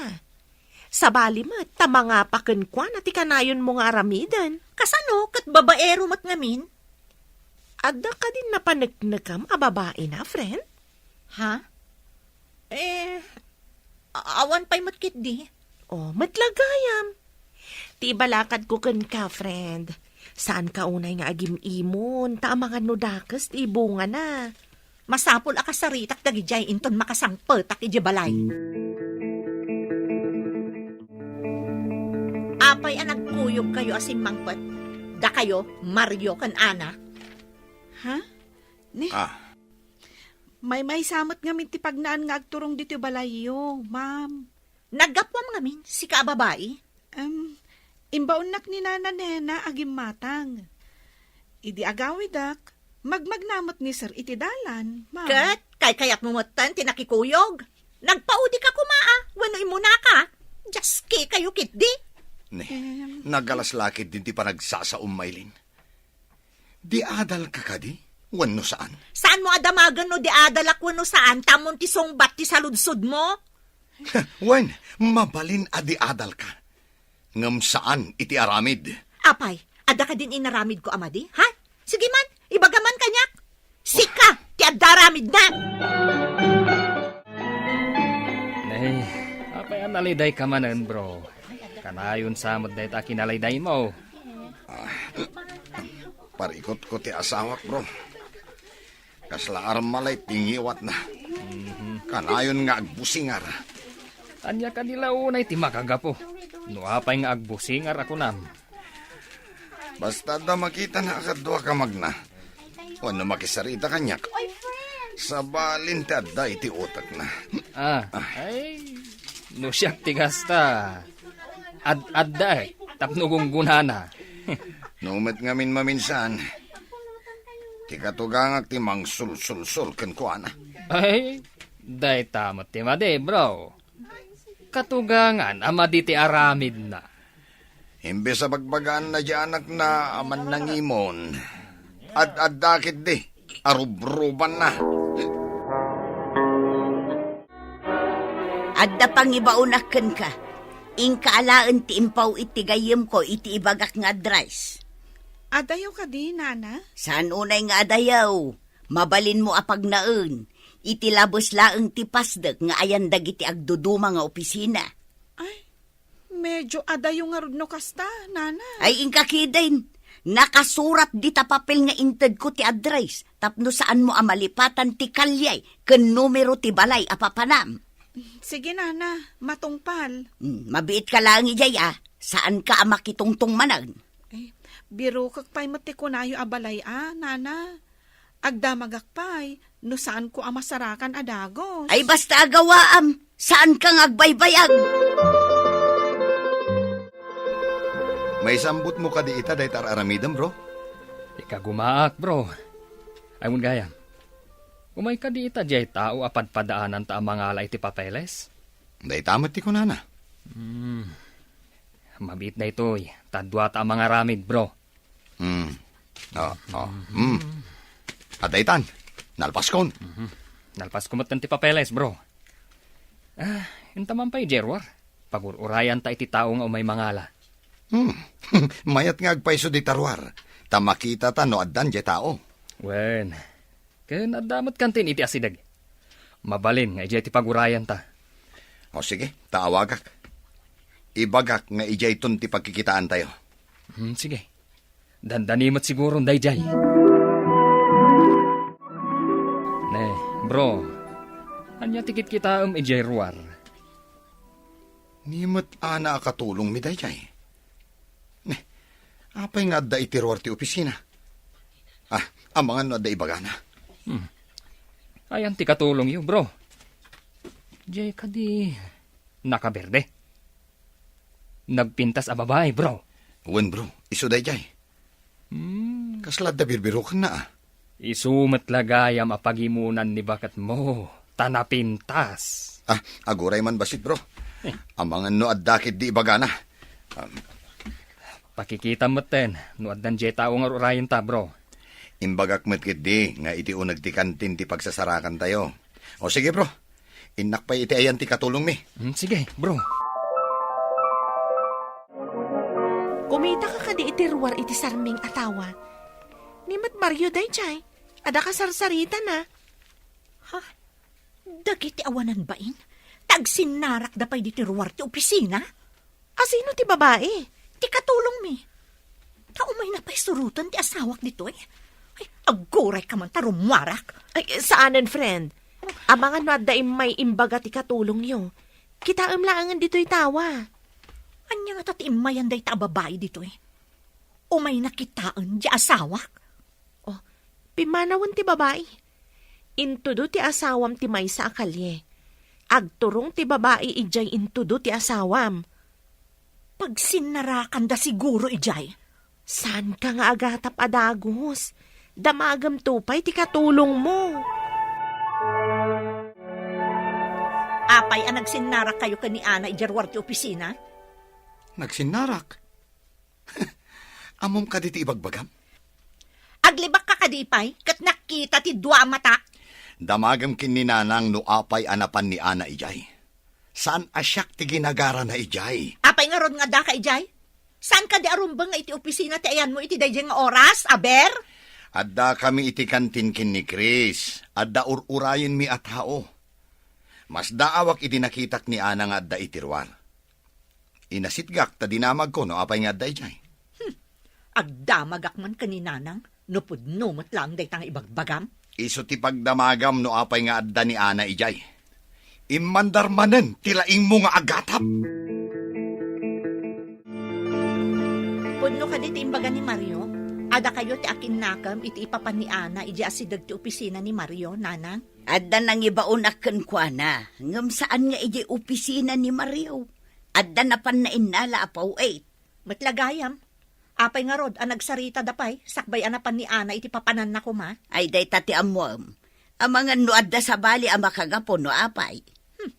Sabali met ta mangapa kenkuana ti kanayonmo nga aramiden. Kasano ket babaero met ngamin? Adda kadin napaneknekam a babaina, friend? Ha? Eh, a-, awan pay met ketdi. Oh, met la gayam. Ti ibalakadko kenka, friend. Saanka unay nga agim-imon, ta amangan no dakes ti ibungana. Masapul a kasaritak dagidiay inton makasangpetak idiay balay. Apay a nagkuyogkayo a simmangpet? Dakayo, Mario ken Ana? Ha? Ni? Ah. Maymaysa met ngamin ti pagnaan nga agturong ditoy balayyo, ma'am. Naggapuam ngamin, sika a babai? Em, imbaonnak ni Nana Nena a gimmatang. Idi agawidak, magmagna met ni Sir iti dalan, ma'am. Ket kaykayatmo metten ti nakikuyog? Nagpaudika koma a, wenno immunaka? Diaskikayo ketdi? Ne, em, nagalas la ketdin ti panagsasaom, Maylin. Diadalka kadi? Wenno saan? Saanmo a damagen no diadalak wenno saan, ta ammom ti sungbat ti saludsodmo? Wen, mabalin a diadalka. Ngem saan iti aramid. Apay, adda kadin inaramidko a madi, ha? Sige man, ibaga man kaniak. Sika ti adda aramidna. Nay, apay a nalidayka manen, bro? Kanayon sa met dayta a kinalaydaymo. Ah, parikutko ti asawak, bro. Kasla armalay ti ngiwatna. Mhm. Kanayon nga agbusingar. Ania kadi la unay ti makagapu? No apay nga agbusingar a kunam. Basta adda makitana a kaduak a magna. Wenno makisarita kaniak. Sabalin ti adda iti utekna. Ah, ay, no siak ti kasta. Ad-, adda, eh, tapno gunggunana. No met ngamin maminsan, Ti katugangak ti mangsulsulsol kenkuana. Ay, dayta met ti madi, bro. Katugangan a madi ti aramidna. Imbes a bagbagaanna diay anakna a mannangimon, ad-adda ketdi a rubrubanna. Adda pangibaonak kenka. Inka alaen ti impaw-it ti gayyemko iti ibagak nga address. Adayo kadi, Nana? Saan unay nga adayo. Mabalinmo a pagnaen. Iti labes laeng ti pasdek nga ayan dagiti agduduma nga opisina. Ay, medyo adayo ngarud no kasta, Nana. Ay, inka ketdin. Nakasurat dita papel nga intedko ti address tapno saanmo a malipatan ti kalye ken numero ti balay a papanam. Sige, Nana, matungpal. Hmm, mabiitka laeng idiay, a. Saanka a makitungtong manen. Eh, birokek pay met ti kunayo a balay, a, Nana. Agdamagak pay no saanko a masarakan a dagus. Ay, basta agawaam, saanka nga agbaybayag. Maisambutmo kadi ita dayta ar-aramidem, bro? Ikagumaak, bro. Ay, wen gayam. Umay kadi ita diay tao a padpadaananta a mangala iti papeles? Dayta met ti kunana. Hmm. Mabiit daytoy, ta duata a mangaramid, bro. Hmm. Oh, oh. Hmm. Adda itan. Nalpaskon. Mhm. Nalpasko metten ti papeles, bro. Ah, inta man pay, Jerwar. Pagur-urayanta iti tao nga umay mangala. Hmm. Mayat nga agpayso dita ruar, ta makitata no addan diay tao. Wen, ken adda met kantin iti asideg. Mabalin nga idiay ti pagurayanta. O sige, ta awagak. Ibagak nga idiayton ti pagkikitaantayo. Hmm, sige. Dandani met siguron daydiay. Ne, bro, ania ti kitkitaem idiay ruar? Ni met Ana a katulongmi daydiay. Ne, apay nga adda iti ruar ti opisina? Ah, amangan no adda ibagana. Hmm. Ayan ti katulongyo, bro. Diay kadi nakaberde? Nagpintas a babai, bro. Wen, bro. Isu daydiay. Hmm. Kasla adda birbirokenna, a. Isu met la gayam a pagimunan ni baketmo, ta napintas. Ah, aguray man bassit, bro. Eh. Amangan no adda ketdi ibagana. Um, Pakikitam metten no addan diay tao nga ur-urayenta, bro. Imbagak met ketdi nga iti uneg ti kantin ti pagsasarakantayo. O sige, bro. Innak pay iti ayan ti katulongmi. Hmm, sige, bro. Kumitaka kadi iti ruar iti sarming a tawa? Ni met Mario daydiay, adda kasarsaritana. Ha? Dagiti awanan bain? Ta agsinnarakda pay ditoy ruar ti opisina? Asino ti babai? Ti katulongmi. Ta umayna pay suroten ti asawak ditoy. Ay, aggurayka man ta rummuarak. Ay, saanen, friend. Amangan no adda immay imbaga ti katulongyo. Kitaem laengen ditoy tawa. Ania ngata ti immayan dayta a babai ditoy? Umayna kitaen ti asawak? Oh, pimmanawen ti babai. Intudo ti asawam ti maysa a kalye. Agturong ti babai idiay intudo ti asawam. Pagsinnarakanda siguro idiay. Saanka nga agatap a dagus. Damagemto pay ti katulongmo. Apay a nagsinnarakkayo ken ni Ana idiay ruar ti opisina? Nagsinnarak? Ammom kadi ti ibagbagam? Aglibakka kadi pay ket nakita ti dua a matak? Damagem ken ni Nanang no apay a napan ni Ana idiay. Saan a siak ti ginagarana idiay. Apay ngarud nga addaka idiay? Saan kadi a rumbeng nga iti opisina ti ayanmo iti daydiay nga oras, aber? Addakami iti kantin ken ni Chris. Adda ur-urayenmi a tao. Masdaawak idi nakitak ni Ana nga adda iti ruar. Inasitgak ta dinamagko no apay nga adda idiay. Hmm. Agdamagak man ken ni Nanang no pudno met laeng dayta nga ibagbagam. Isu ti pagdamagam no apay nga adda ni Ana idiay. Immandar manen ti laingmo nga agatap. Pudno kadi ti imbaga ni Mario? Adakayo ti akinnakem iti ipapan ni Ana idiay asideg ti opisina ni Mario, Nanang? Adda nangibaonak kenkuana, ngem saan nga idiay opisina ni Mario. Adda napanna innala a paw-it. Met la gayam, Apay ngarud a nagsaritada pay, sakbay a napan ni Ana iti papananna koma? Ay, dayta ti ammoem. Amangan no adda sabali a makagapu no apay. Hmm,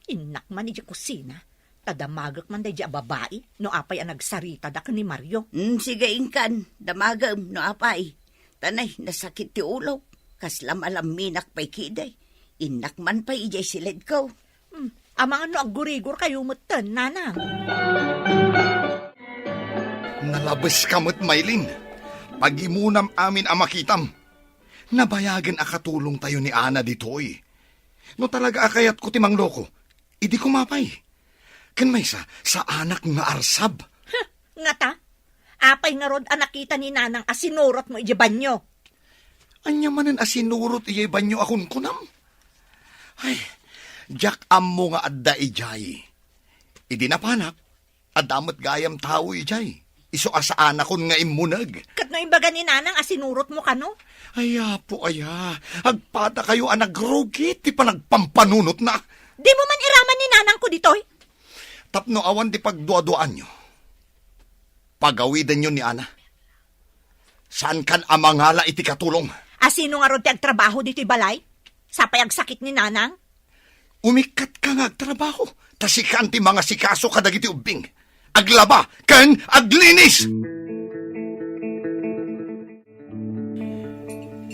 innak man idiay kusina. Ta damagek man daydiay a babai no apay a nagsaritada ken ni Mario. Hmm, sige, inkan, damagem no apay. Ta nay, nasakit ti ulok. Kasla malamminak pay kidi. Innak man pay idiay siledko. Hmm, amangan no aggurigor kayo metten, nanang. Nalabes ka met, Maylin. Pagimunam amin a makitam. Nabayagen a katulong tayo ni Ana ditoy. No talaga a kayatko ti mangloko, idi kumapay. Ken maysa, saanak nga arsab. Huh, ngata? Apay ngarud a nakita ni Nanang a sinurotmo idiay banyo? Ania manen a sinurot idiay banyo a kunkunam? Ay, diak ammo nga adda idiay. Idi napanak, adda met gayam tao idiay. Isu a saanakon nga immuneg. Ket no imbaga ni Nanang a sinurotmo kano? Ay, apo aya, agpada kayo a nagrugit ti panagpampanunotna. Dimo man iraman ni Nanangko ditoy? Tapno awan ti pagduaduaanyo, pagawidenyo ni Ana. Saankan a mangala iti katulong. A sino ngarud ti agtrabaho ditoy balay? Sapay agsakit ni Nanang? Umikkat ka nga agtrabaho, ta sikaan ti mangasikaso kadagiti ubbing. Aglaba ken aglinis!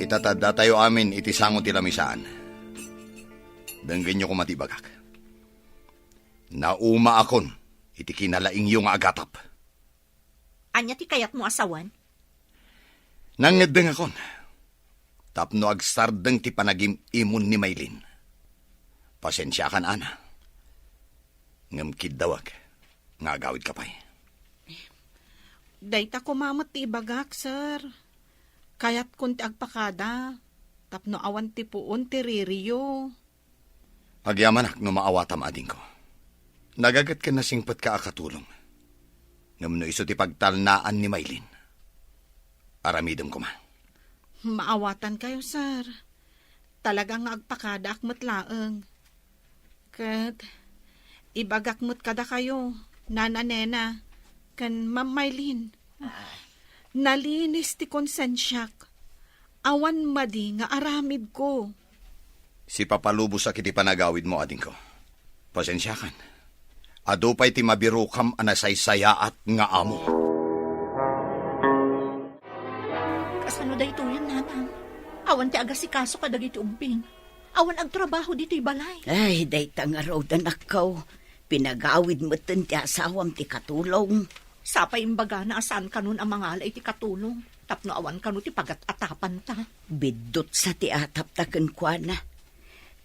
Ita ta addatayo amin iti sango ti lamisaan. Denggenyo koma ti ibagak. Naumaakon iti kinalaingyo nga agatap. Ania ti kayatmo a sawen? Nangngeddengakon tapno agsardeng ti panagim-imon ni Maylin. Pasensiakan, Ana. Ngem kiddawek nga agawidka pay. Dayta koma met ti ibagak, sir. Kayatkon ti agpakada tapno awan ti puon ti ririyo. Agyamanak no maawatam, adingko. Nagaget ken nasingpetka a katulong. Ngem no isu ti pagtalnaan ni Maylin, aramidem koma. Maawatankayo, sir. Talaga nga agpakadaak met laeng. Ket ibagak met kadakayo, Nana Nena, ken Ma'am Maylin. Nalinis ti konsensiak. Awan madi nga aramidko. Sipapalubosak iti panagawidmo, adingko. Pasensiakan. Adu pay ti mabirokam a nasaysayaat nga amo. Kasano daytoyen, Nanang? Awan ti agasikaso kadagiti ubbing. Awan agtrabaho ditoy balay. Ay, dayta ngarud, anakko. Pinagawid metten ti asawam ti katulong. Sapay imbagana a saan kanon a mangala iti katulong tapno awan kano ti pagat-atapanta. Biddutsa ti atapta kenkuana.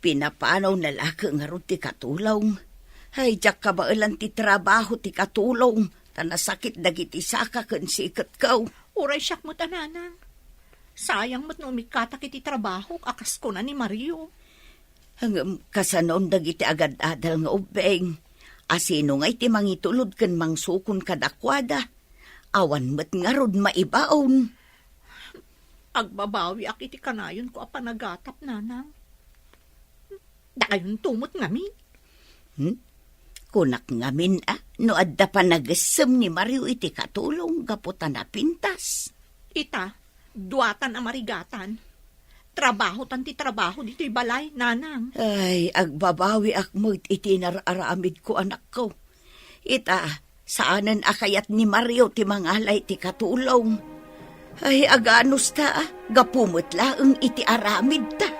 Pinapanawna la ngarud ti katulong. Ay, diak kabaelan ti trabaho ti katulong, ta nasakit dagiti saka ken siketko. Uray siak met a, Nanang. Sayang met no umikkatak iti trabahok a kas kuna ni Mario. Ngem kasanon dagiti agad-adal nga ubbing? A sino ngay ti mangitulod ken mangsukon kadakuada? Awan met ngarud maibaon. Agbabawiak iti kanayonko a panagatap, Nanang. Dakayonto met ngamin. Hmm? Kunak ngamin a, no adda panagessem ni Mario iti katulong gapu ta napintas. Ita, duatan a marigatan. Trabahotan ti trabaho ditoy balay, Nanang. Ay, agbabawiak met iti nar-aramidko, anakko. Ita, saanen a kayat ni Mario ti mangala iti katulong. Ay, aganusta, gapu met laeng iti aramidta.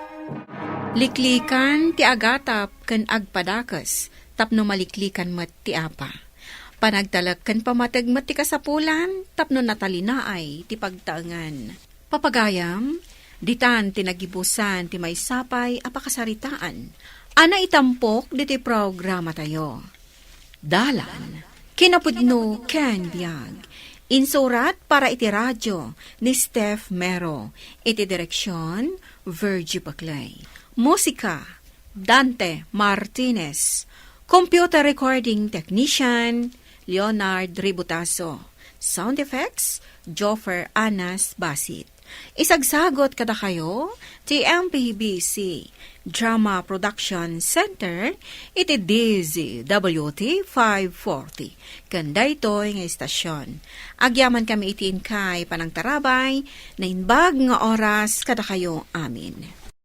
Liklikan ti agatap ken agpadakes tapno maliklikan met ti Apa. Panagtalek ken pamateg met ti kasapulan tapno natalinaay ti pagtaengan. Papagayam, ditan ti nagibusan ti maysa pay a pakasaritaan a naitampok ditoy programatayo. Dalan, kinapudno ken biag. Insurat para iti radio ni Steph Mero. Iti direksion, Virgie Baclay. Musika, Dante Martinez. Computer recording technician, Leonard Ributaso. Sound effects, Joffer Anas Basit. Isagsagot kadakayo ti M P B C Drama Production Center iti D Z W T five forty ken daytoy nga istasyon. Agyaman kami iti inkay panangtarabay, naimbag nga oras kadakayo amin.